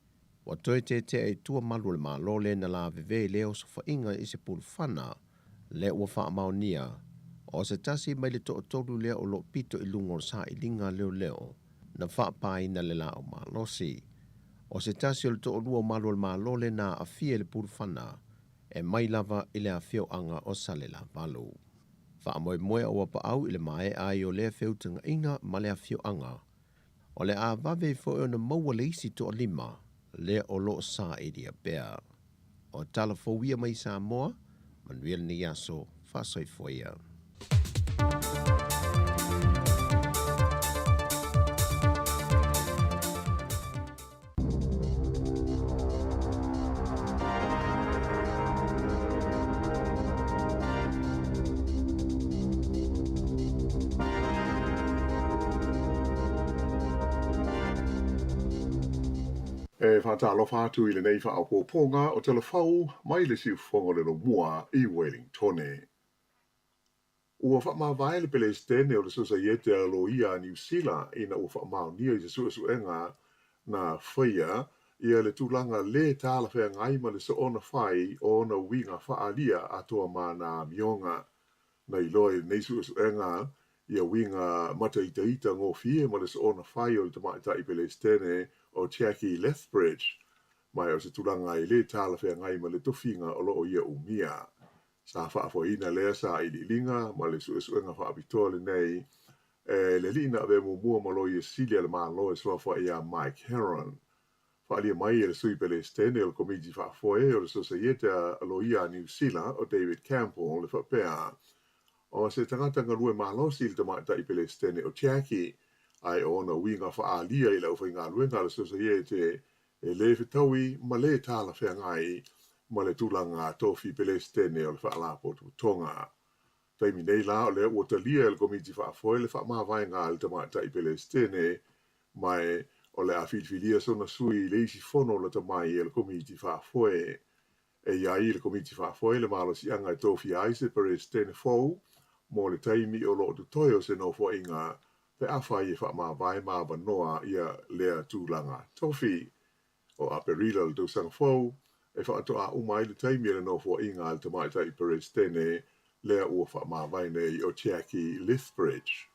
Ua toe tetea i tua malu o le Malo lea na lavevea i lea osofaiga i se pulufana lea ua faamaonia o se tasi mai le toatolu lea o lo o pito i luga o le sailiga leoleo na faapaina le laau malosi. O se tasi o le toalua o malu o le Malo lea na aafia i le pulufana e mai lava i le afioaga o Salelavalu. Faamoemoe a ua paau i le maea ai o lea feutagaiga ma le afioaga O le a vave foi ona maua le isi toalima lea o lo o sailia pea. O tala fou ia mai Samoa, manuia lenei aso, faasoifua ia. E faatalofa atu i lenei faaopoopoga o Talafou mai le siufofoga o le Lomua i Wellingtone. Ua faamavae le Peresetene o le Sosaiete a Loia a Niu Sila ina ua faamaonia i se suesuega na faia ia le tulaga lē talafeagai ma le soona fai o ona uiga faaalia atoa ma ana amioga. Na iloa i lenei suesuega ia uiga mataitaita gofie ma le soona fai o le tamaitai Peresetene o Jackie Lethbridge, ma o se tulaga e lē talafeagai ma le tofiga o lo o ia umia. Sa faafoeina lea sailiiliga ma le suesuega faapitoa lenei e le alii na avea muamua ma Loia Sili a le Malo e suafa ia Mike Heron. Faaalia mai e le Sui Pelesitene o le Komiti Faafoe o le Sosaiete a Loia a Niu Sila o David Campbell le faapea, O se tagata galue malosi le tamaitai Pelesitene o Jackie, ae o ona uiga faaalia i le aufaigaluega a le Sosaiete e lē fetaui ma lē talafeagai ma le tulaga tofi Pelesitene o le Faalapotopotoga. Taimi nei la o lea ua talia e le Komiti Faafoe le faamavaega a le tamaitai Pelesitene, ma o le a filifilia sona sui i le isi fono lata mai e le Komiti Faafoe. E i ai i le Komiti Faafoe le malosiaga e tofia ai se Peresetene fou mo le taimi o lo o totoe o se nofoaiga pe afai e faamavae ma avanoa ia lea tulaga tofi. O Aperila le tausaga fou e faatoa uma ai le taimi o le nofoaiga a le tamaitai Peresetene lea ua faamavae nei o Jackie Lethbridge.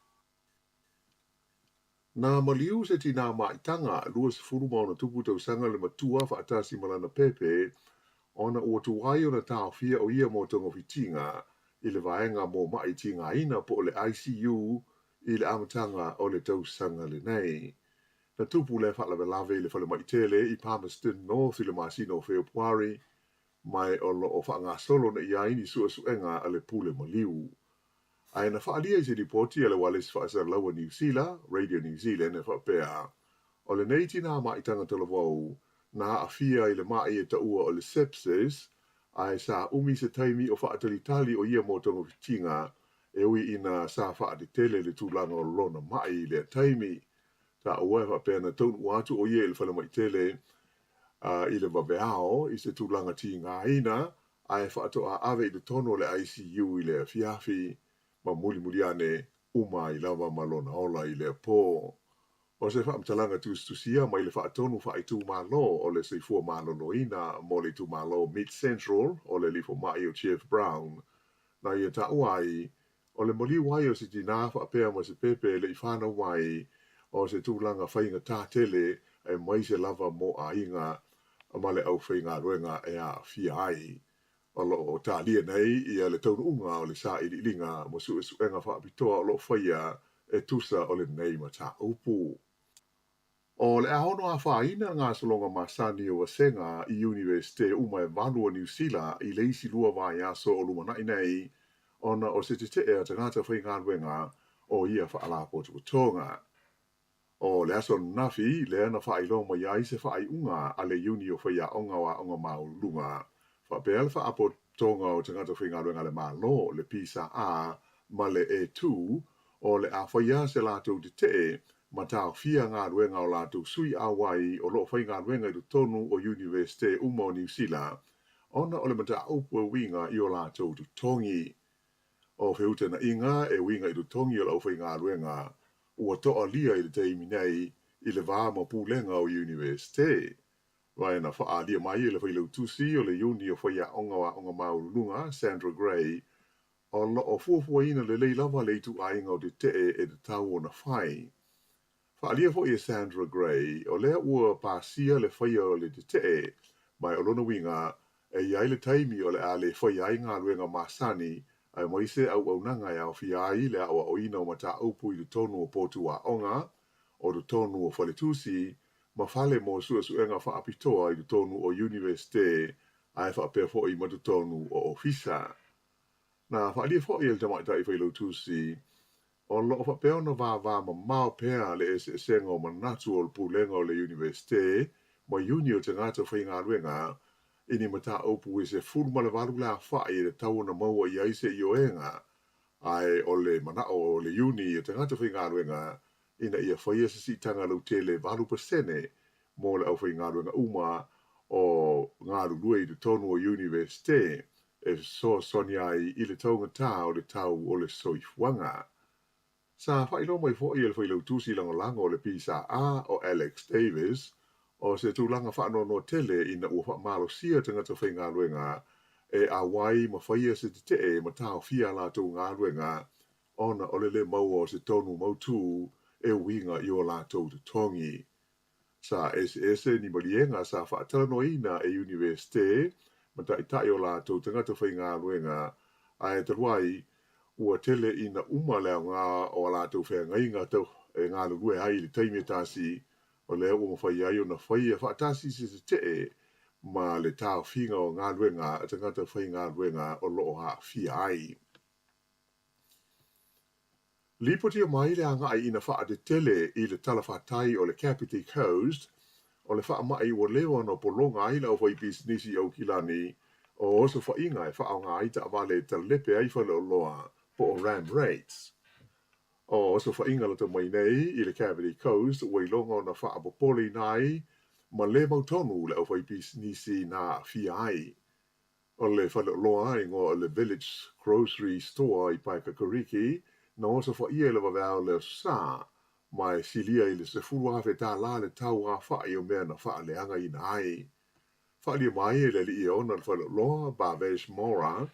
Na maliu se tinā maitaga 20 ma ona tupu tausaga le matua faatasi ma lana pepe ona ua tuai ona taofia o ia mo togafitiga i le vaega mo ma'i tigaina po o le ICU i le amataga o le tausaga lenei. Na tupu lea faalavelave i le falemai tele i Palmerston North i le masina o Feopuari, ma o lo o faagasolo ona i ai ni suesuega a le pule maliu. Ae na faaalia i se lipoti a le ualesi faasalalau a Niu Sila, Radio New Zealand, e faapea, o lenei tinā maitaga talavou na aafia i le ma'i e taua o le sepsis, ae sa umi se taimi o faatalitali o ia mo togafitiga e ui ina sa faatetele le tulaga o lona ma'i i lea taimi. Taua e faapea na taunuu atu o ia i le falemai tele i le vaveao i se tulaga tigaina ae faatoa ave i totonu o le ICU i le afiafi, ma mulimuli ane uma ai lava ma lona ola i lea pō. O se faamatalaga tusitusia mai le faatonu faaitumalo o le soifua maloloina mo le itumalo Mid Central o le alii fomai o Jeff Brown na ia taua ai O le maliu ai o se tinā faapea ma se pepe e le i fanau mai, o se tulaga faigata tele aemaise lava mo aiga ma le aufaigaluega e aafia ai. O lo o talia nei ia le taunuuga o le sailiiliga ma suesuega faapitoa o lo o faia e tusa o lenei mataupu. O le a ono afaina le gasologa masani o vasega i Iunivesite uma e valu o Niu Sila i le isi lua vaiaso o lumanai nei ona o se tete'e a tagata faigaluega o ia faalapotopotoga. O le aso ananafi lea na faailoa mai ai se faaiuga a le Iuni o Faiaoga o Aoga Maualuluga faapea le Faapotopotoga o Tagata Faigaluega a le Malo, le PSA, ma le E2, o le a faia se latou tetee ma taofia galuega o latou sui auai o lo o faigaluega i totonu o Iunivesite uma o Niu Sila ona o le mataupu e uiga i o latou totogi. O feutanaiga e uiga i totogi o le aufaigaluega ua toalia i le taimi nei i le va ma pulega o Iunivesite. Ma na faaalia mai e le failautusi o le Iuni o Faiaoga o Aoga Maualuluga, Sandra Gray, o lo o fuafuaina lelei lava le ituaiga o tetee e tatau ona fai. Faaalia foi e Sandra Gray, o lea ua pasia le faia o le tetee, ma o lona uiga e i ai le taimi o le a le faia ai galuega masani, aemaise auaunaga e aofia ai le aoaoina o mataupu i totonu o potu aoga, o totonu o faletusi, ma fale mo suesuega faapitoa i totonu o Iunivesite, ae faapea foi ma totonu o ofisa. Na faaalia foi e le tamaitai failautusi, o lo o faapea ona vavamamao pea le eseesega o manatu o le pulega o le Iunivesite ma iuni o tagata faigaluega i ni mataupu e 18 le aofai e tatau ona maua i ai se ioega, ae o le manao o le iuni o tagata faigaluega ina ia faia se siitaga lautele 8% mo le aufaigaluega uma o galulue i totonu o Iunivesite e fesoasoani ai i le taugatā o le tau o le soifuaga. Sa faailoa mai foi e le failautusi lagolago o le PSA o Alex Davis, o se tulaga faanoanoa tele ina ua faamalosia tagata faigaluega e auai ma faia se tetee ma taofia a latou galuega ona o le lē maua o se tonu mautū e uiga i o latou totogi. Sa eseese ni maliega sa faatalanoaina e Iunivesite ma taitai o latou tagata faigaluega, ae talu ai ua tele ina uma le aoga o a latou feagaiga tau e galulue ai i le taimi e tasi, o lea ua mafai ai ona faia faatasi se tetee ma le taofiga o galuega a tagata faigaluega o lo o aafia ai. Lipotia mai le agai ina faatetele i le talafatai o le Kapiti Coast o le faamai ua leva ona pologa ai le aufaipisinisi Aukilani o osofaiga e faaaoga ai taavale e talepe ai faleoloa po o ram rates. O osofaiga lata mai nei i le Kapiti Coast ua iloga ona faapopoleina ai ma le mautonu le aufaipisinisi na aafia ai. O le faleoloa e igoa o le Village Grocery Store i Paekakariki na osofaia i le vaveao o le Aso Sa, ma e silia i le $10,000 le tau aofai o mea na faaleagaina ai. Faaalia mai e le alii e ona le faleoloa, Bhavesh Mora,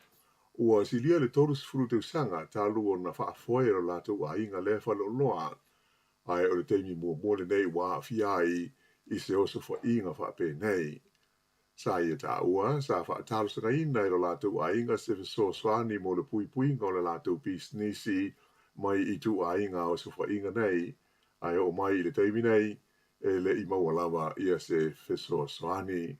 ua silia le 30 tausaga talu ona faafoe e lo latou aiga lea faleoloa, ae o le taimi muamua lenei ua aafia ai i se osofaiga faapenei. Sa ia taua, sa faatalosagaina e lo latou aiga se fesoasoani mo le puipuiga o le latou pisinisi mai ituaiga osofaiga nei, ae oo mai i le taimi nei, e le i maua lava ia se fesoasoani.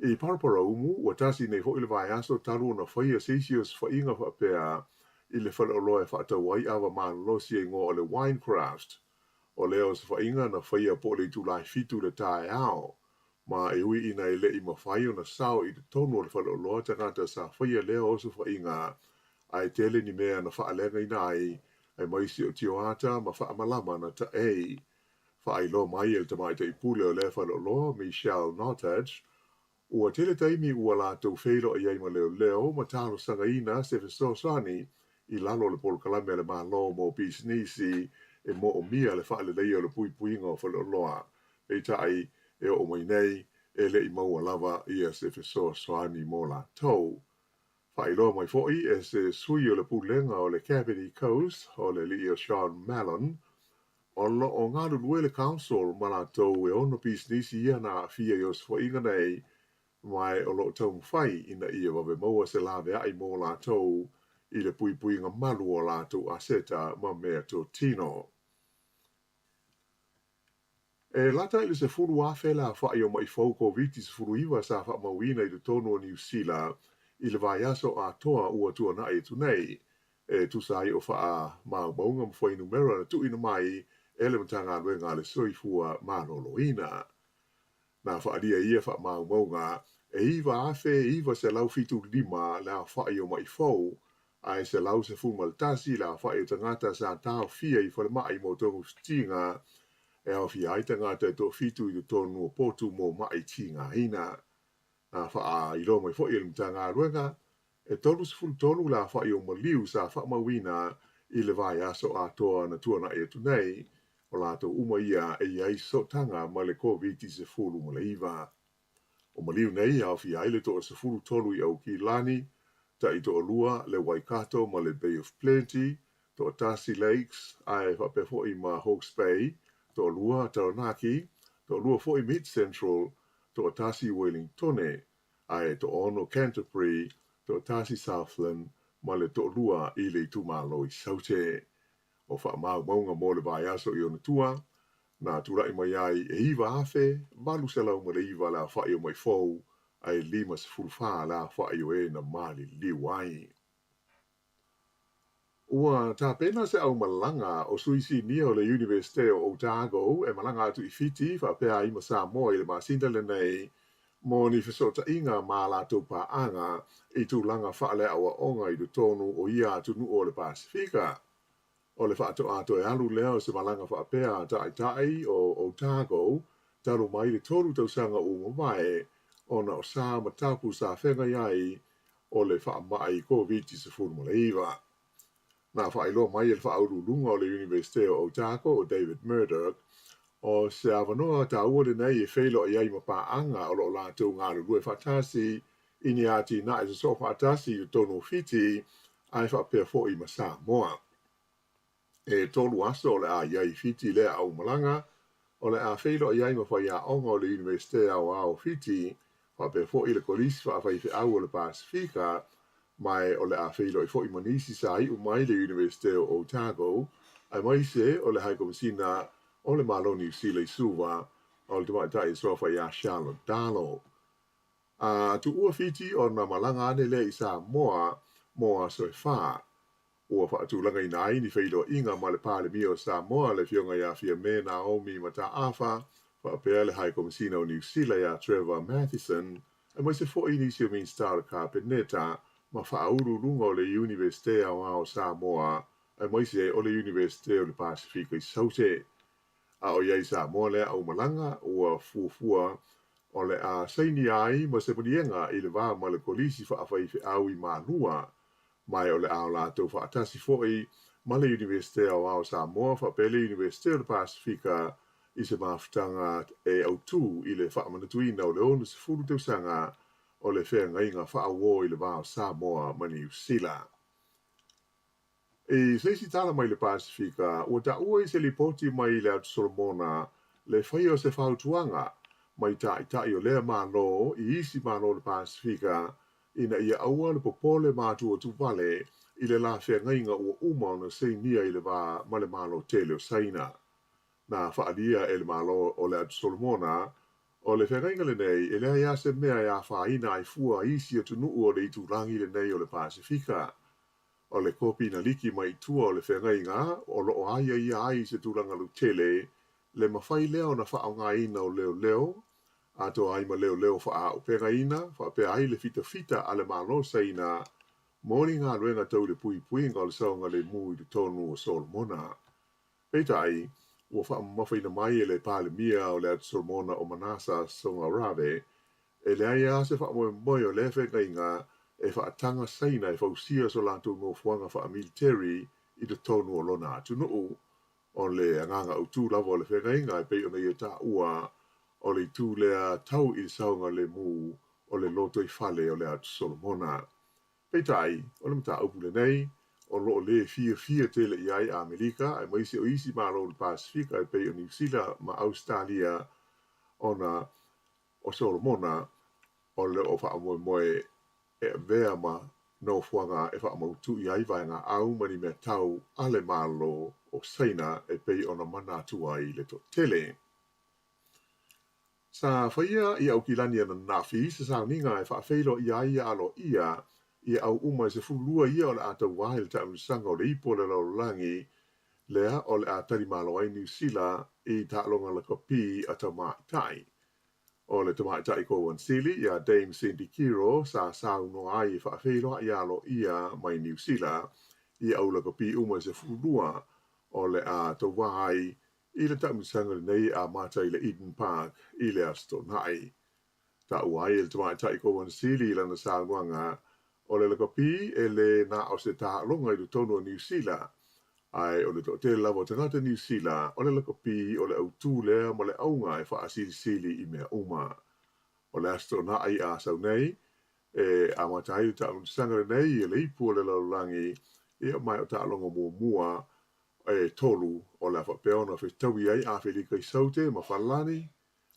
I Paraparaumu, ua tasi nei foi le vaiaso talu ona faia se isi osofaiga faapea i le faleoloa e faatau ai ava malolosi e igoa o le Winecraft. O lea osofaiga na faia po o le itula e 7 i le taeao, ma e ui ina e le i mafai ona sao i totonu o le faleoloa tagata sa faia lea osofaiga, ae tele ni mea na faaleagaina ai, aemaise o tioata ma faamalama na taei. Faailoa mai e le tamaitai pule o lea faleoloa, Michelle Nottage, ua tele taimi ua latou feiloai ai ma leoleo ma talosagaina se fesoasoani i lalo o le polokalame a le Malo mo pisinisi e moomia le faaleleia o le puipuiga o faleoloa. Peitai, e oo mai nei, e le i maua lava ia se fesoasoani mo latou. Faailoa mai foi e se sui o le pulega o le Kapiti Coast o le alii o Sean Mallon, o lo o galulue le Council ma latou e ono pisinisi ia na aafia i osofaiga nei, ma o lo o taumafai ina ia vave maua se laveai mo latou i le puipuiga malu o latou aseta ma mea totino. E lata i le 10,000 le aofa'i o ma'i fou Koviti-19 sa faamauina i totonu o Niu Sila i le vaiaso atoa ua tuana'i atu nei, e tusa ai o faamaumauga ma fuainumera na tuuina mai e le Matagaluega a le Soifua Maloloina. Na faaalia i ia faamaumauga e 9,975 le aofa'i o ma'i fou, ae 111 le aofa'i o tagata sa taofia i falemai mo togafitiga e aofia ai tagata e toafitu i totonu o potu mo ma'i tigaina. Na faailoa mai foi e le Matagaluega, e 33 le aofa'i o maliu sa faamauina i le vaiaso atoa na tuana'i atu nei, o latou uma ia e i ai sootaga ma le Koviti-19. O maliu nei e aofia ai le toa-13 i Aukilani, taitoalua le Waikato ma le Bay of Plenty, toatasi Lakes ae faapea foi ma Hawke's Bay, toalua Taranaki, toalua foi Mid Central, toatasi Wellingtone, ae toaono Canterbury, toatasi Southland ma le toalua i le itumalo i Saute. O faamaumauga mo le vaiaso i ona tua, na tulai mai ai e 9,809 le aofa'i o ma'i fou, ae 54 le aofa'i o e na maliliu ai. Ua tapena se aumalaga o sui sinia o le Iunivesite o Otago e malaga atu i Fiti faapea ai ma Samoa i le masina lenei mo ni fesoota'iga ma a latou paaga i tulaga faaleaoaoga i totonu o ia atunuu o le Pasefika. O le faatoā toe alu lea o se malaga faapea a ta'ita'i o Otago talu mai le tolu tausaga ua mavae ona o sa ma tapu sa feagai ai o le faama'i Koviti-19. Na faailoa mai e le faauluuluga o le Iunivesite o Otago o David Murdoch, o se avanoa taua lenei e feiloai ai ma paaga o lo o latou galulue faatasi i ni atinae sosoo faatasi i totonu o Fiti ae faapea foi ma Samoa. E tolu aso o le a i ai i Fiti lea aumalaga, o le a feiloai ai ma faiaoga o le Iunivesite Aoao o Fiti, faapea foi le Kolisi Faafaifeau o le Pasefika, ma o le a feiloai foi ma nisi sa iu mai le Iunivesite o Otago, aemaise o le Haikomisina o le Malo Niu Sila i Suva, o le tamaitai e suafa ia Charlotte Dalo. A tuua Fiti ona malaga ane lea i Samoa mo aso e fā. Ua faatulagaina ai ni feiloaiga ma le Palemia o Samoa le Afioga ia Fiame Naomi Mataafa, faapea le Haikomisina o Niu Sila ia Trevor Mathison, aemaise foi nisi o Minisita o le Kapeneta ma faauluuluga o le Iunivesite Aoao o Samoa aemaise o le Iunivesite o le Pasefika i Saute. A o i ai i Samoa lea aumalaga, ua fuafua o le a sainia ai ma se maliega i le va ma le Kolisi Faafaifeau i Malua, ma o le a o latou faatasi foi ma le Iunivesite Aoao o Samoa faapea le Iunivesite o le Pasefika i se mafutaga e autū i le faamanatuina o le 60 tausaga o le feagaiga faauō i le va o Samoa ma Niu Sila. I se isi tala mai le Pasefika, ua taua i se lipoti mai le Atu Solomona le faia o se fautuaga mai ta'ita'i o lea Malo i isi Malo o le Pasefika ina ia aua le popole ma atuatuvale i le la feagaiga ua uma ona sainia i le va ma le Malo tele o Saina. Na faaalia e le Malo o le Atu Solomona, o le feagaiga lenei e leai lava se mea e afaina ai fua isi atunuu o le itulagi lenei o le Pasefika. O le kopi na liki mai i tua o le feagaiga o lo o aiaia ai i se tulaga lautele le mafai lea ona faaaogaina o leoleo, atoa ai ma leoleo faaaupegaina, faapea ai le fitafita a le Malo o Saina mo ni galuega tau le puipuiga o le saogalemu i totonu o Solomona. Peitai, ua faamamafaina mai e le Palemia o le Atu Solomona o Manasa Sogarave, e leai lava se faamoemoe o lea feagaiga e faataga Saina e fausia so latou nofoaga faamiliteri i totonu o lona atunuu. O le agaga autū lava o le feagaiga e pei ona ia taua, o le itu lea tau i le saogalemu o le lotoifale o le Atu Solomona. Peitai, o le mataupu lenei, o lo o lē fiafia tele i ai Amerika aemaise o isi Malo o le Pasefika e pei o Niu Sila ma Ausetalia ona o Solomona o lo o faamoemoe e avea ma nofoaga e faamautu i ai vaegaau ma ni mea tau a le Malo o Saina e pei ona manatu ai le toatele. Sa faia i Aukilani ananafi se sauniga e faafeiloai ai aloaia i au uma e 12 ia o le a tauā i le taamilosaga o le Ipu o le Lalolagi lea o le a talimalo ai Niu Sila i taaloga lakapi a tamaitai. O le tamaitai Kowansili ia Dame Cindy Kiro sa saunoa ai e faafeiloai aloaia mai Niu Sila i au lakapi uma e 12 o le a tauā ai I le taamilosaga lenei e amata i le Eden Park i le Aso Toonai. Taua ai e le tamaitai Kowansili i lana saunoaga, o le lakapi e lē na o se taaloga i totonu o Niu Sila, ae o le toatele lava o tagata Niu Sila, o le lakapi o le autū lea ma le auga e faasilisili i mea uma. O le Aso Toonai a sau nei, e amata ai le taamilosaga lenei i le Ipu o le Lalolagi, ia ma o taaloga muamua e tolu o le a faapea ona fetaui ai Afelika i Saute ma Falelani,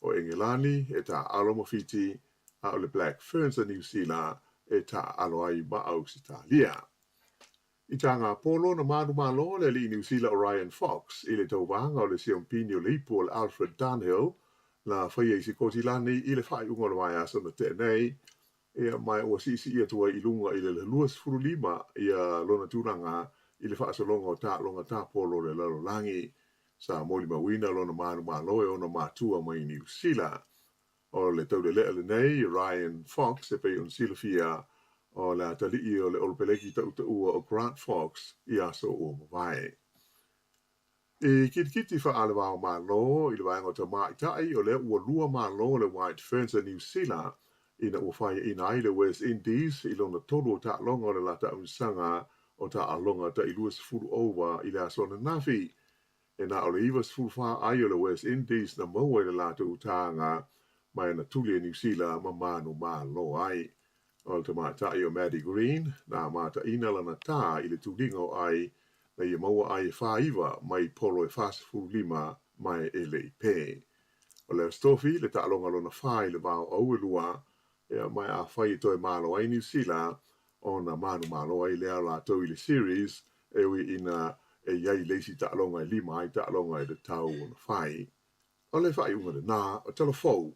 o Engelani e taaalo ma Fiti, a o le Black Ferns a Niu Sila e taaalo ai ma Ausetalia. I Tagapolo na manumalo le alii Niu Sila o Ryan Fox i le tauvaga o le siompini o le ipu o le Alfred Dunhill na faia i Sikotilani i le faaiuga o le vaiaso na tea nei, ia ma ua siisii atu ai i luga i le 25 ia lona tulaga i le faasologa o taaloga tapolo o le lalolagi. Sa molimauina lona manumalo e ona matua mai Niu Sila. O le taulelea lenei, Ryan Fox, e pei ona silafia, o le atalii o le olopeleki tautaua o Grant Fox i aso ua mavae. I kitikiti faale-va o Malo i le vaega o tamaitai, o lea ua lua malo le White Ferns a Niu Sila ina ua faiaina ai le West Indies i lona tolu o taaloga o le la taamilosaga o taaloga tai 20 over i le aso ananafi. E na o le 94 ai o le West Indies na maua i le latou utaga ma e na tuli e Niu Sila ma manumalo ai. O le tamaitai o Maddie Green na mataina lana tā i le tuliga o ai na ia maua ai e 49 mai polo e 45 mae e le i pē. O le Aso Tofi le taaloga lona fa i le va o au e lua, ia mae afai e toe malo ai Niu Sila ona manumalo ai lea o latou i le series e ui ina e i ai le isi taaloga e lima ai taaloga e tatau ona fai. O le faaiuga lenā o Tala Fou.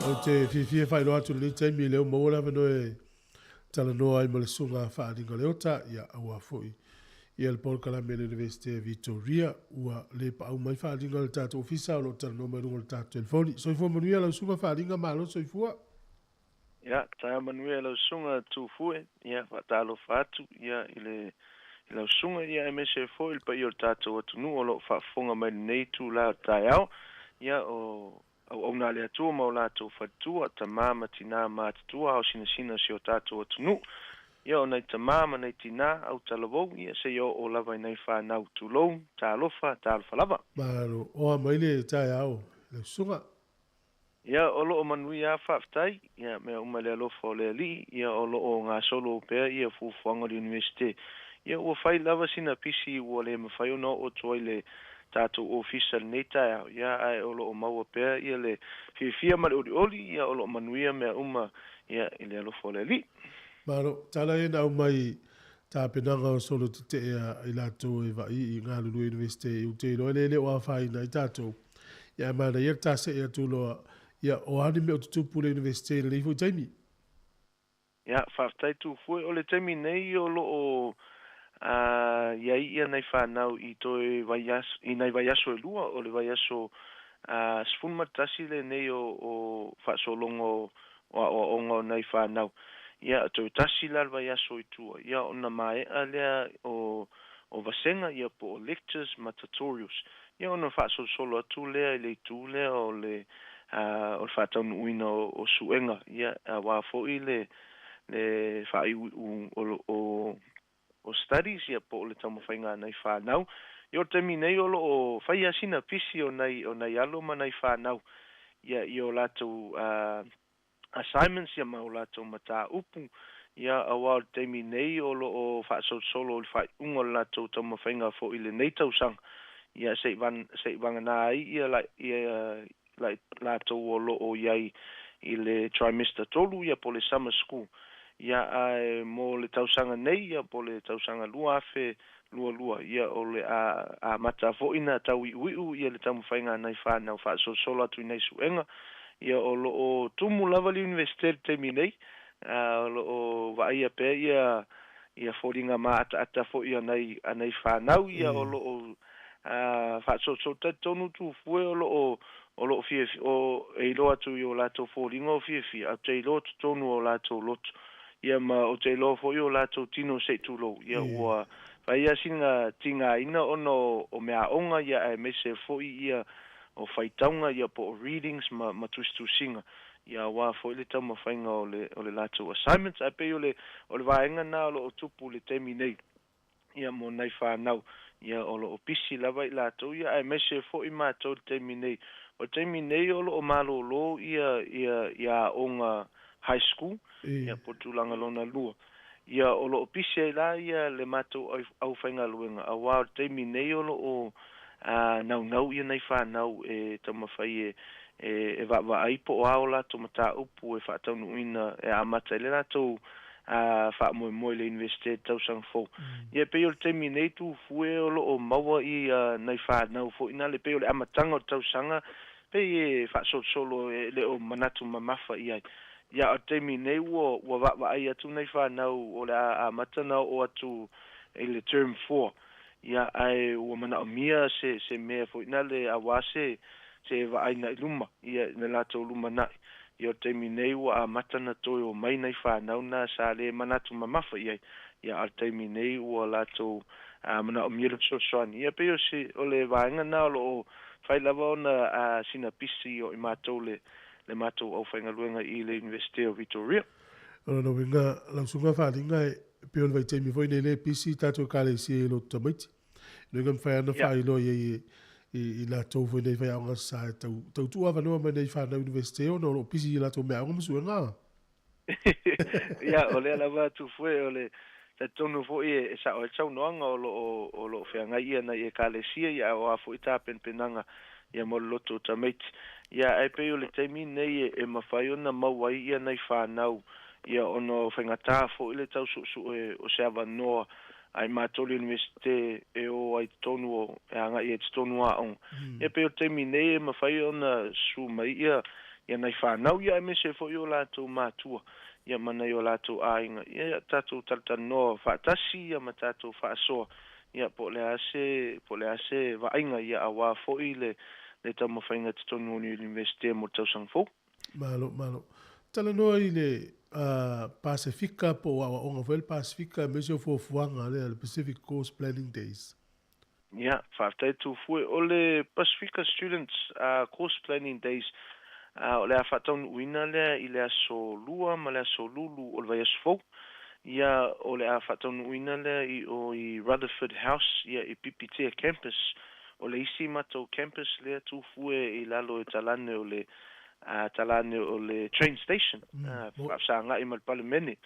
Ou te fiafia e faailoa atu i lenei taimi lea ua maua le avanoa e talanoa ai ma le Susuga Faaaliga Leota, ia aua foi ia le polokalame a le Iunivesite a Vitoria. Ua le paau mai faaaliga a le tatou ofisa o lo o talanoa mai luga o le tatou telefoni. Soifua manuia lau Susuga Faaaliga, malo soifua. Ia, taeao manuia lau susuga Tufue, ia faatalofa atu ia i le i lau susuga ia aemaise ai foi le paia o le tatou atunuu o lo o faafofoga mai i lenei itula o le taeao. Ia o auauna a le Atua ma o latou faletua, tama ma tina matutua, ao sinasina o si o tatou atunuu. Ia o nai tama ma nai tina, au talavou, ia seia oo lava i nai fanau. Tulou, talofa, talofa lava. Malo, oa mai le taeao lau susuga. Ia, o lo o manuia lava, faafetai. Ia, mea uma i le alofa o le Alii, ia, o lo o gasolo pea ia fuafuaga o le Iunivesite. Ia, ua fai lava sina pisi ua le mafai ona oo atu ai le tatou ofisa i lenei taeao, ia, ae o lo o maua pea ia le fiafia ma le olioli, ia, o lo o manuia mea uma, ia, i le alofa o le Alii. Malo, tala ia na aumai tapenaga o solo tetee a i latou e vaai i galulue Iunivesite i ou te iloa e le o afaina ai tatou. Ia ae manaia le ta see atu loa, ia o a ni mea o tutupu i le Iunivesite i lenei foi taimi? Ia, faafetai Tufue. O le taimi nei o loo i ai ia nai fanau i toe vaiaso, i nai vaiaso e lua, o le vaiaso 11 lenei o faasologa o aoaoga o nai fanau. Ia, toe tasi la le vaiaso i tua, ia ona maea lea o vasega, ia po o lectures ma tutorials. Ia ona faasolosolo atu lea i le itu lea o le faataunuuina o suega, ia auā foi le faaiuiu o studies, ia po o le taumafaiga a nai fanau. Ia o le taimi nei o loo faia sina pisi o nai alo ma nai fanau, ia i o latou assignments ia ma o latou mataupu, ia auā o le taimi nei o loo faasolosolo i le faaiuga o le latou taumafaiga foi i lenei tausaga, ia se'i vagana ai ia latou o loo i ai i le trimester 3, ia po o le summer school. Ia ae mo le tausaga nei, ia po o le tausaga 2022, ia o le amata foi na tauiuiu ia le taumafaiga a nai fanau faasolosolo atu i nai suega. Ia o loo tumu lava le Universite i le taimi nei, o loo vaaia pea ia foliga maataata foi a nai fanau, ia o loo faasolosolo talitonu Tufue o loo fiafia, o e iloa atu i o latou foliga o fiafia, ae ou te iloa totonu o latou loto, ia ma ou te iloa foi o latou tino se'i tulou, ia ua faia sina tigaina ona o meaoga, ia aemaise foi ia o faitauga, ia po o readings ma tusitusiga, ia auā foi le taumafaiga o le latou assignments. Ae pei o le vaega na o loo tupu i le taimi nei, ia mo nai fanau, ia o loo pisi lava i latou, ia aemaise foi matou i le taimi nei. O le taimi nei o loo malōlō ia aoga high school, ia po o tulaga lona lua. Ia o loo pisi ai la ia le matou aufaigaluega, auā o le taimi nei o loo naunau ia nai fanau e taumafai e vaavaai po o a o latou mataupu e faataunuuina e amata i le latou faamoemoe i le Universite tausaga fou. Ia pei o le taimi nei Tufue o loo maua ia nai fanau foi na le pei o le amataga o le tausaga, pei e faasolosolo e le o manatu mamafa i ai. Ia o le taimi nei ua vaavaai atu nai fanau o le amata na oo atu i le term 4. Ia ae ua manaomia se mea foi na le auā se vaai i luma, ia le latou lumanai. Ia o le taimi nei ua amata na toe o mai nai fanau na sa le manatu mamafa i ai. Ia a le taimi nei ua latou manaomia le fesoasoani. Ia pei o le vaega na o loo fai lava ona sina pisi o i matou le matou aufaigaluega i le Universite o Victoria. O lona uiga lau susuga Faaliga e pei o le vaitaimi foi nei le pisi tatou ekalesia i loto tamaiti. Loiga mawhai ana whaailoa i latou foi nei whaiaoga sa e tautua avanoa mai nei whanau Universite ona o loo pisi i latou meaoga ma suega. Ia, o lea lava Tufue o le talitonu foi e sa'o ai le saunoaga o loo feagai ia nai ekalesia, ia o a foi tapenapenaga ia mo le loto o tamaiti. Ia ae pei o le taimi nei e mafai ona maua ai ia nai fanau, ia ona o faigata foi le tausu'usu'e o se avanoa ai matou le Universite e o ai totonu o e aga'i ai totonu aoga. Ia pei o le taimi nei e mafai ona susu mai ia nai fanau, ia aemaise foi o latou matua, ia ma nai o latou aiga. Ia tatou talatalanoa faatasi ia ma tatou faasoa, ia po o le a se vaaiga, ia auā foi le taumafaiga totonu o le Universite mo le tausaga fou. Malo, malo. Talanoa i le Pasifika po o aoaoga foi le Pasifika aemaise o fuafuaga lea le Pacific Course Planning Days. Ia, faafetai Tufue. O le Pasifika Students Course Planning Days, o le a faataunuuina lea i le aso 2 ma le aso lulu o le vaiaso fou. Ia o le a faataunuuina lea i o i Rutherford House, ia i Pipitea Campus. O le isi matou campus lea Tufue i lalo e talane o le train station, faafesagai ma le Palemene.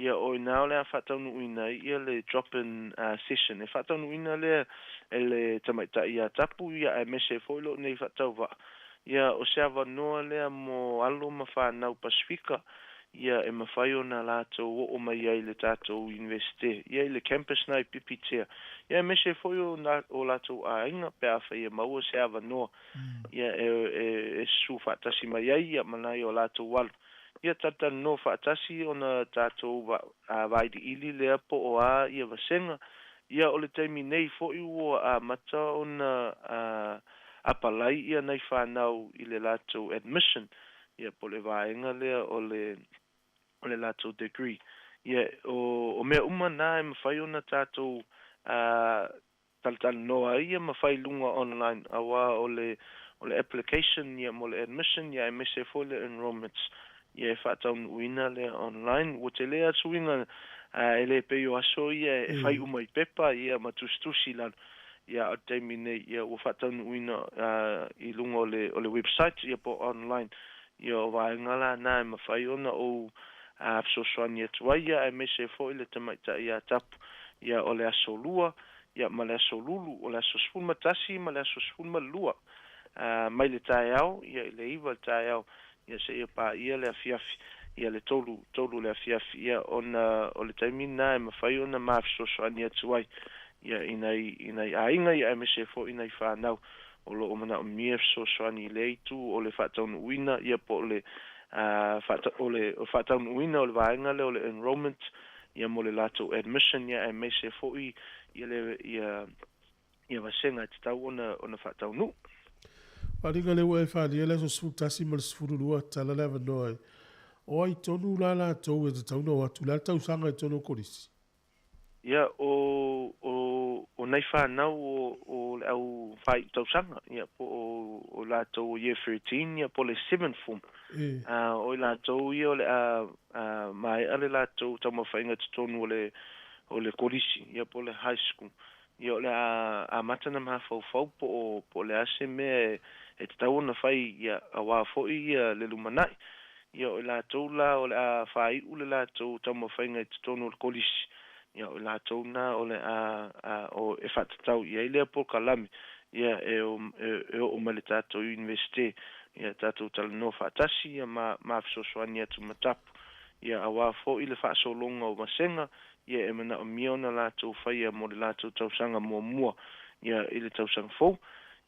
Ia o ina o le a faataunuuina ia le drop-in session. E faataunuuina lea e le tamaitai ia Tapu, ia aemaise foi loo nei faatauvaa. Ia o se avanoa lea mo alo ma fanau Pasifika, ia e mafai ona latou oo mai ai le tatou Universite, ia i le campus na i Pipitea. Ia aemaise foi o latou aiga pe afai e maua se avanoa, ia e susu faatasi mai ai ia ma nai o latou alo. Ia talatalanoa faatasi ona tatou vailiili lea po o a ia vasega. Ia o le taimi nei fo'i ua amata ona apalai ia nai fanau i le latou admission, ia po o le vaega lea o le o le latou degree. Ia o mea uma na e mafai ona tatou talatalanoa ai ia ma fai i luga online, auā o le o le application ia mo le admission ia aemaise foi le enrolments ia e faataunuuina lea online. Ua telē a suiga e lē pei o aso ia e fai uma i pepa ia ma tusitusi i lalo. Ia a o le taimi nei ia ua faataunuuina i luga o le o le website ia po o online. Ia o vaega lanā e mafai ona ou fesoasoani atu ai ia aemaise foi le tamaitai ia Tapu. Ia o le aso Lua ia ma le aso Lulu, o le aso 11 ma le aso 12 mai le taeao ia i le 9 le taeao ia seia paia le afiafi ia le 3 3 le afiafi. Ia ona o le taimi lena e mafai ona ma fesoasoani atu ai ia i nai i nai aiga ia aemaise foi i nai fanau o loo manaomia fesoasoani i lea itu o le faataunuuina ia po o le o le faataunuuina o le vaega lea o le enrolment ia mo le latou admission ia aemaise foi ia le ia ia vasega e tatau ona ona faataunuu. Faaaliga lea ua e faaalia le aso 11 ma le 12 tala le avanoa ai. O ai tonu la latou e tatau ona o atu? O le a le tausaga i totonu o kolisi? Ia, o, o, o nai fanau o, o le au faaiu tausaga, ia, po o, o latou o Year 13, ia, po o le seventh form. O i latou ia o le a, a maea le latou taumafaiga i totonu o le, o le kolisi, ia, po o le high school. Ia, o le a amata ona mafaufau po o, po o le a se mea e, e tatau ona fai, ia, auā foi ia le lumanai. Ia, o i latou la o le a faaiu le latou taumafaiga i totonu o le kolisi, ia, o i latou na o le a, a, o, e faatatau i ai lea polokalame, ia, e, o, e, e oo mai le tatou Iunivesite, ia, tatou talanoa faatasi, ia, ma, ma fesoasoani atu ma tapu, ia, auā foi le faasologa o vasega, ia, e manaomia ona latou faia mo le latou tausaga muamua, ia, i le tausaga fou,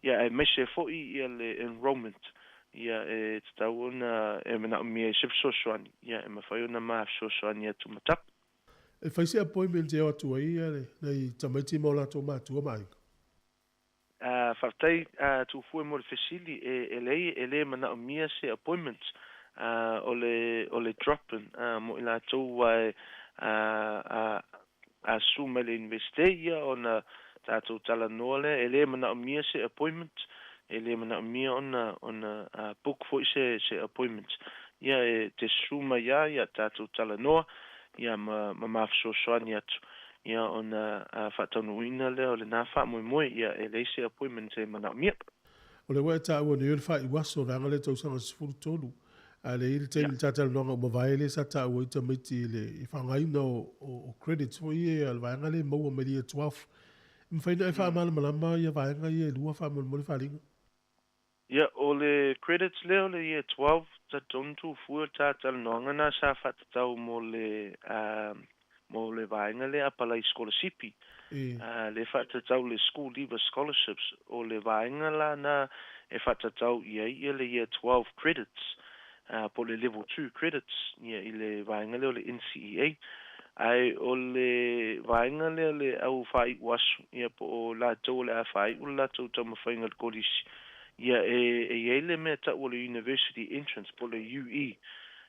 ia, aemaise foi ia le enrolment, ia, e tatau ona e manaomia ai se fesoasoani, ia, e mafai ona ma fesoasoani atu ma tapu. E fai se appointment e o atu ai ia nai tamaiti ma o latou matua ma aiga. Faafetai Tufue mo le fesili, e leai e le manaomia se appointment, o le o le drop in mo i latou ua e a susu mai le Universite ia ona tatou talanoa lea, e le manaomia se appointment, e le manaomia ona ona book foi se se appointment. Ia e te susu mai lava ia tatou talanoa ia ma ma ma fesoasoani atu ia ona faataunuuina lea o lena faamoemoe, ia e leai se appointment e manaomia. O lea ua e taua nei o le faaiuaso o vaega lea tausaga 13, a le i le taimi talatalanoaga ua mavae lea sa taua ai tamaiti i le faaaogaina o credits foi ia a le vaega lea e maua mai le Year 12. E mafai ona e faamalamalama ia vaega ia e lua faamolemole faaaliga? Ia, o le credits lea o le Year 12, talitonu Tufue o le talatalanoaga lena sa faatatau mo le mo le vaega lea apalai sikolasipi, lea faatatau le School Leaver Scholarships, o le vaega la na e faatatau i ai ia le Year 12 credits, po o le Level 2 credits ia i le vaega lea o le NCEA. Ae o le vaega lea o le au faaiu aso, ia po o latou o le a faaiu le latou taumafaiga i le kolisi, ia e e i ai le mea tau o le University Entrance po o le UE.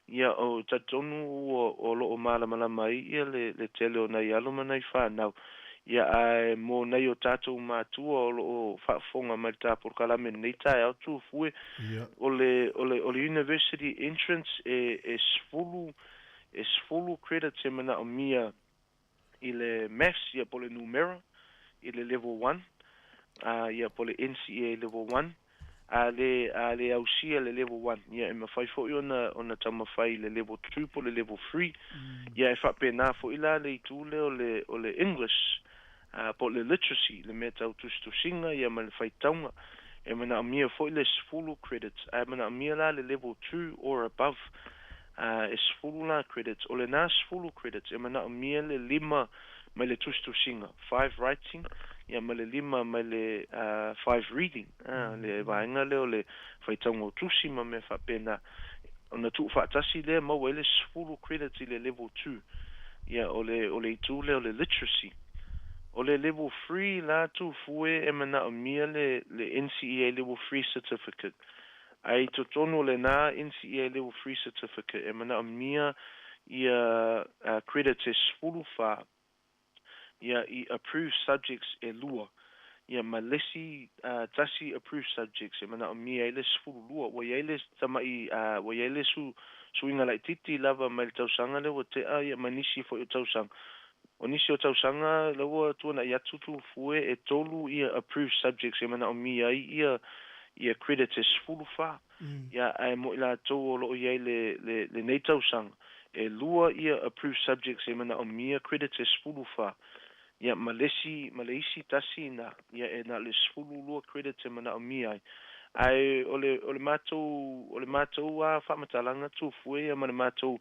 Ia o talitonu ua o lo o malamalama ai ia le le tele o nai alo ma nai fanau. Ia ae mo nai o tatou matua o lo o faafofoga mai i le ta polokalame i lenei taeao Tufue, o le o le o le University Entrance e e 10 e 10 credits e manaomia i le Maths ia po o le numera i le Level 1, ia po o le NCEA Level 1. A le a le ausia le Level 1, ia e mafai foi ona ona taumafai i le Level 2 po o le Level 3. Ia e faapena foi la le itu lea o le o le English po o le literacy, le mea tau tusitusiga ia ma le faitauga. E manaomia foi le 10 credits, ae manaomia la le Level 2 or above, e 10 la credits. O lena 10 credits e manaomia le 5 mai le tusitusiga, 5 writing, ia ma le 5 mai le 5 reading, le vaega lea o le faitauga o tusi ma mea faapena. Ona tuufaatasi lea maua ai le 10 credits i le level 2. Ia o le o le itu lea o le literacy. O le level 3 la Tufue e manaomia le le NCEA level 3 certificate. Ae i totonu o lenā NCEA level 3 certificate e manaomia ia credits e 14 ia i approved subjects e lua. Ia ma le isi tasi approved subjects e manaomia ai le 12. Ua i ai le tama'i ua i ai le suiga laitiiti lava mai le tausaga lea ua te'a ia ma nisi foi o tausaga. O nisi o tausaga la ua tuana'i atu Tufue e tolu ia approved subjects e manaomia ai ia ia credits e 14. Ia ae mo i latou o lo'o i ai le le lenei tausaga e lua ia approved subjects e manaomia credits e 14. Ia ma le isi ma le isi tasi ina ia e na o le 12 credits e manaomia ai. Ae o le o le matou o le matou lava faamatalaga Tufue ia ma le matou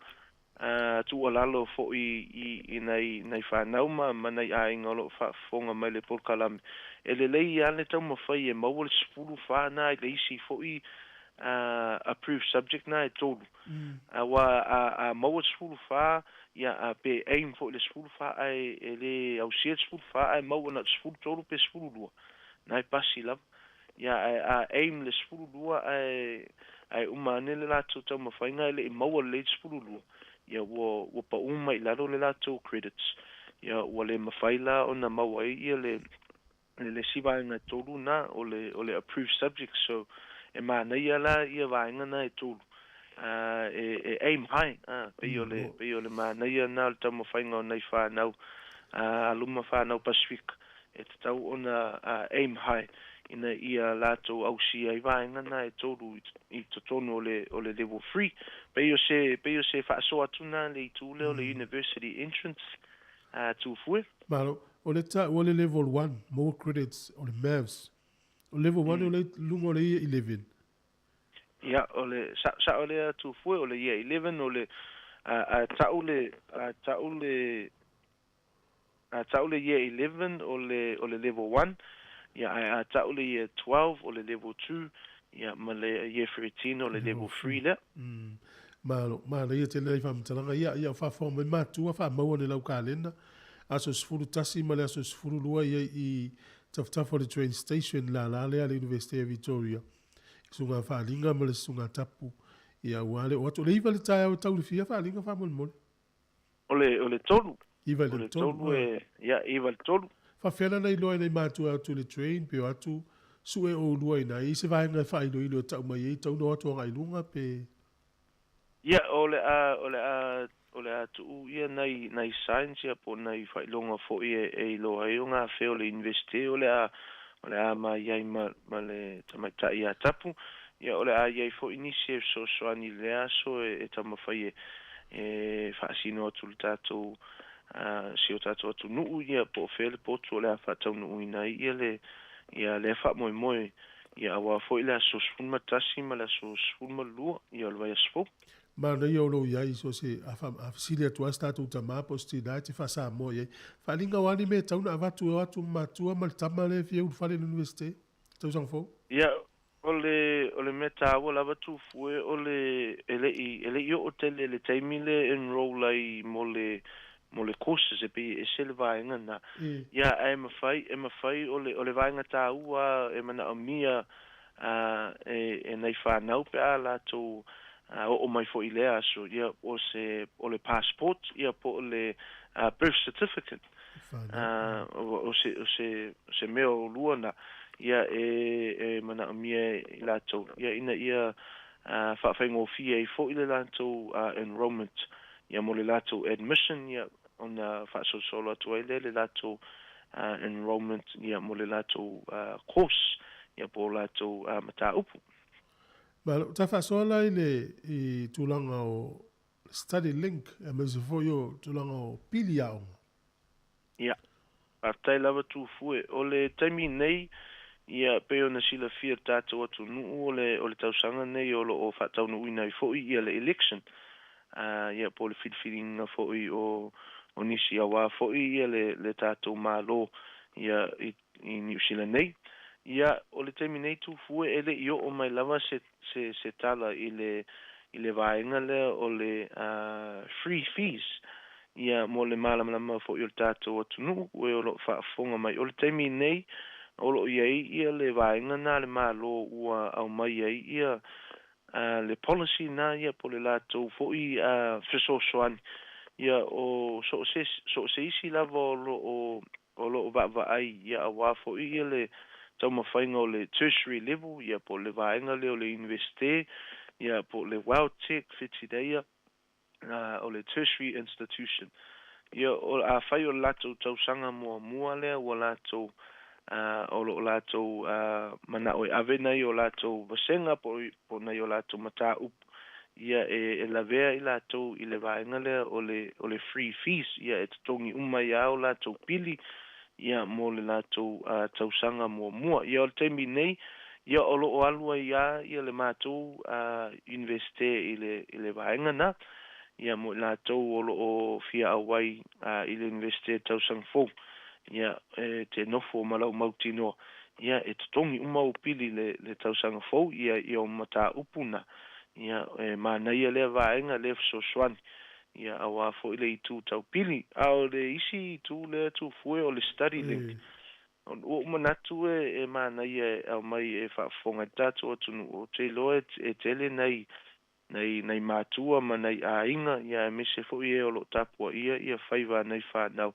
tuualalo foi i i nai nai fanau ma ma nai aiga o loo faafofoga mai le polokalame, e lelei lava le taumafai e maua le 14 na i le isi foi approved subject na e tolu. Aua a a maua le 14, ia a pe aim foi i le 14 ae e lē ausia le 14 ae maua na o le 13 pe 12 na e pasi lava. Ia ae a aim le 12 ae ae uma ane le latou taumafaiga e le'i maua lelei le 12, ia ua ua pa'ū mai i lalo le latou credits. Ia ua lē mafai la ona maua ai ia le le le isi vaega e tolu na o le o le approved subjects. So e manaia la ia vaega na e tolu e e aim high pei o le pei o le manaia na o le taumafaiga o nai fanau alo ma fanau Pasefika e tatau ona aim high ina ia latou ausia ai vaega na e tolu i totonu o le o le level 3. Pei o se pei o se faasoa atu na le itu lea o le university entrance Tufue. Malo, o le ta'u o le level 1, more credits o le maths. O level 1 o le luga o le year 11. Ia, o le sa'o lea Tufue, o le year 11 o le a ta'u le a ta'u le a ta'u le year 11 o le o le level 1, ia ae a ta'u le year 12 o le level 2, ia ma le year 13 o le level 3 lea. Malo, manaia tele ai faamatalaga ia, ia o faafofoga mai matua faamaua ane lau kalena, aso 11 ma le aso 12 ia i tafatafa o le train station lala lea a le Universite o Victoria, i susuga Faaliga ma le susuga Tapu, ia aua le oo atu. O le 9 i le taeao e tau i le fia Faaliga faamolemole? O le o le tolu. 9 i le tolu. E, ia, 9 i le tolu. Faafefea la na iloa e nai matua e atu i le train pe o atu sue oulua ina i se vaega e faailoilo e tau mai ai tau na o atu agai luga pe? Ia, o le a o le a o le a tuu ia nai nai signs ia po o nai faailoga foi e e iloa ai o gafea o le Universite o le a o le a ma i ai ma ma le tamaitai ia Tapu. Ia o le a i ai foi nisi e fesoasoani i lea aso e e taumafai e e faasino atu i le tatou si o tatou atunuu ia po o fea le potu o le a faataunuuina ai ia le ia lea faamoemoe ia auā foi le aso 11 ma le aso 12 ia o le vaiaso fou. Manaia o lou i ai so se a fesili atu lava se tatou tama po o se tina e te faa-Samoa i ai. Faaaliga o a ni mea e tatau ona avatu e o atu ma matua ma le tama lea e fia ulufale i le Universite tausaga fou? Ia, o le o le mea taua lava Tufue o le e le'i e le'i oo tele le taimi le enroll ai mo le mo le courses e pei e ese le vaega na. Ia ae mafai e mafai o le o le vaega taua e manaomia e e nai fanau pe a latou oo mai foi i lea aso, ia o se o le passport ia po o le birth certificate. O se o se o se mea o lua na ia e e manaomia e i latou ia ina ia faafaigofie ai foi le latou enrollment ia mo le latou admission ia ona faasolosolo atu ai lea le latou enrollment ia mo le latou course ia po o latou mataupu. Malo, ta faasoa la i le i tulaga o study link aemaise foi o tulaga o pili aoga. Ia, faafetai lava Tufue. O le taimi nei, ia pei ona silafia e le tatou atunuu o le o le tausaga nei o lo o faataunuuina ai foi ia le election, ia po o le filifiliga foi o o nisi auā foi ia le le tatou Malo ia i i Niu Sila nei. Ia, o le taimi nei Tufue e le i oo mai lava se se se tala i le i le vaega lea o le free fees ia mo le malamalama fo'i o le tatou atunuu e o lo'o faafofoga mai. O le taimi nei o lo'o i ai ia le vaega na a le Malo ua aumai ai ia le policy na ia po o le latou fo'i fesoasoani ia o so o se so o se isi lava o lo'o o lo'o vaavaai ia auā fo'i ia le taumafaiga o le tertiary level ia po o le vaega lea o le Iunivesite ia po o le WelTec fitileia o le tertiary institution. Ia o afai o le latou tausaga muamua lea ua latou o lo'o latou mana'o e ave nai o latou vasega po o nai o latou mataupu ia e lavea i latou i le vaega lea o le o le free fees ia e totogi uma ai lava o latou pili ia mo le latou tausaga muamua. Ia o le taimi nei ia o lo'o alu ai lava ia le matou Iunivesite i le i le vaega na ia mo i latou o lo'o fia auai i le Iunivesite tausaga fou ia e te nofo ma lau mautinoa ia e totogi uma ou pili le le tausaga fou ia i o mataupu na ia e manaia lea vaega lea fesoasoani ia auā fo'i le itu taupili. A o le isi itu lea Tufue o le study link ua ou manatu e e manaia e aumai e faafofoga i le tatou atunuu ou te iloa e tele nai nai nai matua ma nai aiga ia aemaise fo'i e o lo'o tapuaʻia ia faiva a nai fanau.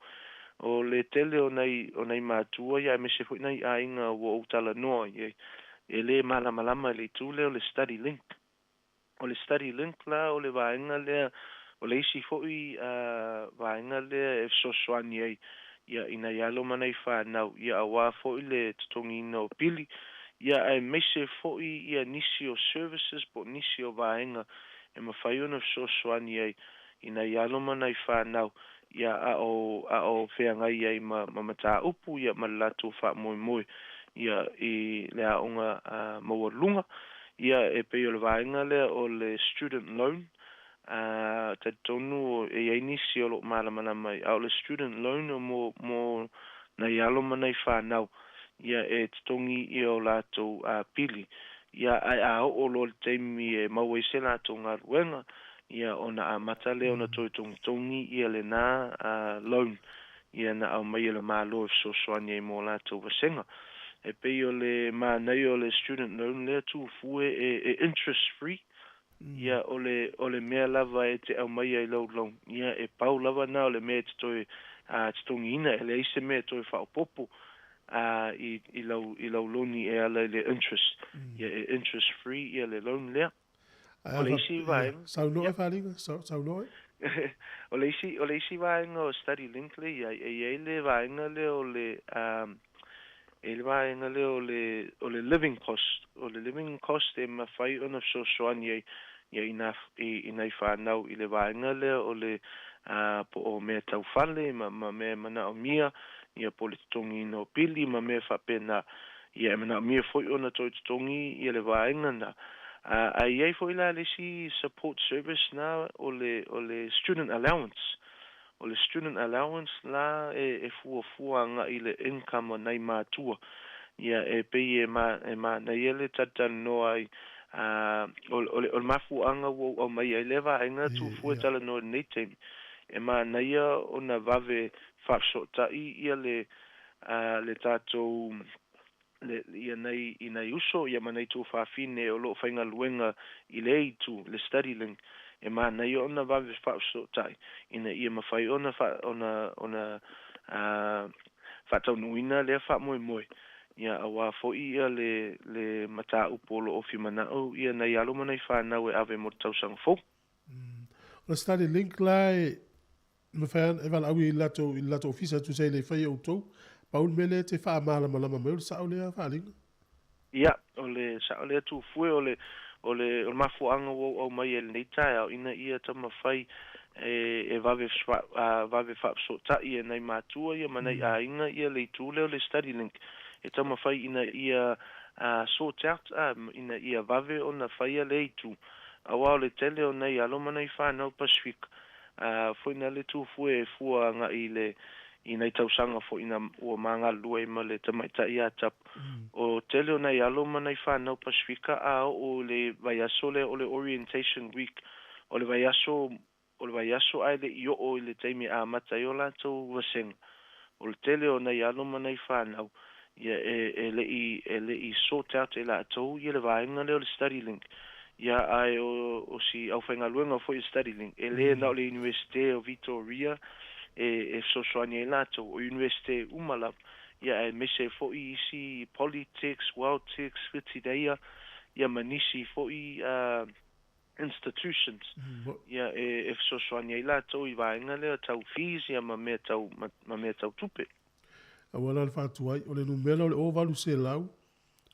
O le tele o nai o nai matua ia aemaise fo'i nai aiga ua ou talanoa i ai e lē malamalama i le itu lea o le study link. O le study link la o le vaega lea o le isi fo'i vaega lea e fesoasoani ai ia i nai alo ma nai fanau ia auā fo'i le totogiina o pili ia aemaise fo'i ia nisi o services po o nisi o vaega e mafai ona fesoasoani ai i nai alo ma nai fanau ia a o a o feagai ai ma ma mataupu ia ma le latou faamoemoe ia i le aoga maualuluga ia e pei o le vaega lea o le student loan. Talitonu e i ai nisi o lo'o malamalama ai, a o le student loan mo mo nai alo ma nai fanau ia e totogi ia o latou pili ia ae a oo loa i le taimi e maua ai se latou galuega ia ona amata lea ona toe togitogi ia lenā loan ia na aumai e le Malo e fesoasoani ai mo latou vasega. E pei o le manaia o le student loan lea Tufue e e interest free ia o le o le mea lava e te aumaia i lou loan ia e pau lava na o le mea e te toe totogiina e leai se mea e toe faaopoopo i i lau i lau loni e ala i le interest ia e interest free ia le loan lea. O le isi vaega. Saunoa Faliga, saunoa. O le isi o le isi vaega o study link lea i ai e i ai le vaega lea o le e i ai le vaega lea o le o le living cost. O le living cost e mafai ona fesoasoani ai ia i nā i nai fanau i le vaega lea o le po o mea tau fale ma ma mea e manaomia ia po o le totogiina o pili ma mea faapena. Ia e manaomia foi ona toe totogi ia le vaega na. Ae i ai foi la le isi support service na o le o le student allowance. O le student allowance la e e fuafua agai i le income a nai matua. Ia e pei e ma e manaia le talatalanoa ai o o le o le mafuaaga ua ou aumaia ai lea vaega Tufue talanoa i lenei taimi. E manaia ona vave faafesootai ia le le tatou le ia nai i nai uso ia ma nai tuafafine o lo'o faigaluega i lea itu le study link e manaia ona vave faafesootai ina ia mafai ona faa ona ona faataunuuina lea faamoemoe ia auā fo'i ia le le mataupu o lo'o fia mana'o ia nai alo ma nai fanau e ave mo le tausaga fou. O le study link la e mafai lava ona e valaau i latou i le latou ofisa e tusa ai le fai e outou. Pau le mea lea e te faamalamalama mai o le sao lea Faaliga? Ia, o le sao lea Tufue, o le o le o le mafuaaga ua ou aumaia i lenei taeao ina ia taumafai e e vave vave faafesootai e nai matua ia ma nai aiga ia le itu lea o le study link e taumafai ina ia sort out ina ia vave ona faia lea itu auā o le tele o nai alo ma nai fanau Pasefika foi na le Tufue e fua agai i le i nai tausaga fo'i na ua magalulue ai ma le tamaita'i iā Tapu. O tele o nai alo ma nai fanau Pasifika a oo i le vaiaso lea o le orientation week, o le vaiaso o le vaiaso ae le'i oo i le taimi e amata ai o latou vasega. O le tele o nai alo ma nai fanau, ia e e le'i e le'i sort out e latou ia le vaega lea o le study link. Ia ae o o si aufaigaluega foi o study link, e lē na o le Iunivesite o Vitoria e e fesoasoani ai latou, o Iunivesite uma lava, ia aemaise ai fo'i isi Polytechs, Weltechs, Whitireia, ia ma nisi fo'i institutions, ia e e fesoasoani ai latou i vaega lea tau fees ia ma mea tau ma mea tau tupe. Auala o le faatuai, o le numera o le 0800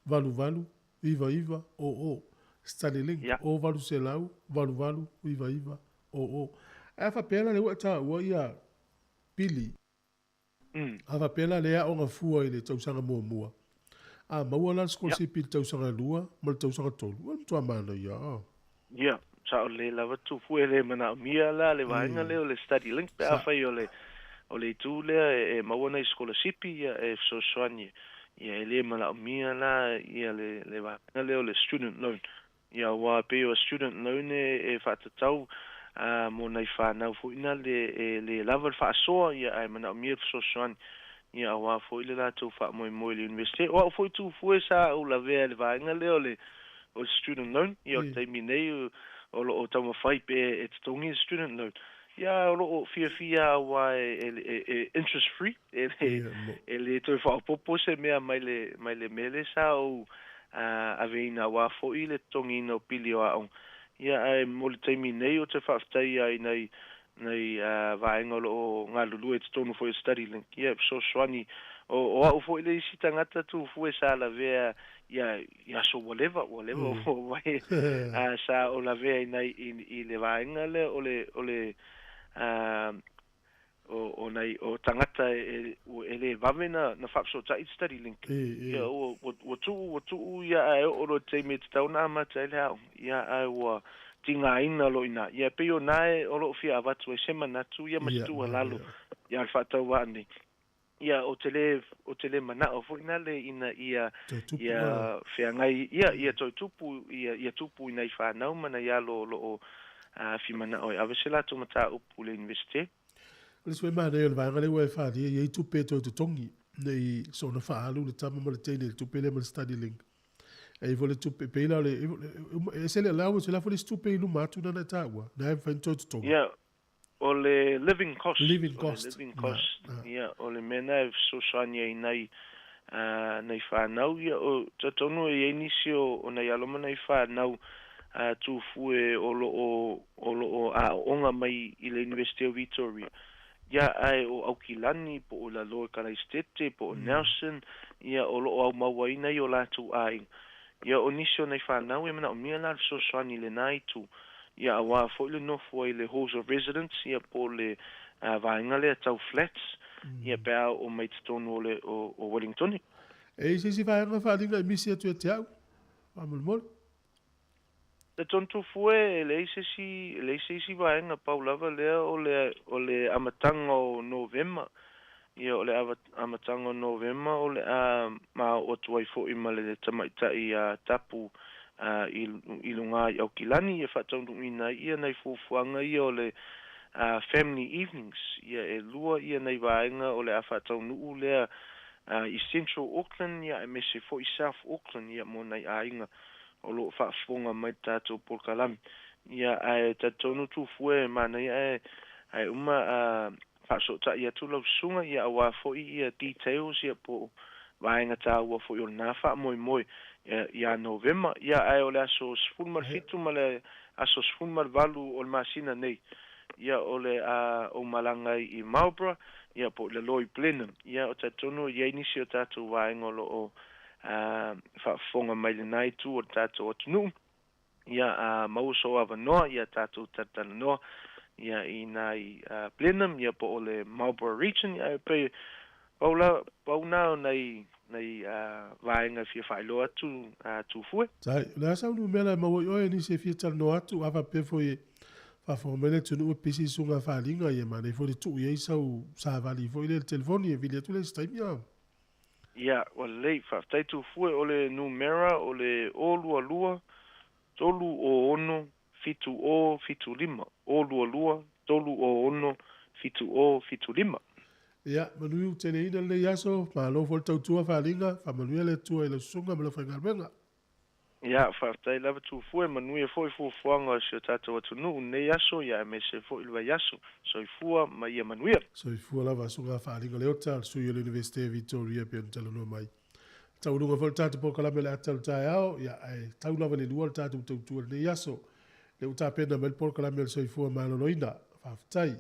88 99 00. StudyLink, 0800 88 99 00. Ae a faapea la lea ua e taua ia pili, a faapea la lea e aoga fua i le tausaga muamua, a maua la le sikolasipi i le tausaga lua ma le tausaga tolu, ua matua manaia a. Ia, sao lelei lava Tupu, e le manaomia la le vaega lea o le study link pe afai o le o le itu lea e maua nai sikolasipi ia e fesoasoani ia e le manaomia la ia le le vaega lea o le student loan. Ia aua e pei o student loan e faatatau mo nai fanau foi na le e le lava le faasoa ia ae manaomia le fesoasoani ia aua foi le latou faamoemoe i le Iunivesite. O au foi Tufue sa ou lavea i le vaega lea o le o le student loan, ia o le taimi nei o lo o taumafai pea e totogi le student loan. Ia o lo o fiafia aua e e interest free, e le e le toe faaopoopo se mea mai le mai le mea lea sa ou aveina aua foi le totogiina o pili o aoga. Ia ae mo le taimi nei ou te faafetai i nai nai vaega o lo o galulue i totonu foi o StudyLink, ia e fesoasoani. O, o au foi le isi tagata tufue sa lavea ia, i aso ua leva, ua leva ua vai, sa ou lavea i nai, i, i le vaega lea o le, o le, o, o nai, o tagata e, e le vave na, na faafesootai i le StudyLink. Ia, ua, ua, ua tuu, ua tuu ia ae oo loa i le taimi e tatau ona amata ai le aoga. Ia, ae ua, tigaina loa i ina. Ia, e pei o na e o lo o fia avatu ai se manatu ia ma se tuualalo ia le faatauvaa nei. Ia, ou te le, ou te le manao foi nale ina ia, ia feagai, ia, ia toe tupu, ia, ia tupu i nai fanau ma nai alo o lo o fimanao e ave se latou mataupu i le Iunivesite. O le isi foi manaia o le vaega lea ua e faaalia, e i ai tupe e toe totogi ne i soona faaalu le tama ma le teine i le tupe lea ma le study link. E i foi le tupe, pei la o le, e ese le allowance, o le a foi le isi tupe i luma atu lena e taua, na e mafai ona toe totogi. Ia, o le living cost. Living cost. O le living cost, ia, o le mea lena e fesoasoani ai nai, nai fanau, ia, o, talitonu e i ai nisi o, o nai alo ma nai fanau, tufue o lo o, o lo o aooga mai i le Iunivesite o Vitoria, ia, ae o Aukilani, po o lalo i Kalaisitete, po o Nelson, ia, o lo o aumauaina i o latou aiga. Ia, o nisi o nai fanau e manaomia la le fesoasoani i lena itu, ia, aua foi le nofo ai i le Halls of Residence, ia, po o le vaega lea tau flats, ia, pe a oo mai i totonu o le, o, o Wellingtone. E i se isi vaega faaaliga i misi atu ia te au, faamolemole. Le Tontofue, e leai se isi, e leai se isi vaega, pau lava lea o le, o le amataga o Novema. Ia, o le amataga o Novema o le a maoo atu ai foi ma le tamaitai a Tapu i, i luga i Aukilani e faataunuuina ai ia nai fuafuaga ia o le Family Evenings. Ia, e lua ia nai vaega o le a faataunuu lea i Central Auckland ia aemaise foi South Auckland ia mo nai aiga o lo o faafofoga mai le tatou polokalame. Ia, ae talitonu Tufue e manaia ae, ae uma a faasootai atu lau susuga, ia aua foi ia details ia po o vaega taua foi o lena faamoemoe ia, ia Novema. Ia, ae o le aso 17 ma le aso 18 o le masina nei, ia o le a ou malaga ai i Marlborough, ia po o i lalo i Blenheim. Ia, o talitonu e i ai nisi o tatou vaega o lo o a faafofoga mai lena itu o le tatou atunuu, ia a maua sou avanoa, ia tatou talatalanoa ia i nai Blenheim ia po o le Marlborough Region, ia e pei pau la pau na o nai nai vaega e fia faailoa atu Tufue. Tai, o le a sau numera e maua i oe nisi e fia talanoa atu, a faapea foi e Faafofoga mai le atunuu e pisi susuga Faliga, ia manaia foi le tuu i ai sau savali foi lea i le telefoni e vili atu le isi taimi a. Ia, ua lelei, faafetai Tufue, o le numera o le 022 306 7075, 022 306 7075. Ia, manuia teleina lenei aso, malo foi le tautua Faliga, faamanuia le Atua i lau susuga ma lau faigaluega. Ia, faafetai lava Tufue, manuia foi fuafuaga o si o tatou atunuu i lenei aso, ia aemaise foi le vaiaso. Soifua ma ia manuia. Soifua lava Susuga Faliga Leota, le sui o le Iunivesite Victoria e pei ona talanoa mai. Taualuga foi le tatou polokalame o le ata o le taeao, ia ae tau lava i le 2 le tatou tautua i lenei aso. Lea ua tapena mai le polokalame o le soifua maloloina. Faafetai.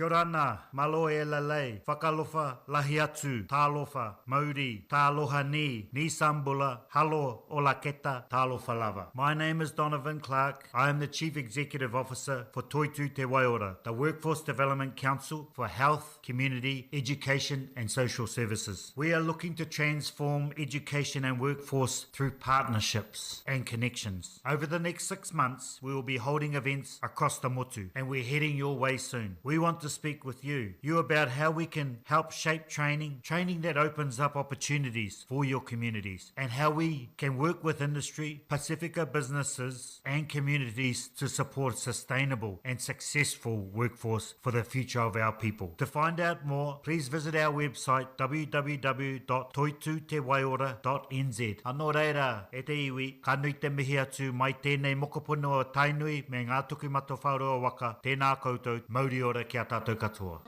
Kia ora malo e lalei, whakalofa lahi atu, tālofa, mauri, tāloha ni, ni sambula, halo o laketa, tālofa lava. My name is Donovan Clark. I am the Chief Executive Officer for Toitu Te Waiora, the Workforce Development Council for Health, Community, Education and Social Services. We are looking to transform education and workforce through partnerships and connections. Over the next 6 months, we will be holding events across the motu, and we're heading your way soon. We want to speak with you about how we can help shape training, training that opens up opportunities for your communities, and how we can work with industry, Pacifica businesses and communities to support sustainable and successful workforce for the future of our people. To find out more, please visit our website www.toitutewaiora.nz. Anō reira, e te iwi, ka nui te mihi atu mai tēnei mokopuna o Tainui me ngā tuku matawhāroa waka, tēnā koutou, mauri ora ki a tātou katoa.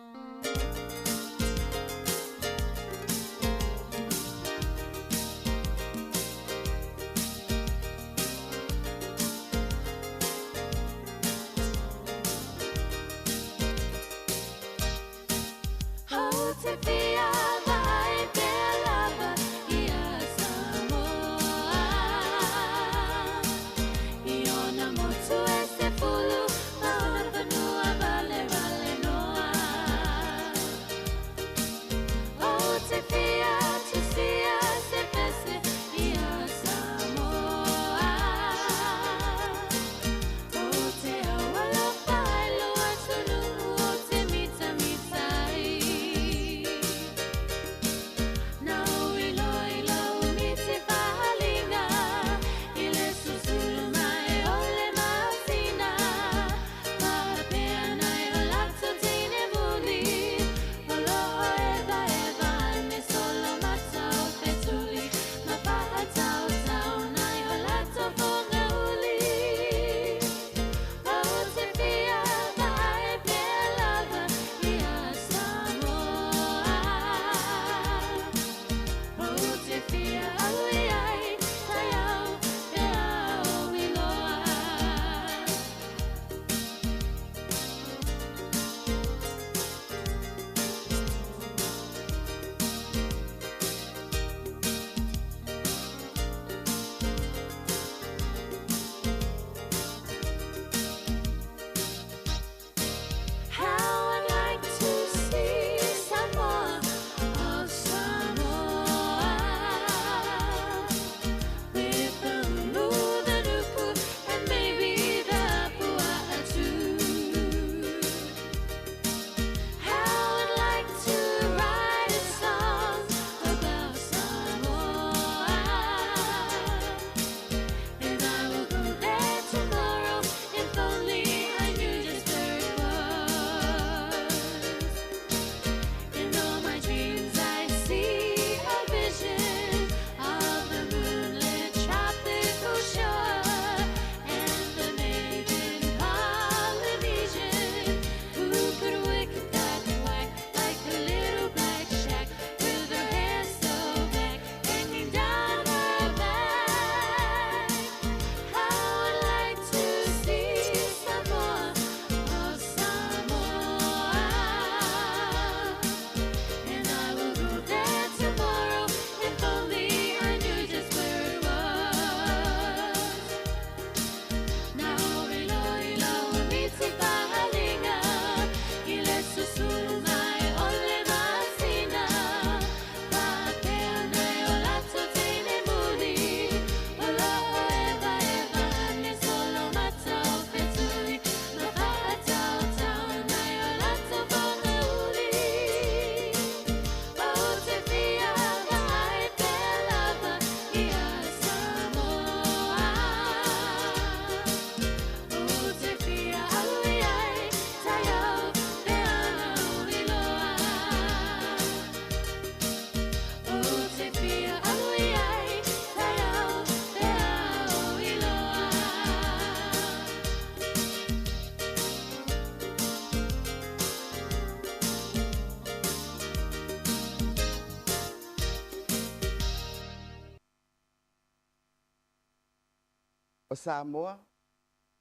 O Samoa,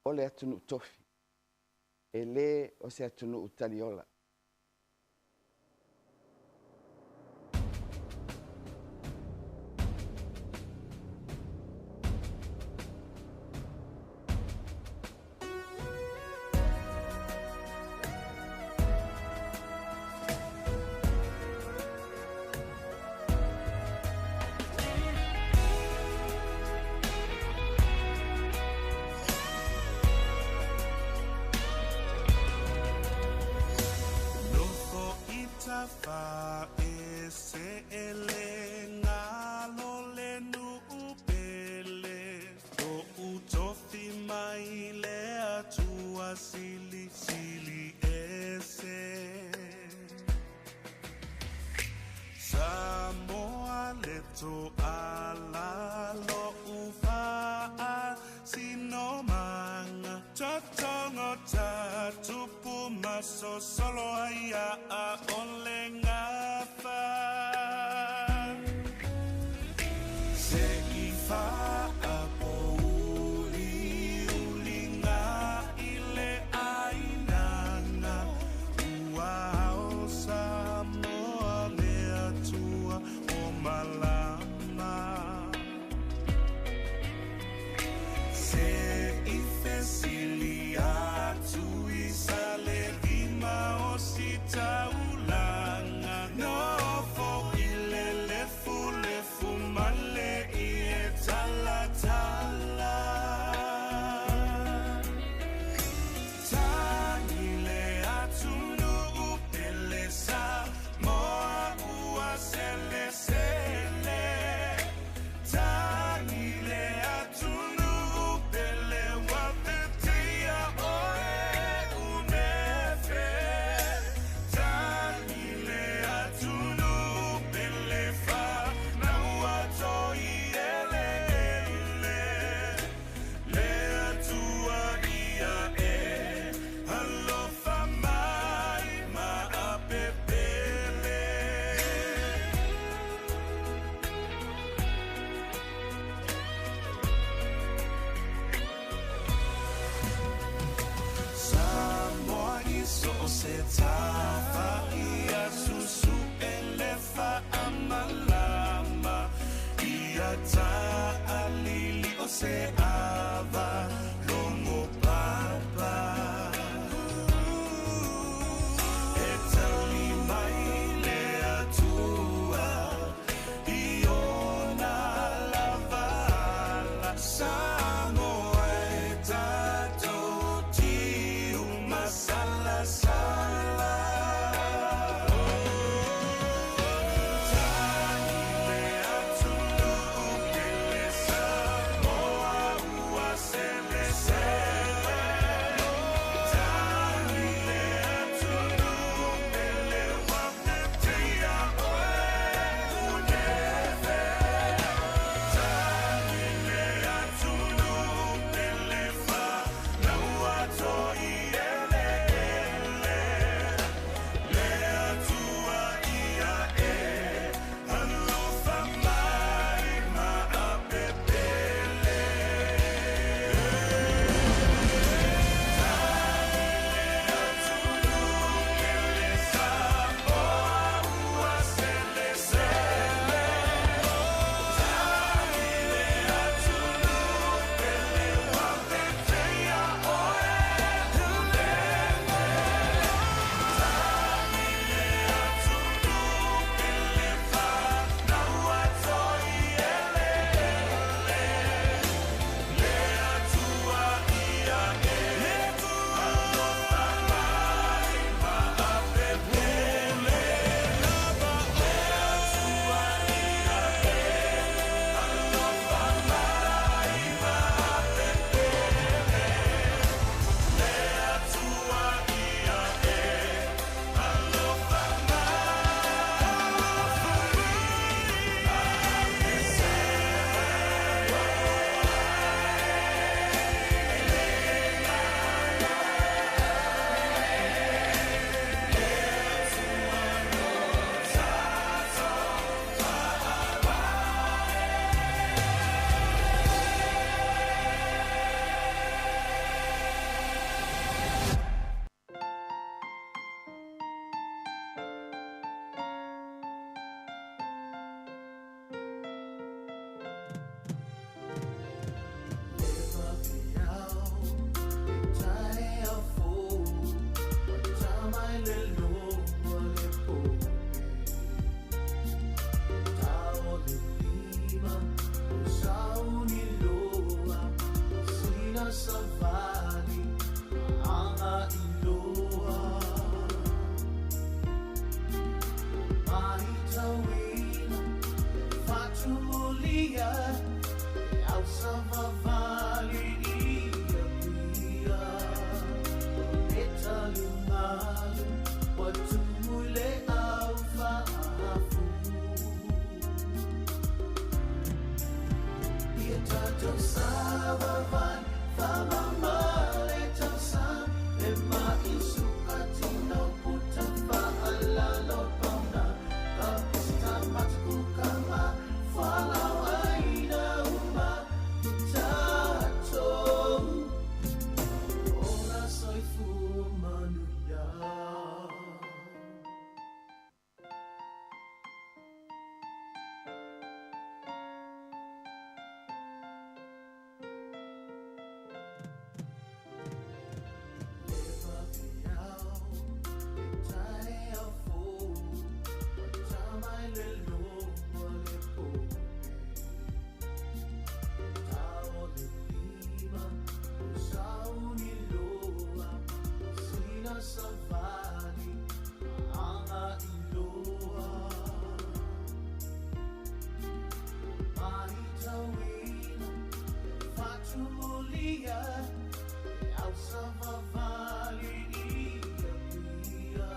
o le atunu tofi. E le o se atunu utaliola. sili sili ese. Samoa le to ala lo ufa sino manga Totongo ta tupu maso solo aia a ole ngafa. Se i fa a po uli uli ngā i le ainana ua ao Samoa le atua o malama. Se i fesili atu i sa le lima o si taulanga nofo i le lefu lefu male i e tala tala. Tangi le atunuu pele Samoa ua sele sele. Tangi le atunuu pele wa tetia oe unefe. Tangi le atunuu pele fa na ua toi ele ele. Le atua ia e alofa mai ma apepele. Samoa i so o se tafa ia susu ele fa amalama. Ia ta'alili o se ava longo papa. E tali mai le atua i ona lava. Samoa e tatou tiu masala sala. Tangi le atunuu pele Samoa ua sele sele. Tangi le atunuu pele wa tetia oe unefe. Tangi le atunuu pele fa na ua toi ele ele. Le atua ia e alofa mai ma apepele. Savali, anga iloa. Mahitawina, fatumulia, au savavali ia pia. Maitauina le faatumulia le ausavavali i Apia.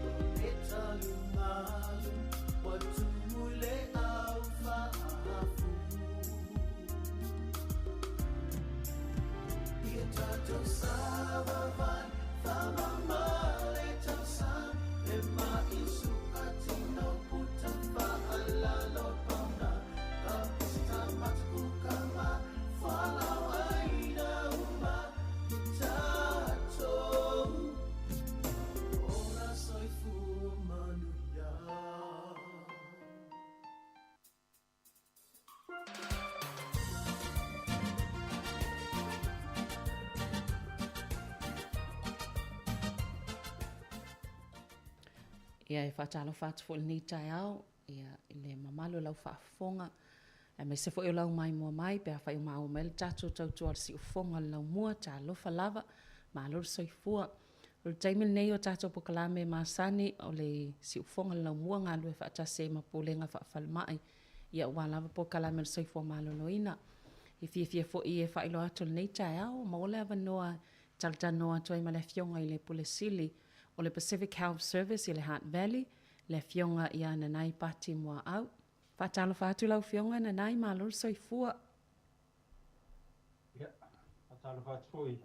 O le taligalu ua tumu i le au faafu. Ia tatou savavali faamama le tausaga le mai sukatino puta faalalo pauna ka pista matukukama fualauaina uma i tatou ola soifua manuia. Ia e faatalofa atu foi i lenei taeao ia i le mamalu o lau faafofoga aemaise foi o lau maimoa mai pe afai o maua mai le tatou tautua o le siufofoga o le laumua. Talofa lava, malo le soifua. O le taimi lenei o tatou polokalame masani o le siufofoga o le laumua galulue faatasi ai ma Pulega Faafalemai ia aua lava polokalame o le soifua maloloina. E fiafia foi e faailoa atu i lenei taeao, maua le avanoa e talatalanoa atu ai ma le Afioga i le Pule Sili o le Pacific Health Service i le Hutt Valley, le Afioga ia Nanai Pati Muaau. Faatalofa atu lau Afioga Nanai, malo le soifua. Ia, faatalofa atu foi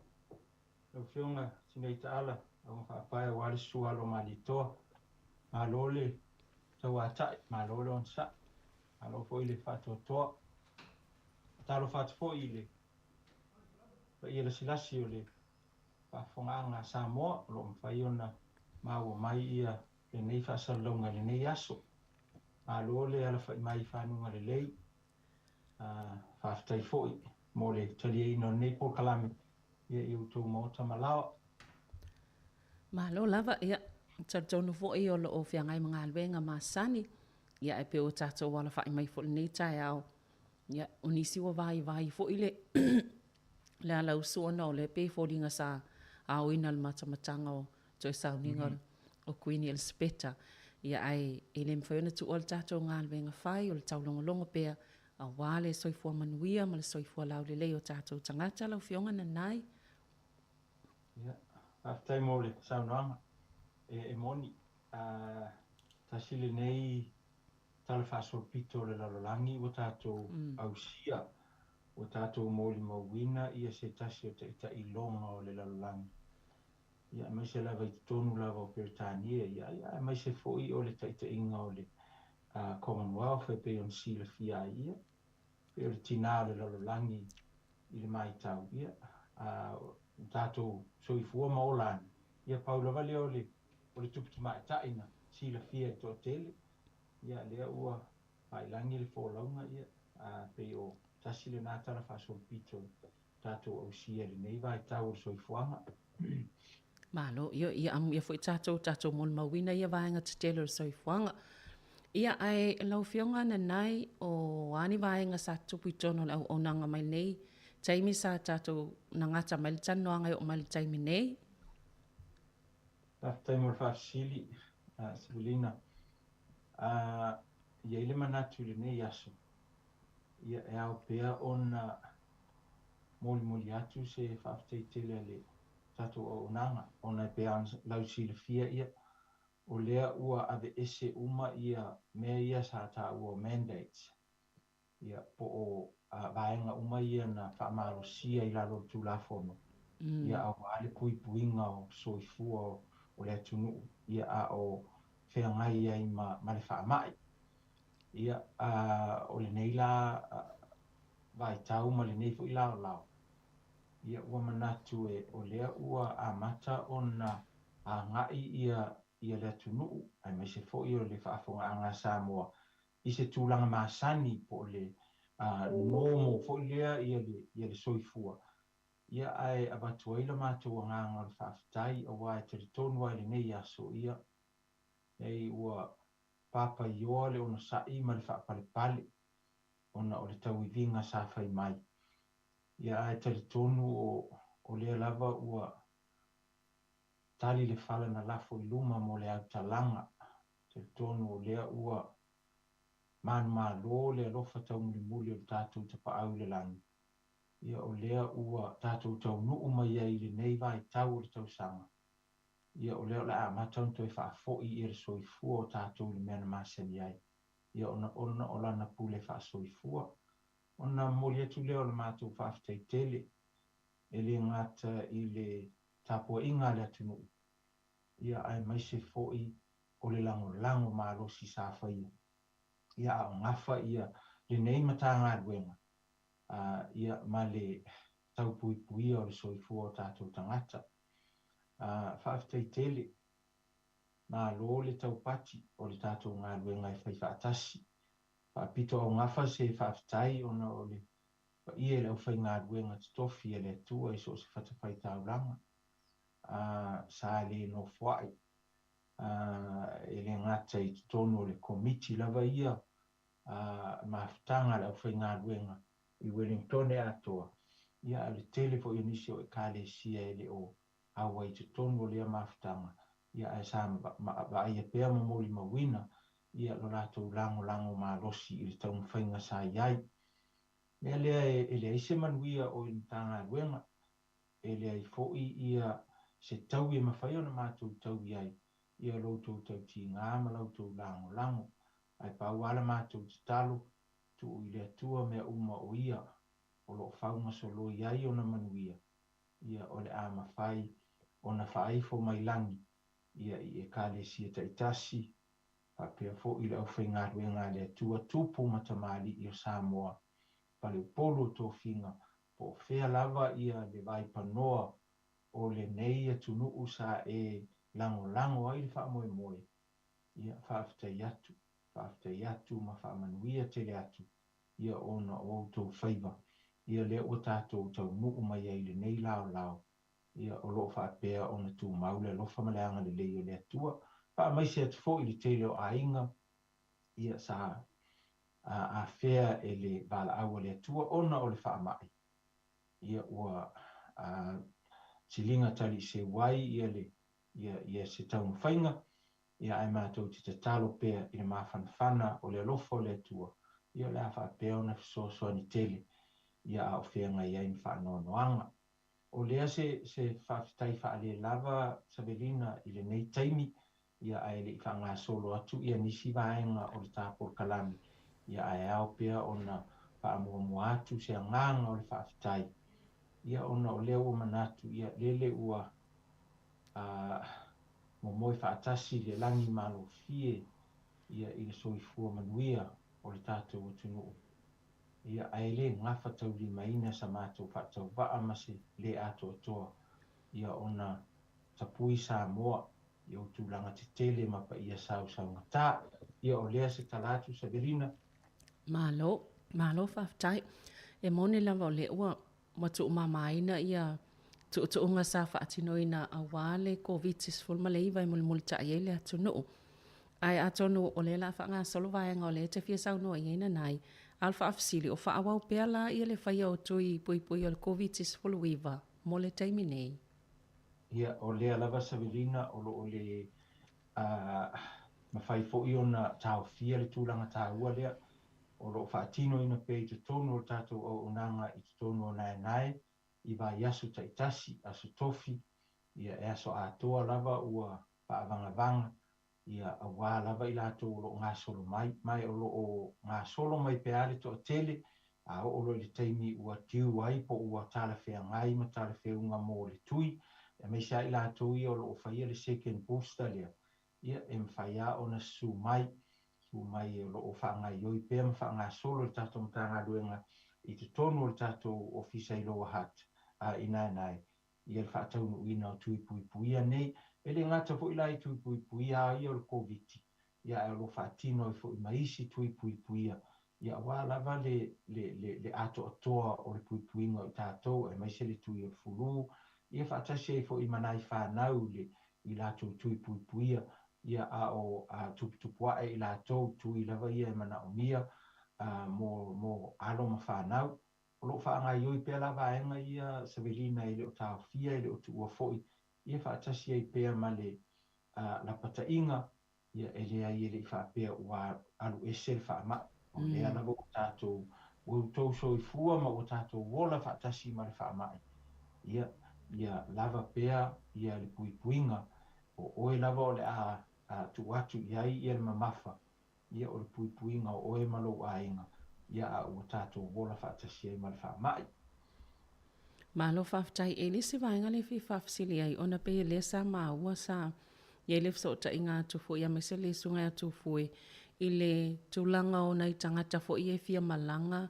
lau Afioga Tinei Taala, auga faapae aua le susu alo o Malietoa. Malo le tauatai, malo le onosai, malo foi le faatoatoa. Faatalofa atu foi i le paia lasilasi o le faafofogaaga a Samoa o lo o mafai ona maua mai ia lenei faasalalauga i lenei aso. Malo le alafai mai i fanuga lelei. Faafetai foi mo le taliaina o lenei polokalame ia i outou maota ma laoa. Malo lava, ia, talitonu foi o lo o feagai ma galuega masani, ia ae pei ua tatou alafai mai foi i lenei taeao, ia, o nisi ua vaivai foi le le alausu ona o lea pei e foliga sa aoina le matamataga o toe sauniga o Kuini Elisapeta. Ia ae e le mafai ona tuua le tatou galuega fai o le taulogologo pea aua le soifua manuia ma le soifua laulelei o tatou tagata. Lau Afioga Nanai. Ia, faafetai mo le saunoaga. E moni, tasi lenei tala faasolopito o le lalolagi ua tatou ausia, ua tatou molimauina ia se tasi o taitailoga o le lalolagi. Ia, aemaise lava i totonu lava o Peretania, ia, ia, aemaise foi o le taitaiga o le Commonwealth e pei ona silafia ai ia, pei o le tinā o le lalolagi i le maitau, ia, o tatou soifua ma ola ana, ia, pau lava lea o le, o le tupu tamaitai na silafia e le toatele, ia, lea ua pailagi le folauga, ia, pei o tasi lenā tala faasolopito tatou ausia i lenei vaitau o le soifuaga. Malo, ia, ia amuia foi tatou, tatou molimauina ia vaega tetele o le soifuaga. Ia, ae lau Afioga Nanai, o a ni vaega sa tutupu i totonu o le auaunaga mai lenei taimi sa tatou na gata mai le talanoaga e oo mai le taimi nei? Faafetai mo le faafesili, Sevelina. E i ai le manatu i lenei aso, ia, e ao pea ona molimoli atu se faafetai tele a le tatou auaunaga, ona e pei ona lausilafia, ia, o lea ua aveese uma ia mea ia sa taua o mandates, ia, po o vaega uma ia na faamalosia i lalo o le Tulafono, ia, aua le puipuiga o soifua o le atunuu, ia, a o feagai ai ma le faamai. Ia, o lenei la vaitau ma lenei foi laolao, ia, ua manatu e o lea ua amata ona agai ia ia le atunuu, aemaise foi o le faafofogaaga a Samoa i se tulaga masani po o le normal foi lea ia le ia le soifua. Ia, ae avatu ai la matou agaga o le faafetai, aua e talitonu lava i lenei aso, ia, nei ua papaioa le onosai ma le faapalepale ona o le tauiviga sa fai mai. Ia, ae talitonu o lea lava ua tali le fala na lafo i luma mo le autalaga. Talitonu o lea ua Manumalo le alofa taumulimuli o le tatou Tapaau i le Lagi, ia o lea ua tatou taunuu mai ai i lenei vaitau o le tausaga, ia o lea o le a amata ona toe faafoi ia le soifua o tatou i le mea na masani ai, ia ona ona o Lana pule faasoifua. Ona momoli atu lea o le matou faafetai tele, e le gata i le tapuaiga a le atunuu, ia aemaise foi o le lagolago malosi sa faia, ia a o gafa ia lenei Matagaluega ia ma le taupuipuia o le soifua o tatou tagata. Faafetai tele, malo le taupati o le tatou galuega e fai faatasi. Faapito augafa se faafetai ona o le paia i le aufaigaluega totofi a le Atua i so o se fatafaitaulaga sa le nofoai, e le gata i totonu o le Komiti lava ia mafutaga a le aufaigaluega i Wellingtone atoa, ia a o le tele foi o nisi o Ekalesia e le o auai i totonu o lea mafutaga, ia ae sa vaaia pea ma molimauina ia lo latou lagolago malosi i le taumafaiga sa i ai. Mea lea e leai se manuia o i le Matagaluega, e leai foi ia se taui e mafai ona matou taui ai ia lo outou tautiga ma la outou lagolago. Ae pau lava la matou tatalo, tuu i le Atua mea uma o Ia o lo o faugasoloi ai ona manuia, ia o le a mafai ona faaifo mai lagi ia i Ekalesia taitasi, faapea foi le aufaigaluega a le Atua tupu ma tamalii o Samoa, faleupolu o tofiga, po o fea lava ia le vaipanoa o lenei atunuu sa e lagolago ai le faamoemoe, ia faafetai atu, faafetai atu ma faamanuia tele atu ia ona o outou faiva, ia lea ua tatou taunuu mai ai i lenei laolao, ia o lo o faapea ona tumau le alofa ma le agalelei o le Atua. Faamaise atu foi i le tele o aiga ia sa afea e le valaau a le Atua ona o le faamai, ia ua siliga taliiseu ai ia le ia ia se taumafaiga, ia ae matou te tatalo pea i le mafanafana o le alofa o le Atua, ia o le a faapea ona fesoasoani tele ia a o feagai ai ma faanoanoaga. O lea se se faafetai faalelava Savelina i lenei taimi, ia ae le i faagasolo atu ia nisi vaega o le ta polokalame, ia ae ao pea ona faamuamua atu se agaga o le faafetai, ia ona o lea ua manatu ia lele ua momoe faatasi le lagi malofie ia i le soifua manuia o le tatou atunuu. Ia, ae le gafataulimaina sa matou faatauvaa ma se le atoatoa, ia ona tapui Samoa i ou tulaga tetele ma paia sausaugata. Ia, o lea se tala atu Savelina. Malo, malo faafetai. E moni lava o lea ua ua tuumamaina ia tuutuuga sa faatinoina aua le Koviti-19 e mulimulitai ai le atunuu. Ae atonu o lea o le a faagasolo vaega o lea e te fia saunoa i ai Nanai, a o le faafesili, o faaauau pea la ia le faia o tui puipui o le Koviti-19 mo le taimi nei? Ia, o lea lava Savelina o lo o le mafai foi ona taofia le tulaga taua lea o lo o faatinoina pea i totonu o le tatou auaunaga i totonu o Naenae i vaiaso taitasi, aso tofi, ia e aso atoa lava ua faavagavaga, ia aua lava i latou o lo o gasolo mai, ma o lo o gasolo mai pea le toatele, a oo loa i le taimi ua due ai po ua talafeagai ma talafeuga mo le tui, aemaise lava i latou ia o lo o faia le second booster lea, ia e mafai lava ona susu mai, susu mai o lo o faagaoioi pea ma faagasolo le tatou Matagaluega i totonu o le tatou Ofisa i Lower Hutt i Naenae ia le faataunuuina o tui puipuia nei. E le gata foi la i tui puipuia lava ia o le Koviti, ia ae o lo o faatino ai foi ma isi tui puipuia, ia aua lava le, le, le, le atoatoa o le puipuiga o i tatou, aemaise le tui o le fulu, ia faatasi ai foi ma nai fanau le, i latou tui puipuia, ia a o tuputupuae i latou tui lava ia e manaomia mo, mo alo ma fanau. O lo o faagaoioi pea la vaega ia Savelina e le o taofia, e le o tuua foi, ia faatasi ai pea ma le lapataiga, ia e leai e le i faapea ua alu ese le faamai. O lea lava ua tatou ua outou soifua ma ua tatou ola faatasi ma le faamai, ia, ia lava pea ia le puipuiga, o oe lava o le a tuu atu i ai ia le mamafa, ia o le puipuiga o oe ma lou aiga, ia a ua tatou ola faatasi ai ma le faamai. Malo faafetai. E le isi vaega lea e fia faafesili ai ona pei o lea sa maua sa i ai le fesootaiga atu foi aemaise le susuga ia Tufue i le tulaga o nai tagata foi ia e fia malaga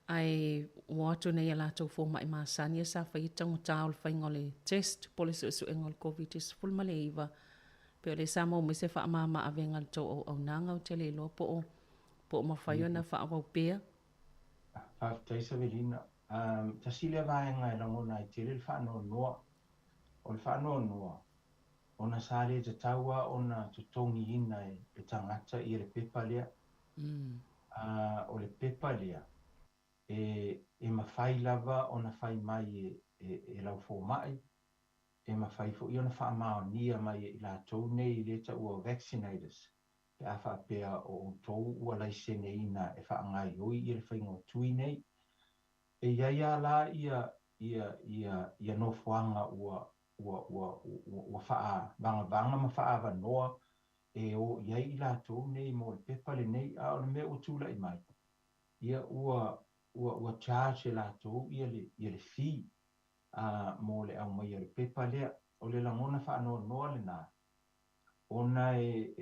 ae ua o atu nei a latou fomai masani ia sa fai taugata o le faiga o le test po o le suesuega o le Koviti-19. Pei o lea sa maua mai se faamama avega i le tou auaunaga ou te le iloa po o po o mafai ona faaauau pea. Faafetai Savelina. Tasi lea vaega e lagona ai tele le faanoanoa. O le faanoanoa, ona sa le tatau lava ona totogiina e tagata ia le pepa lea. O le pepa lea, e mafai lava ona fai mai e lau fomai, e mafai foi ona faamaonia mai e i latou nei i lea taua o vaccinators, pe a faapea o outou ua laiseneina e faagaoioi ia le faiga o tui nei. E i ai lava la ia ia ia ia nofoaga ua ua ua ua faavagavaga ma faaavanoa e o i ai i latou nei mo le pepa lenei, a o le mea ua tulai mai, ia ua ua ua charge e latou ia le ia le fee a mo le aumaia o le pepa lea. O le lagona faanoanoa lena, ona e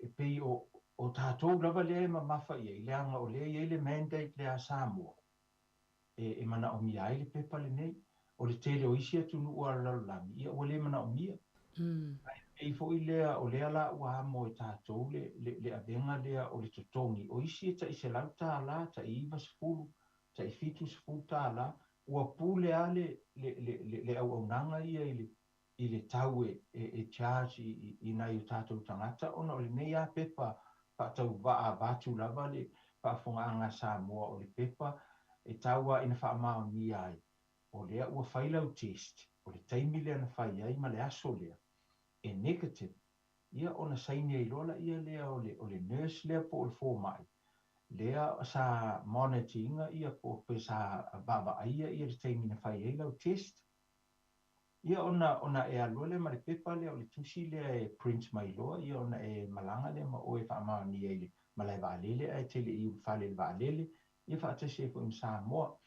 e pei o o tatou lava lea e mamafa i ai, leaga o lea e i ai le mandate lea a Samoa e manaomia ai le pepa lenei. O le tele o isi atunuu a le lalolagi, ia ua le manaomia. Ae pei foi lea, o lea la ua amo e tatou le, le, le avega lea o le totogi. O isi e tai $100, tai 90, tai $70, ua pule lava le, le, le, le, le auaunaga ia i le, i le tau e, e, e charge i, i, i nai o tatou tagata, ona o lenei lava pepa faatauvaa avatu lava le faafofogaaga a Samoa o le pepa e tau lava ina faamaonia ai, o lea ua fai lau test, o le taimi lea na fai ai ma le aso lea, e negative, ia ona saini ai loa laia lea o le, o le nurse lea po o le fomai, lea sa monitor ina ia po pe sa vaavaaia ia le taimi na fai ai lau test. Ia ona ona e alu loa lea ma le pepa lea o le tusi lea e print mai loa ia ona e malaga lea ma oe e faamaonia i le malae vaalele ae te le i ulufale i le vaalele ia faatasi ai foi ma Samoa.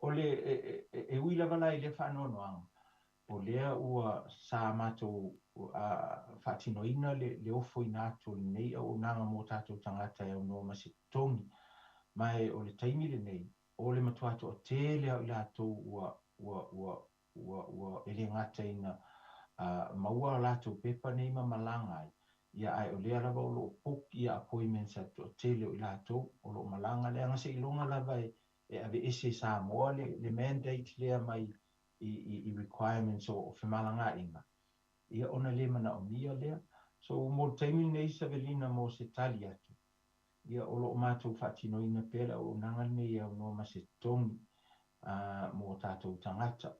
O le e, e ui lava la i lea faanoanoaga, o lea ua sa matou faatinoina le, le ofoina atu o lenei auaunaga mo tatou tagata e aunoa ma se totogi. Ma e o le taimi lenei, o le matua toatele lava o i latou ua, ua, ua, ua, ua e le gata ina maua a latou pepa nei ma malaga ai, ia ae o lea lava o lo o book ia appointments a le toatele o i latou o lo o malaga, leaga seiloga lava e, e aveese e Samoa le, le mandate lea mai i, i, i requirements o, o femalagaaiga, ia ona le manaomia lea. So mo le taimi lenei Savelina mo se tali atu, ia o lo o matou faatinoina pea le auaunaga lenei e aunoa ma se totogi mo tatou tagata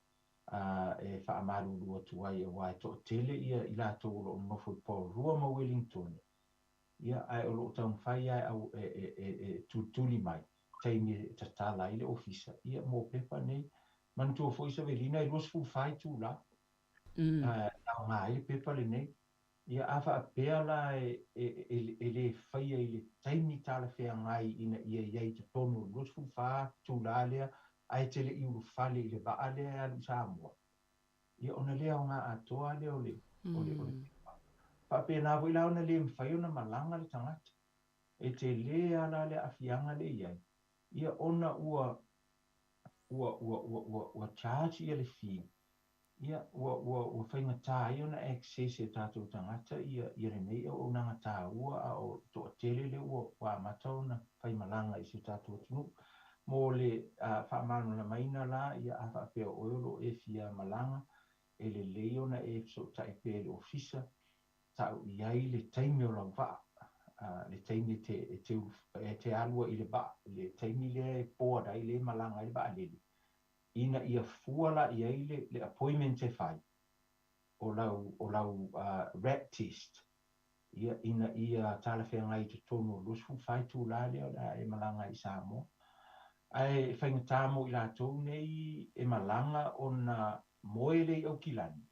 e faamalulu atu ai aua e toatele ia i latou o lo o nonofo i Porirua ma Wellingtone, ia ae o lo o taumafai lava e, e, e, e tulituli mai taimi e tatala ai le ofisa ia mo pepa nei. Manatua foi Savelina e 24 itula aoga ai le pepa lenei. Ia a faapea la e, e, e, e le faia i le taimi talafeagai ina ia i ai i totonu o le 24 itula lea ae te le i ulufale i le vaa lea e alu i Samoa, ia ona le aoga atoa lea o le, o le, o le pepa. Faapena foi la ona le mafai ona malaga le tagata. E tele lava la le aafiaga lea e i ai, ia ona ua, ua, ua, ua, ua, ua charge ia le fee Ia, ua, ua, ua faigata ai ona access e tatou tagata ia, ia lenei auaunaga taua, a o le toatele lea ua, ua amata ona faimalaga i si o tatou atunuu. Mo le faamalamalamaina la, ia, a faapea o oe o lo o e fia malaga, e lelei ona e fesootai pea i le ofisa, tau i ai le taimi o lau vaa, le taimi e te, e te, e te alu ai i le vaa, le taimi lea e board ai, lea e malaga ai le vaalele, ina ia fua la i ai le, le appointment e fai o lau, o lau RAT test. ia, ina ia talafeagai i totonu o le 24 itulā lea o le a e malaga ai i Samoa. Ae e faigata mo i latou nei e malaga ona moe lea i Aukilani,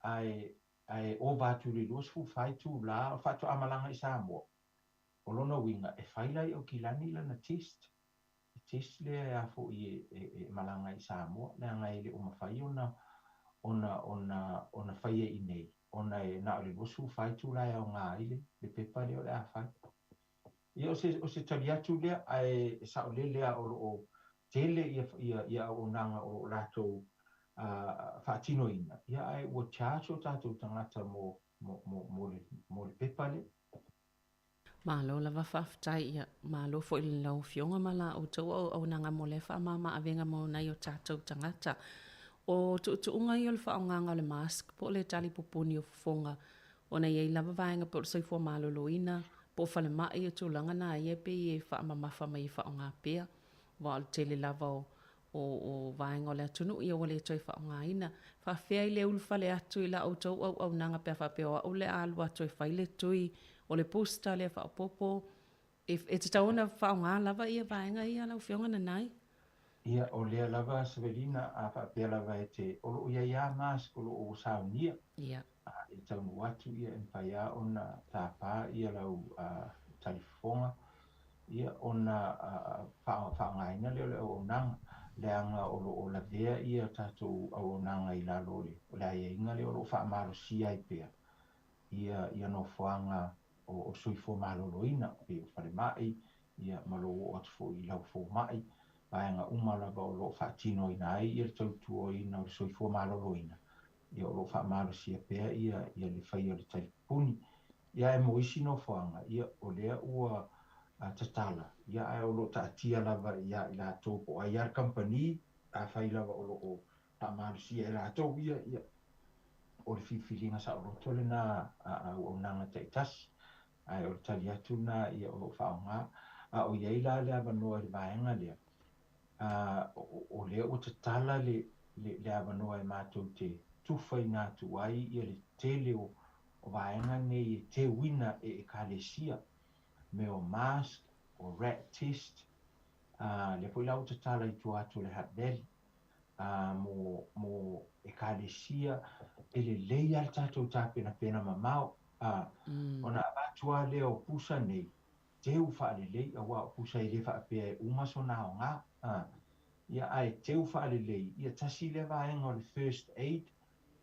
ae, ae ova atu i le 24 itulā o faatoa malaga i Samoa. O lona uiga, e fai la i Aukilani lana test, le test lea e a foi e, e, e malaga ai i Samoa, leaga e le o mafai ona, ona, ona, ona faia i inei, ona e na o le 24 itula e aoga ai le, le pepa lea o le a fai. Ia, o se, o se tali atu lea, ae e saolele lava o lo o tele ia, ia, ia auaunaga o lo o latou faatinoina, ia ae ua charge o tatou tagata mo, mo, mo, mo, le, mo le pepa lea. Malo lava faafetai ia malo foi i lau afioga ma la outou auaunaga mo lea faamama avega mo nai o tatou tagata. O tuutuuga ia o le faaaogaga o le mask po o le tali pupuni o fofoga ona e i ai lava vaega pei o le soifua maloloina po o falemai o tulaga na ia e pei e faamamafa mai e faaaoga pea aua o le tele lava o o o vaega o le atunuu ia ua le toe faaaogaina. Faafefea i le ulufale atu i la outou auaunaga pe a faapea o au le a alu atu e fai le tui o le booster lea faaopoopo, e, e tatau ona faaaoga lava ia vaega ia lau Afioga Nanai? Ia, o lea lava Savelina, a faapea lava e te, o lo o i ai lava mask o lo o ua saunia. Ia. A e taunuu atu, ia, e mafai lava ona tapa ia lau talifofoga. Ia, ona faaaogaina lea o le auaunaga, leaga o lo o lavea ia tatou auaunaga i lalo o le aiaiga lea o lo o faamalosia ai pea ia nofoaga o le soifua maloloina, pei o falemai, ia, ma lou oo atu foi i lau fomai, vaega uma lava o lo o faatinoina ai le tautuaina o le soifua maloloina, ia o lo o faamalosia pea ia le faia o le talipuni. Ia ae mo isi nofoaga, ia o lea ua tatala, ia ae o lo o taatia lava ia i latou po o ai lava le kamupani, afai lava o lo o faamalosia e latou ia, ia o le filifiliga saoloto lena a auaunaga taitasi, ae o le tali atu lena ia o lo o faaaoga. A o i ai la le avanoa i le vaega lea, o lea ua tatala le, le, le avanoa e matou te tufaina atu ai ia le tele o, o vaega nei e teuina e ekalesia, mea o mask, o rat test, lea foi la ua tatala i tua atu o le Hutt Valley, mo, mo ekalesia e lelei lava le tatou tapenapena mamao, ona avatu lava lea o pusa nei, teu faalelei, aua o pusa e le faapea e uma sona aoga, a, ia, ae teu faalelei, ia tasi lea vaega o le first aid,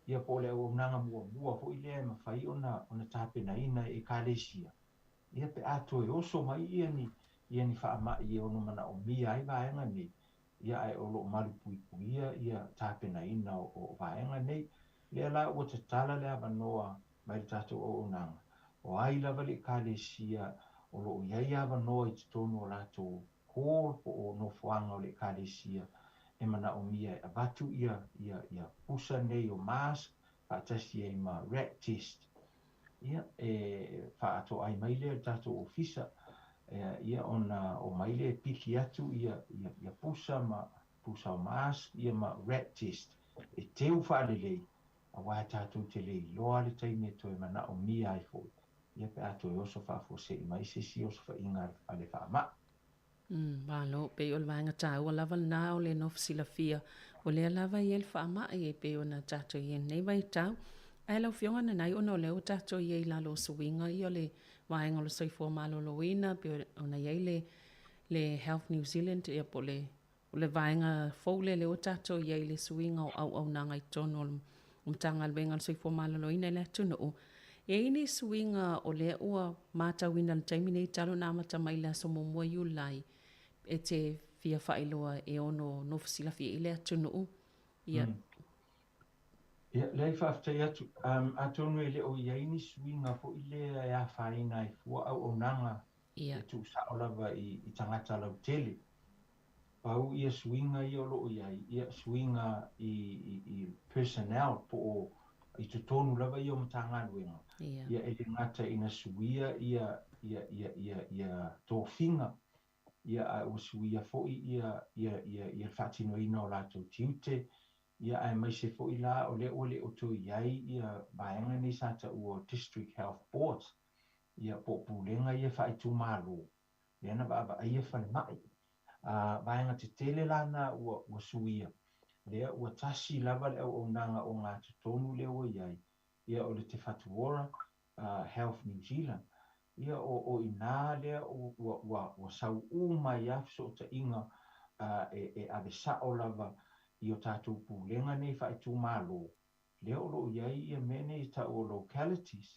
ia po o le auaunaga muamua foi lea e mafai ona, ona tapenaina e Ekalesia, ia pe a toe oso mai ia ni, ia ni faamai e ono manaomia ai vaega nei, ia ae o lo o malupuipuia ia tapenaina o, o vaega nei. Lea la ua tatala le avanoa mai le tatou auaunaga, o ai lava le Ekalesia o lo o i ai avanoa i totonu o latou hall po o nofoaga o le Ekalesia e manaomia e avatu ia, ia, ia pusa nei o mask faatasi ai ma rat test. Ia, e faaatoai mai lea i le tatou ofisa, ia, ona omai lea e piki atu ia, ia, ia pusa ma pusa o mask ia ma rat test e teu faalelei aua tatou te le iloa le taimi e toe manaomia ai foi, ia pe a toe oso faafuasei mai se isi osofaiga a le faamai. Malo, pei o le vaega taua lava lena o le nofo silafia, o lea lava e i ai le faamai e pei ona tatou i ai i lenei vaitau. Ae lau Afioga Nanai, ona o lea ua tatou i ai i lalo o suiga ia o le vaega o le soifua maloloina, pei ona i ai le, le Health New Zealand, ia po o le O le vaega fou lea lea ua tatou i ai i le suiga o auaunaga i totonu o le Matagaluega o le Soifua Maloloina i le atunuu, e i ai ni suiga o lea ua matauina i le taimi nei talu ona amata mai i le aso 1 Iulai e te fia faailoa e ono nofo silafia i le atunuu? Ia. Ia, leai, faafetai atu. Atonu e le o i ai ni suiga foi lea e afaina ai fua auaunaga Ia. E tuusao lava i, i tagata lautele. Pau ia suiga ia o lo o i ai, ia suiga i, i, i personnel po o i totonu lava ia o Matagaluega. Ia. Ia e le gata ina suia ia, ia, ia, ia, ia tofiga, ia ae ua suia foi ia, ia, ia, ia le faatinoina o latou tiute, Ia aemaise foi la o lea ua le o toe i ai ia vaega nei sa taua o District Health Boards, ia po o pulega ia faaitumalo, lea na vaavaaia falemai. A vaega tetele la na ua ua suia, lea ua tasi lava le auaunaga ogatotonu lea ua i ai, ia o le Te Whatu Ora, Health New Zealand. Ia o o inā lea ua ua ua sau uma ai lava fesootaiga e e ave sao lava i o tatou pulega nei faaitumalo, lea o lo o i ai ia mea nei e tau o localities.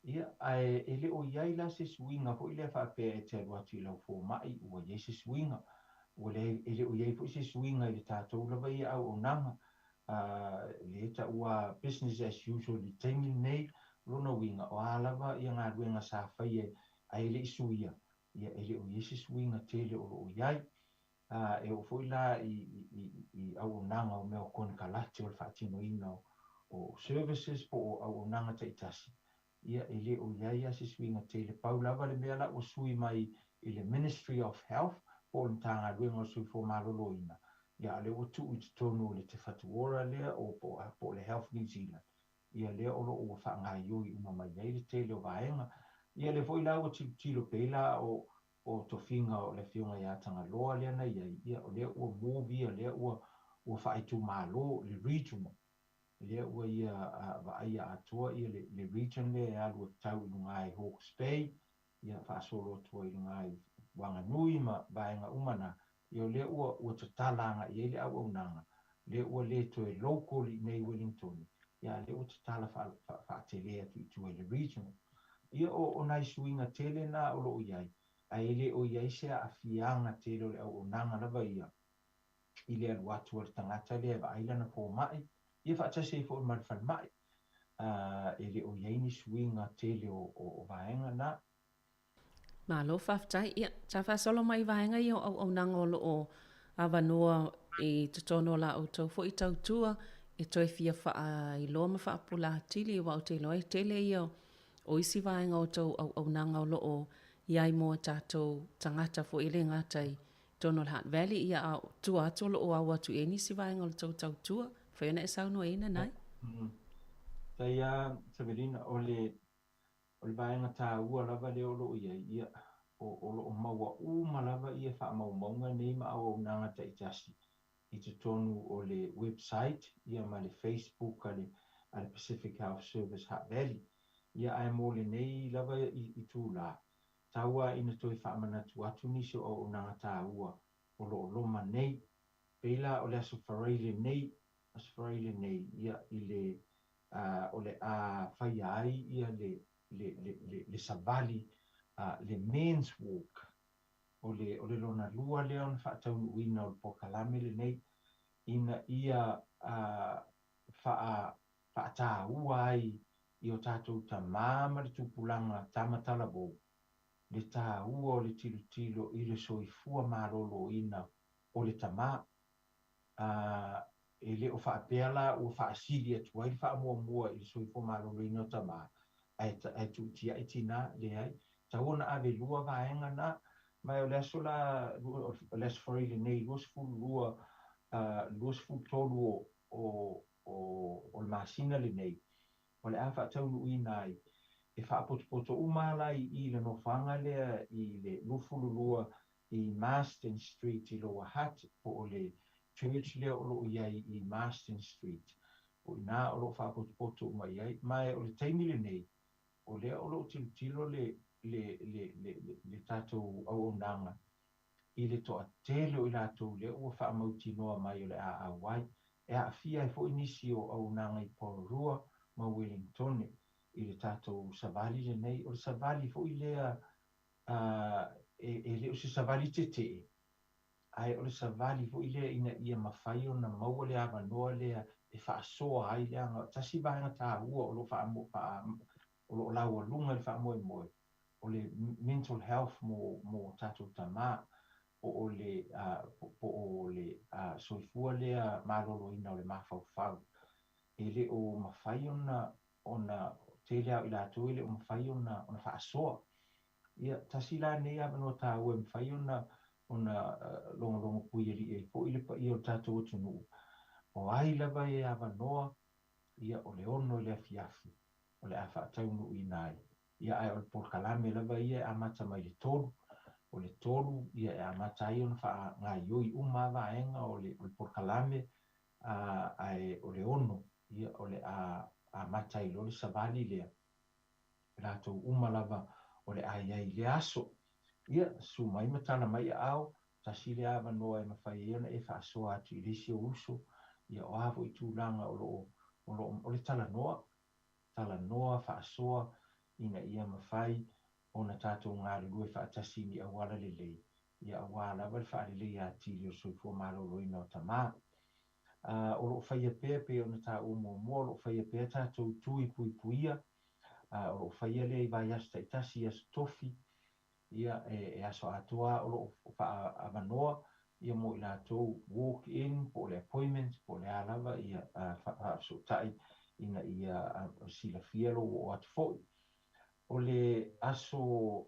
Ia, ae e le o i ai la se suiga foi lea faapea e te alu atu i lau fomai ua i ai se suiga. Ua leai, e le o i ai foi se suiga i le tatou lava ia auaunaga, lea e taua business as usual i le taimi lenei, o lona uiga, o a lava ia galuega sa faia ae le i suia, ia e le o i ai se suiga tele o lo o i ai. E oo foi la i, i, i auaunaga o mea o konekarate o le faatinoina o services po o auaunaga taitasi, ia e le o i ai lava se suiga tele. Pau lava le mea la ua sui mai i le Ministry of Health po o le Matagaluega o le Soifua Maloloina, ia a o lea ua tuu i totonu o le Te Whatu Ora lea o po o po o le Health New Zealand, ia lea o lo o ua faagaoioi uma mai ai le tele o vaega. Ia lea foi la ua tilotilo pei la o o tofiga o le Afioga ia Tagaloa lea na i ai, ia o lea ua move ia, lea ua ua faaitumalo le regional. Lea ua ia vaaia atoa ia le, le region lea e alu atu tau i luga i Hawke's Bay, ia faasolo atu ai i luga i Wanganui ma vaega uma na, ia o lea ua, ua tatala agai i ai le auaunaga, lea ua le toe local i inei i Wellingtone, ia a lea ua tatala faa, faa, faatele atu i tua i le regional. Ia o, o nai suiga tele na o lo o i ai, ae e le o i ai se aafiaga tele o le auaunaga lava ia i le alu atu a le tagata lea e vaai lana fomai, ia faatasi ai foi ma le falemai. E le o i ai ni suiga tele o, o, o vaega na. Malo faafetai. Ia, sa faasolo mai i vaega ia o auaunaga o lo o avanoa i totonu o la outou foi tautua e toe fia faailoa ma faapula atili, aua ou te iloa e tele ia o isi vaega o tou auaunaga o lo o i ai mo a tatou tagata foi e le gata i totonu o le Hutt Valley, ia a o tua atu o lo o au atu i ai nisi vaega o le tou tautua. Mafai ona e saunoa i ai Nanai? Faafetai lava Savelina, o le o le vaega taua lava lea o lo o i ai, ia, o, o lo o maua uma lava ia faamaumauga nei ma auaunaga taitasi i totonu o le website ia ma le Facebook a le, a le Pacific Health Service Hutt Valley. Ia, ae mo lenei lava itulā, tau lava ina toe faamanatu atu nisi o auaunaga taua o lo o loma nei. Pei la o le Aso Faraile nei, Aso Faraile nei, ia, i le, o le a faia ai ia le, le, le, le, le savali, le Men's Walk. O le, o le lona lua lea ona faataunuuina o le polokalame lenei, ina ia faa, faataua ai i o tatou tamā ma le tupulaga tama talavou le taua o le tilotilo i le soifua maloloina o le tamā. A, e le o faapea la ua faasili atu ai le faamuamua i le soifua maloloina o tamā, ae, ae tuutia'i tinā, leai. Tatau ona ave lua vaega na, ma o le aso la, o le Aso Faraile nei, 22, 23 o, o, o, o le masina lenei, o le a faataunuuina ai, e faapotopoto uma lava la i i le nofoaga lea i le 22 i Marsden Street i Lower Hutt, po o le church lea o lo o i ai i Marsden Street. O i ina o lo o faapotopoto uma i ai. Ma o le taimi lenei, o lea o lo o tilotilo le, le, le, le, le, le tatou auaunaga i le toatele o i latou lea ua faamautinoa mai o le a auai, e aafia ai foi nisi o auaunaga i Porirua ma Wellingtone i le tatou savali lenei. O le savali foi lea e le o se savali tetee, ae o le savali foi lea ina ia mafai ona maua le avanoa lea e faasoa ai, leaga tasi vaega taua o lo o lo o laualuga i le faamoemoe, o le mental health mo mo tatou tamā, po o le po o le soifua lea maloloina o le mafaufau. E le o mafai ona ona tele lava o i latou e le o mafai ona ona faasoa. Ia, tasi la lenei avanoa taua e mafai ona ona logologo puialii ai foi le paia o le tatou atunuu. O ai lava e avanoa, ia, o le 6 i le afiafi o le a faataunuuina ai. Ia, ae o le polokalame lava ia e amata mai le 3. O le 3, ia, e amata ai ona faagaioi uma lava vaega o le polokalame, ae o le 6, ia, o le a amata ai loa le savali lea. Latou uma lava o le a i ai i lea aso. Ia, susu mai ma tala mai aao, tasi lea avanoa e mafai ai ona e faasoa atu i le isi ou uso, ia o a foi tulaga o lo o, o lo o, o le talanoa, talanoa, faasoa, ina ia mafai ona tatou galulue faatasi i ni auala lelei, ia aua lava le faaleleia atili o le soifua maloloina o tama. A, o lo o faia pea, pei ona taua muamua, o lo o faia pea tatou tui puipuia, a, o lo o faia lea i vaiaso taitasi i aso tofi, ia, e aso atoa o lo o faaavanoa ia mo i latou walk in po o le appointment po o le a lava ia faafesootai ina ia silafia lou oo atu foi. O le aso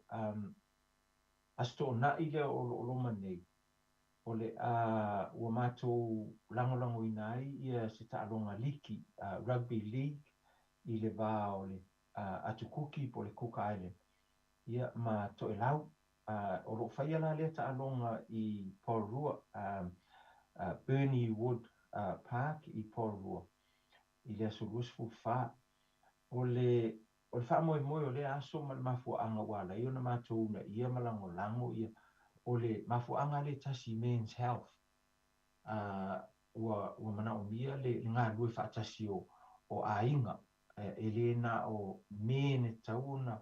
Aso Toonai lea o lo o loma nei, o le a ua matou lagolagoina ai ia se taaloga liki, rugby league, i le va o le Atu Kuki po o le Cook Island, ia ma Toelau. O lo o faia la lea taaloga i Porirua, Burnie Wood Park i Porirua i le aso 24. O le O le faamoemoe o lea aso ma le mafuaaga ua ala ai ona matou uunaia ma lagolago ia, o le mafuaaga lea e tasi Men's Health, a ua ua manaomia le le galulue faatasi o o aiga, e le na o men e tatau ona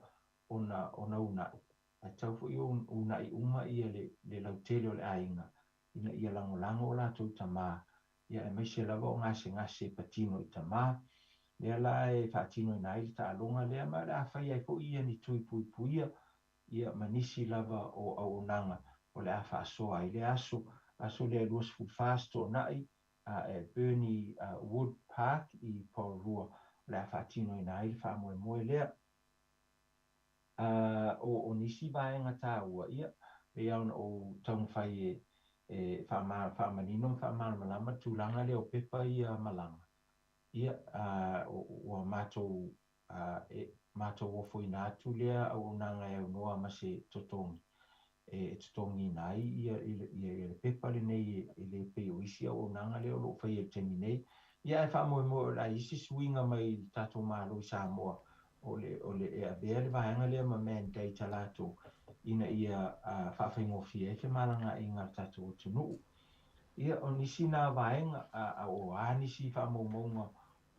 ona ona uunai, ae tatau foi ona uunai uma ia le le lautele o le aiga ina ia lagolago o latou tama, ia aemaise lava o gasegase e patino i tama. Lea la e faatinoina ai le taaloga lea, ma o le a fai ai foi ia ni tui puipuia, ia ma nisi lava o auaunaga o le a faasoa ai lea aso, aso lea 24 Aso Toonai, e Burnie Wood Park i Porirua, o le a faatinoina ai le faamoemoe lea. O nisi vaega taua, ia, pei lava ona ou taumafai e e faamanino ma faamalamalama le tulaga lea o pepa ia malaga, ia, ua matou e matou ofoina atu lea auaunaga e aunoa ma se totogi e totogiina ai ia ia le pepa lenei e le pei o isi auaunaga lea o lo o faia i le taimi nei. Ia ae faamoemoe o le a i ai se suiga mai i le tatou Malo i Samoa o le o le e avea le vaega lea ma mandate a latou ina ia faafaigofie ai femalagaaiga a le tatou atunuu. Ia o nisi na vaega a o a nisi faamaumauga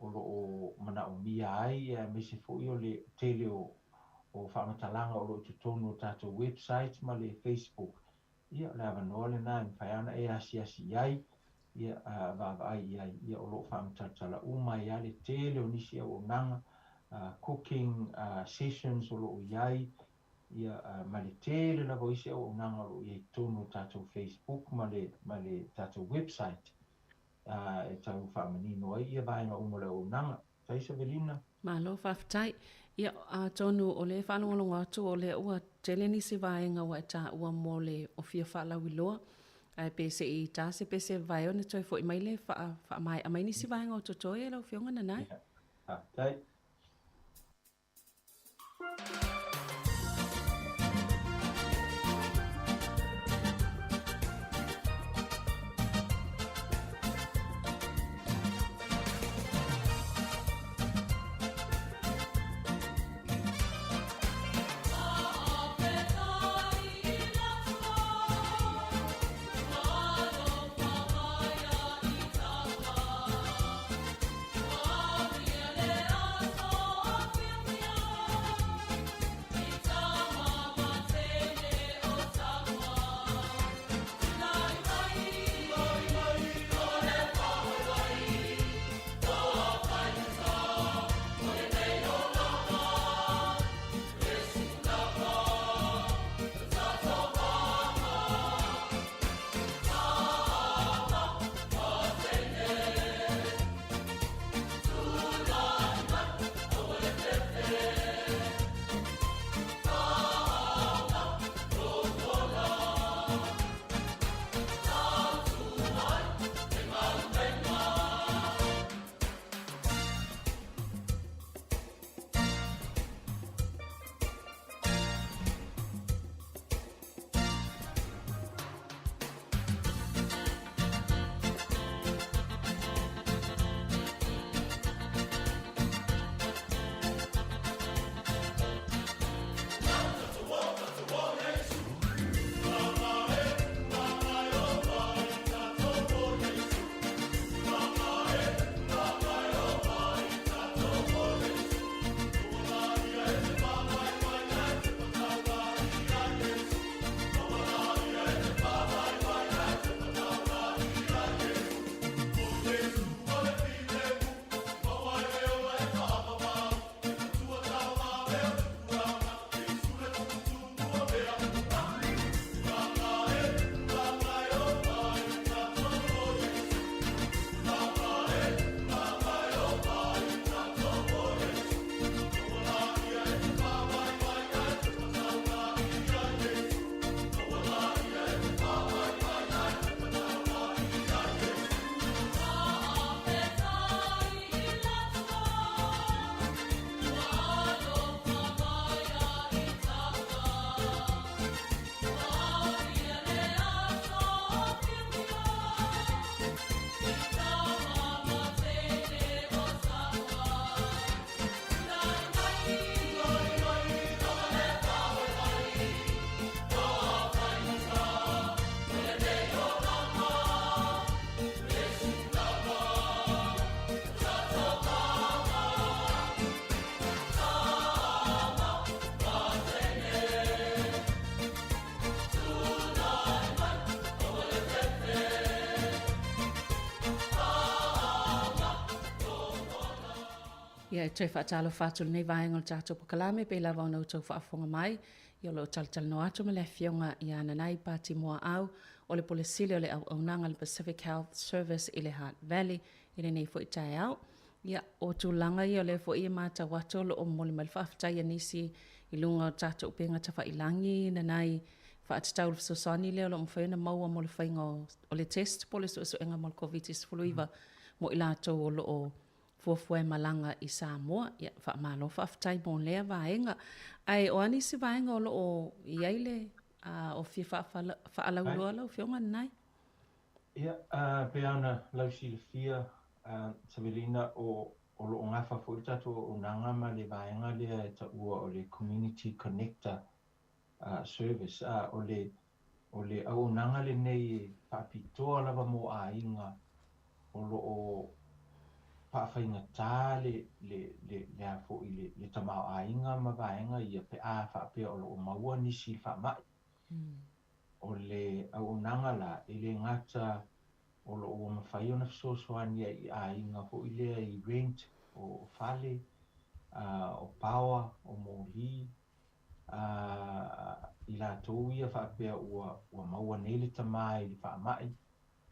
o lo o manaomia ai aemaise foi o le tele o faamatalaga o lo o i totonu o tatou website ma le Facebook. Ia, o le avanoa lena e mafai lava ona e asiasi i ai, ia, vaavaai i ai, ia, o lo o faamatalatala uma ai lava le tele o nisi auaunaga, cooking sessions o lo o i ai, ia, ma le tele lava o isi auaunaga o lo o i ai i totonu o tatou Facebook ma le, ma le tatou website. E tau faamanino ai ia vaega uma o le auaunaga. Tai Savelina. Malo faafetai. Ia, atonu o lea e faalogologo atu o lea ua tele nisi vaega ua e taua mo le o fia faalauiloa, ae pe se i ta se pese vae ona toe foi mai lea e faamaea mai nisi vaega o totoe e lau Afioga Nanae. Ia, faafetai. Ia, e toe faatalofa atu i lenei vaega o le tatou polokalame, pei lava ona outou faafofoga mai, ia o lo o talatalanoa atu ma le Afioga ia Nanai Pati Muaau, o le Pule Sili o le Auaunaga a le Pacific Health Service i le Hutt Valley i lenei foi taeao. Ia, o tulaga ia o lea foi e matau atu o lo o momoli mai le faafetai a nisi i luga o tatou upega tafailagi, Nanai, faatatau i le fesoasoani lea o lo o mafai ona maua mo le faiga o le test po o le suesuega mo le Koviti-19 mo i latou o lo o fuafua e malaga i Samoa. Ia, faamalo faafetai mo lea vaega. Ae o a nisi vaega o lo o i ai le o fia faalauiloa lau Afioga Nanai? Ia, pei ona lausilafia, Savelina, o o lo o gafa foi le tatou auaunaga ma le vaega lea e taua o le Community Connector Service. O le o le auaunaga lenei e faapitoa lava mo aiga o lo o faafaigata le le le le a foi le le tamaoaiga ma vaega ia pe a faapea o lo o maua nisi i le faamai. O le auaunaga la, e le gata o lo o ua mafai ona fesoasoani ai i aiga foi lea i rent o fale, o power, o moli, a i latou ia faapea ua ua maua nei le tama i le faamai,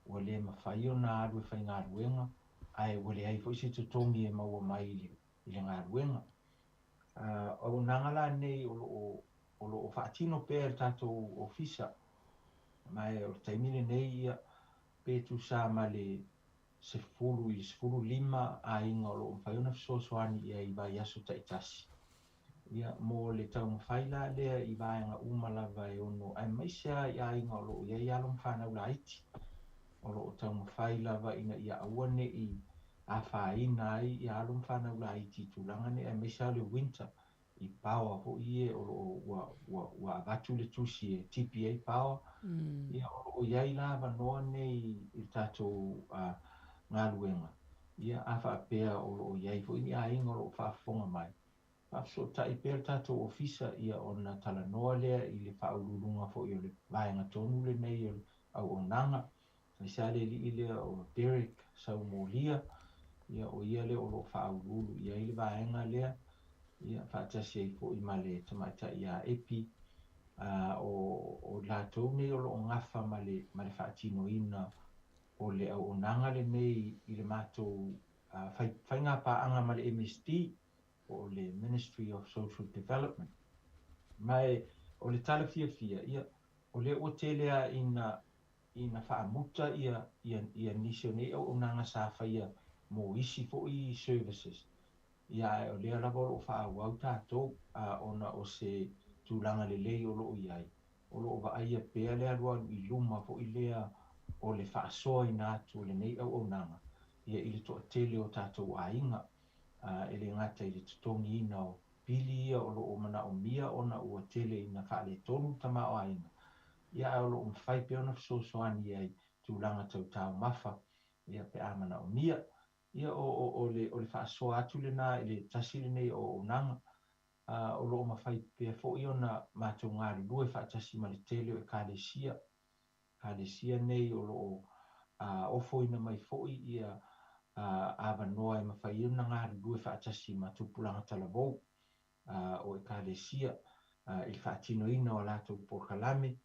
ua le mafai ona alu e faigaluega, ae ua leai foi se totogi e maua mai i le i le galuega. Auaunaga la nei o lo o o lo o faatino pea e le tatou ofisa, ma o le taimi lenei ia pe tusa ma le 10 i le 15 aiga o lo o mafai ona fesoasoani i ai i vaiaso taitasi. Ia, mo le taumafai la lea i vaega uma lava e ono, aemaise lava i aiga o lo o i ai alo ma fanau laiti, o lo o taumafai lava ina ia aua ne i afaina ai ia alo ma fanau laiti i tulaga nei, aemaise lava o le winter, i power foi ia o lo o ua, ua, ua avatu le tusi e tipi ai power. Ia, o lo o i ai la avanoa nei i le tatou galuega, ia, a faapea o lo o i ai foi ni aiga o lo o faafofoga mai, faafesootai pea le tatou ofisa ia ona talanoa lea i le faauluuluga foi o le vaega tonu lenei o le auaunaga. Aemaise lava le alii lea o Derek Saumolia, ia o ia lea o lo o faauluulu i ai le vaega lea, ia faatasi ai foi ma le tamaitai ia Epi, a o latou nei o lo o gafa ma le ma le faatinoina o le auaunaga lenei i le matou faiga paaga ma le MSD, po o le Ministry of Social Development. Ma e, o le tala fiafia, ia, o lea ua tele lava ina, ina faamuta ia, ia, ia nisi o nei auaunaga sa faia mo isi foi services. Ia, ae o lea lava o lo o faaauau tatou, a, ona o se tulaga lelei o lo o i ai, o lo o vaaia pea le alualu i luma foi lea o le faasoaina atu o lenei auaunaga, ia, i le toatele o tatou aiga. E le gata i le totogiina o pili ia o lo o manaomia ona ua tele ina faaletonu le tamaoaiga, ia ae o lo o mafai pea ona fesoasoani i ai tulaga tau taumafa ia pe a manaomia. Ia o, o, o, le, o le faasoa atu lena i le tasi lenei o auaunaga, a, o lo o mafai pea foi ona matou galulue faatasi ma le tele o ekalesia Ekalesia nei o lo o ofoina mai foi ia avanoa e mafai ai ona galulue faatasi ma tupulaga talavou o Ekalesia i le faatinoina o a latou polokalame,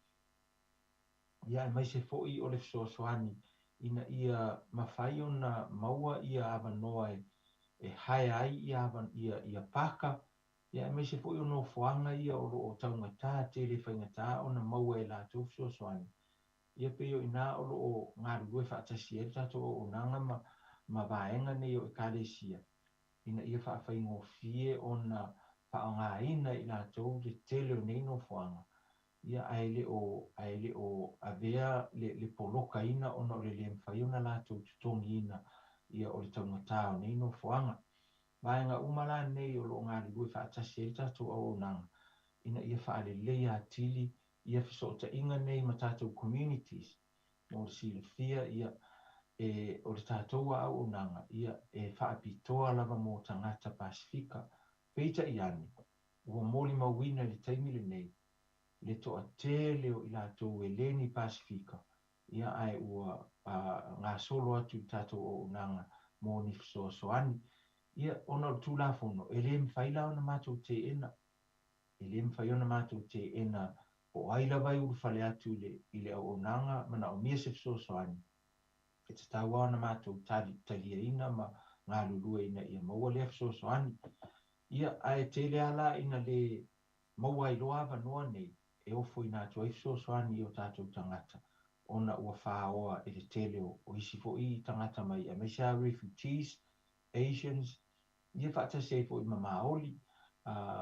ia aemaise foi o le fesoasoani ina ia mafai ona maua ia avanoa e hire ai ia paka Ia aemaise foi o nofoaga ia o lo o taugata tele faigata ona maua e latou fesoasoani, ia pei o i ina o lo o galulue faatasi ai le tatou auaunaga ma ma vaega nei o Ekalesia ina ia faafaigofie ona faaaogaina e i latou le tele o nei nofoaga, ia ae le o ae le o avea le le polokaina ona o le le mafai ona latou totogiina ia o le taugata o nei nofoaga. Vaega uma la nei o lo o galulue faatasi ai le tatou auaunaga ina ia faaleleia atili ia fesootaiga nei ma tatou communities. Mo le silafia, ia, e, o le tatou auaunaga, ia, e faapitoa lava mo tagata Pasefika. Peitai ane, ua molimauina i le taimi lenei le toatele o i latou e le ni Pasefika, ia ae ua gasolo atu i le tatou auaunaga mo ni fesoasoani. Ia, ona o le Tulafono, e le mafai la ona matou teena, e le mafai ona matou teena po o ai lava e ulufale atu i le, i le auaunaga manaomia se fesoasoani, e tatau lava ona matou tali, taliaina ma galulue ina ia maua lea fesoasoani. Ia, ae tele lava la ina le maua ai loa avanoa nei e ofoina atu ai fesoasoani i o tatou tagata ona ua faoa e le tele o isi foi tagata mai aemaise lava refugees, Asians, ia faatasi ai foi ma Maoli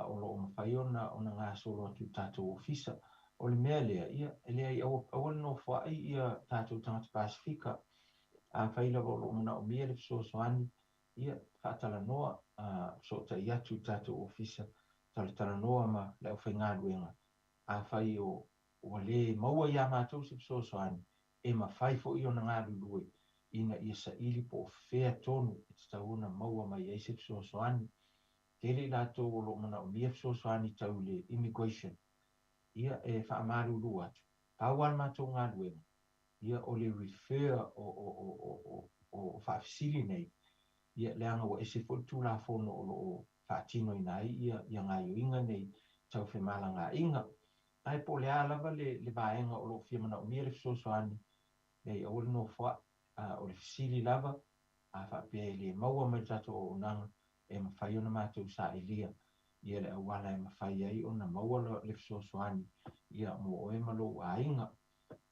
o lo o mafai ona ona gasolo atu i le tatou ofisa. O le mea lea, ia, e leai, aua, aua le nofoai ia tatou tagata Pasefika. Afai lava o lo o manaomia le fesoasoani, ia, faatalanoa, fesootai atu i le tatou ofisa, talatalanoa ma le aufaigaluega. Afai o, ua le maua iā matou se fesoasoani, e mafai foi ona galulue ina ia saili po o fea tonu e tatau ona maua mai ai se fesoasoani. Tele i latou o lo o manaomia fesoasoani tau i le immigration. Ia, e faamalulu atu, pau lava le matou galuega, ia o le refer o, o, o, o, o, o faafesili nei, ia leaga ua ese foi le Tulafono o lo o faatinoina ai ia, ia gaioiga nei tau femalagaaiga. Ae po o le a lava le, le vaega o lo o fia manaomia le fesoasoani, leai aua le nofoa'i, a o le fesili lava, a faapea e le maua mai le tatou auaunaga, e mafai ona matou sailia ia le auala e mafai ai ona maua le fesoasoani ia mo oe ma lou aiga.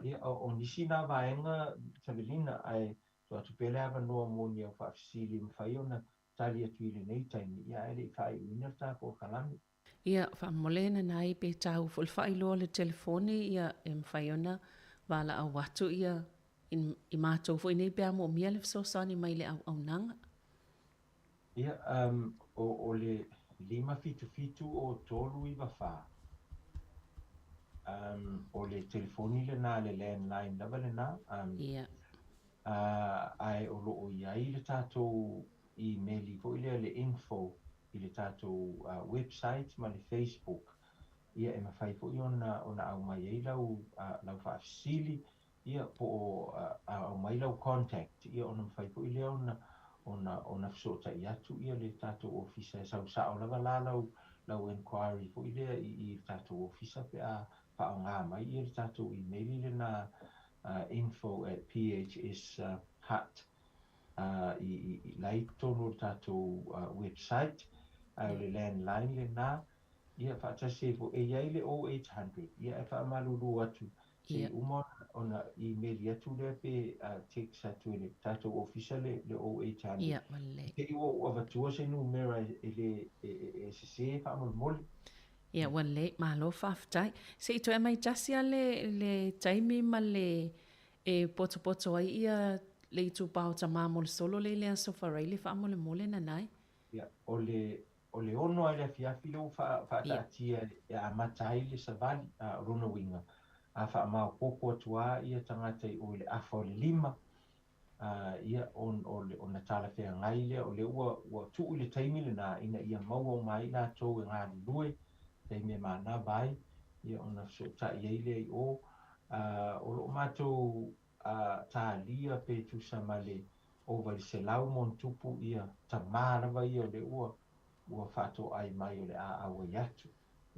Ia, o, o nisi na vaega, Savelina, ae tuu atu pea le avanoa mo ni au faafesili e mafai ona tali atu i lenei taimi, ia ae le i faaiuina le ta polokalame. Ia, faamolemole Nanai pe taua foi le faailoa o le telefoni ia e mafai ona valaau atu ia i matou foi nei pe a moomia le fesoasoani mai le auaunaga. Ia, um, o, o le 577 o 394, um, o le telefoni lena, le landline lava lena, um, Ia. uh, ae o lo o i ai le tatou imeli foi lea le info i le tatou website ma le Facebook, ia e mafai foi ona ona aumai ai lau lau faafesili, ia po o aumai lau contact, ia ona mafai foi lea ona ona ona fesootai atu ia le tatou ofisa e sau sao lava la lau lau enquiry foi lea i i le tatou ofisa pe a faaaoga mai ia le tatou imeli lena info at phs hut i, i, i la i totonu o le tatou website, ae o le landline lenā, ia faatasi ai foi, e i ai le 0800, ia e faamalulu atu, se i uma ona imeli atu lea pe text atu e le tatou ofisa le, le 0800. Ia, ua lelei. Te i ua ou avatua se numera e le e, e, e sesē faamolemole. Ia, ua lelei, malo faafetai. Se i toe aumai tasi lava le, le taimi ma le E potopoto ai ia le itupa o Tama mo le solo le i le Aso Faraile faamolemole Nanai. Ia, o le, o le ono lava i le afiafi lea ua faa, faataatia e amata ai le savali, a o lona uiga, a faamaopoopo atu lava ia tagata i o i le afa o le lima, a, ia, on, o le, ona talafeagai lea, o lea ua, ua tuu i le taimi lena ina ia maua uma ai latou e galulue, taimi e manava ai, ia ona fesootai ai lea i o. O lo o matou talia pe tusa ma le ova i le 100 ma ona tupu ia tama lava ia o lea ua ua faatoai mai o le a auai atu,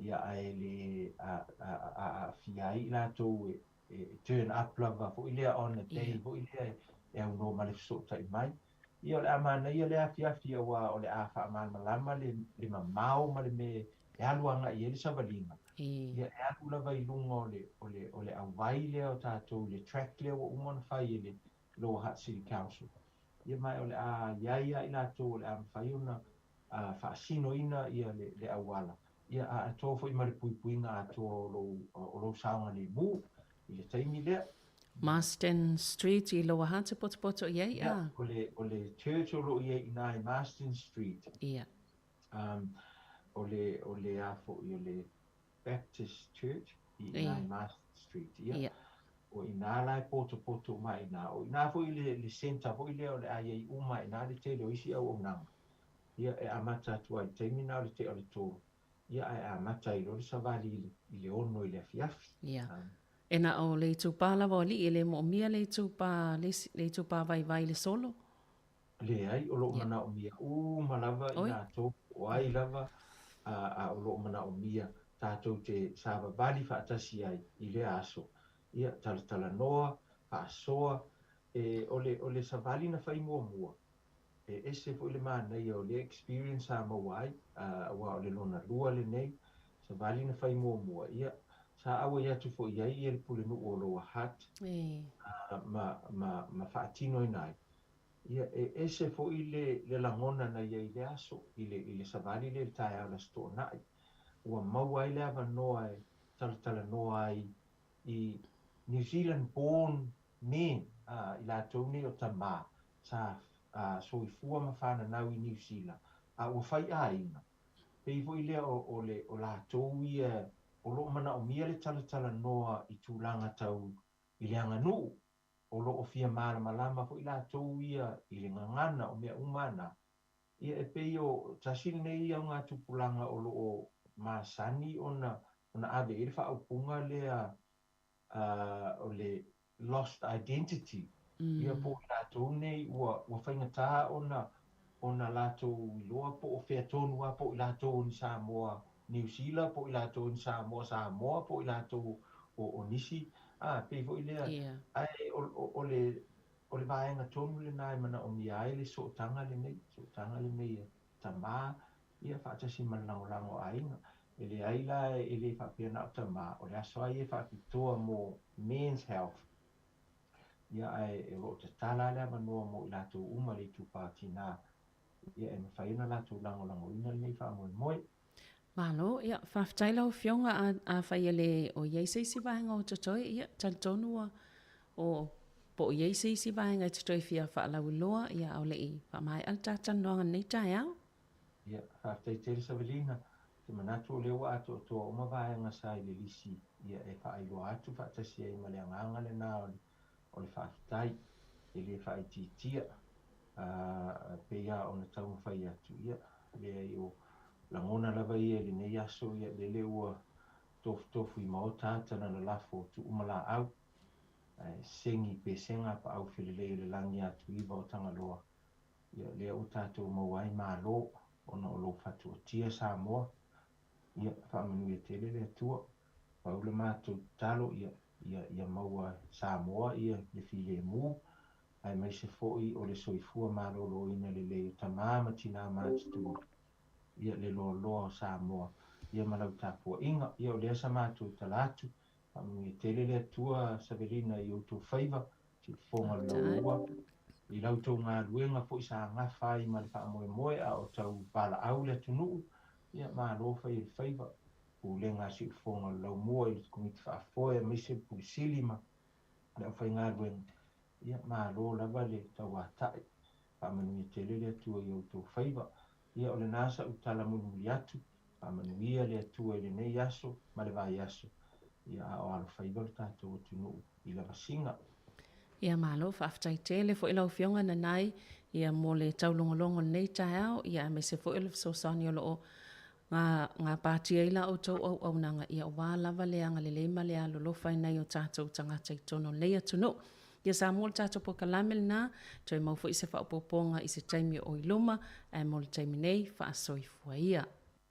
ia ae le aafia ai i latou e turn up lava foi lea on a day foi lea e aunoa ma le fesootai mai. Ia o le a manaia lea afiafi aua o le a faamalamalama le le mamao ma le mea e alu agai i ai le savaliga. Ia e alu lava i luga o le o le o le auvai lea o tatou le track lea ua uma ona fai e le Lower Hutt City Council. Ia ma o le a i ai lava i latou o le a mafai ona faasinoina ia le le auala, ia a atoa foi ma le puipuiga atoa o lou o lou saogalemu i le taimi lea. Marsden Street i Lower Hutt e potopoto i ai, a? O le, o le church o lo o i ai i ina i Marsden Street. Ia. O le, o le a foi, o le Baptist Church i ina i Marsden Street. Ia. Ia. O ina la e potopoto uma ai i ina. O ina foi le, le centre foi lea o le a i ai uma i ina le tele o isi auaunaga. Ia, e amata atu ai i le taimi na o le tea o le tolu. Ia, ae amata ai loa le savali i le, i le ono i le afiafi. Ia. E na o le itupa lava o alii, e le moomia le itupa, le isi, le itupa vaivai i le solo. Leai, o lo o manaomia uma lava i latou, po o ai lava, a o lo o manaomia tatou te savavali faatasi ai i lea aso. Ia, talatalanoa, faasoa, e, o le, o le savali na fai muamua, e ese foi le manaia o lea experience sa maua ai, aua o le lona lua lenei, savali na fai muamua, ia, sa auai atu foi i ai ia le pulenuu o Lower Hutt, ma, ma, ma faatinoina ai. Ia, e ese foi le, le lagona na i ai i lea aso, i le, i le savali lea i le taeao o le Aso Toonai. Ua maua ai le avanoa e talatalanoa ai i New Zealand born men, a, i latou nei o tamā, sa, a, soifua ma fananau i Niu Sila, a ua fai aiga. Pei foi lea o, o le, o latou ia o lo o manaomia le talatalanoa i tulaga tau i le aganuu, o lo o fia malamalama foi latou ia i le gagana o mea uma na. Ia e pei o tasi lenei augatupulaga o lo o masani ona ona ave i ai le faaupuga lea o le lost identity. Ia po o i latou nei ua ua faigata ona ona latou iloa po o fea tonu lava po o i latou o ni Samoa Niu Sila po o i latou o ni Samoa Samoa po o i latou o o nisi a pei foi lea ae o o o le o le vaega tonu lena e manaomia ai le sootaga lenei sootaga lenei a tamā ia faatasi ma le lagolago a aiga. E leai la e le faapea na o tamā o le aso lava ia e faapitoa mo men's health ia ae o lo o tatala lava le avanoa mo i latou uma le itupa o tinā ia e mafai ona latou lagolagoina lenei faamoemoe. Malo, ia, faafetai lau Afioga, a, afai e le o i ai se isi vaega o totoe, ia, talitonu ua, o, po o i ai se isi vaega e te toe fia faalauiloa, ia, a o le i faamaea le ta talanoaga i lenei taeao. Ia, faafetai tele Savelina. Ou te manatu o lea ua atoatoa uma vaega sa i le lisi, ia, e faailoa atu faatasi ai ma le agaga lena o le, o le faafetai, e le faaitiitia. A, pei lava ona taumafai atu, ia, leai o lagona lava ia i lenei aso, ia, lele ua tofutofu i maota ata na lalafo o tuumalaau, ae segi i pesega paau felelei o le lagi atuiva o Tagaloa, ia, lea ua tatou maua ai malo ona o lou fatuatia Samoa, ia, faamanuia tele le Atua. Pau le matou tatalo, ia, ia, ia maua Samoa ia le filemu, aemaise foi o le soifua maloloina lelei o tamā ma tinā matutua, ia le loaloa o Samoa, ia ma lau tapuaiga. Ia o lea sa matou tala atu, faamanuia tele le Atua Savelina i outou faiva, siufofoga le laumua, i la outou galuega foi sa gafa ai ma le faamoemoe a o tau valaau le atunuu, ia malo fai o le faiva, pulega a siufofoga o le laumua i le Komiti Faafoe aemaise le Pule Sili ma le aufaigaluega, ia malo lava le tauatai, faamanuia tele le Atua i outou faiva. Ia o lena sa'u tala mulimuli atu, faamanuia le Atua i lenei aso ma le vaiaso, ia a o alofaiva lo tatou atunuu i lavasiga. Ia malo, faafetai tele foi lau Afioga Nanai ia mo le taulogologo i lenei taeao, ia aemaise foi o le fesoasoani o lo o gapatia ai la outou auaunaga, ia aua lava le agalelei ma le alolofa i nai o tatou tagata i totonu o lenei atunuu. Ia Samoa le tatou polokalame lena, toe mau foi se faaopoopoga i se taimi o i luma, ae mo le taimi nei, faasoifua ia.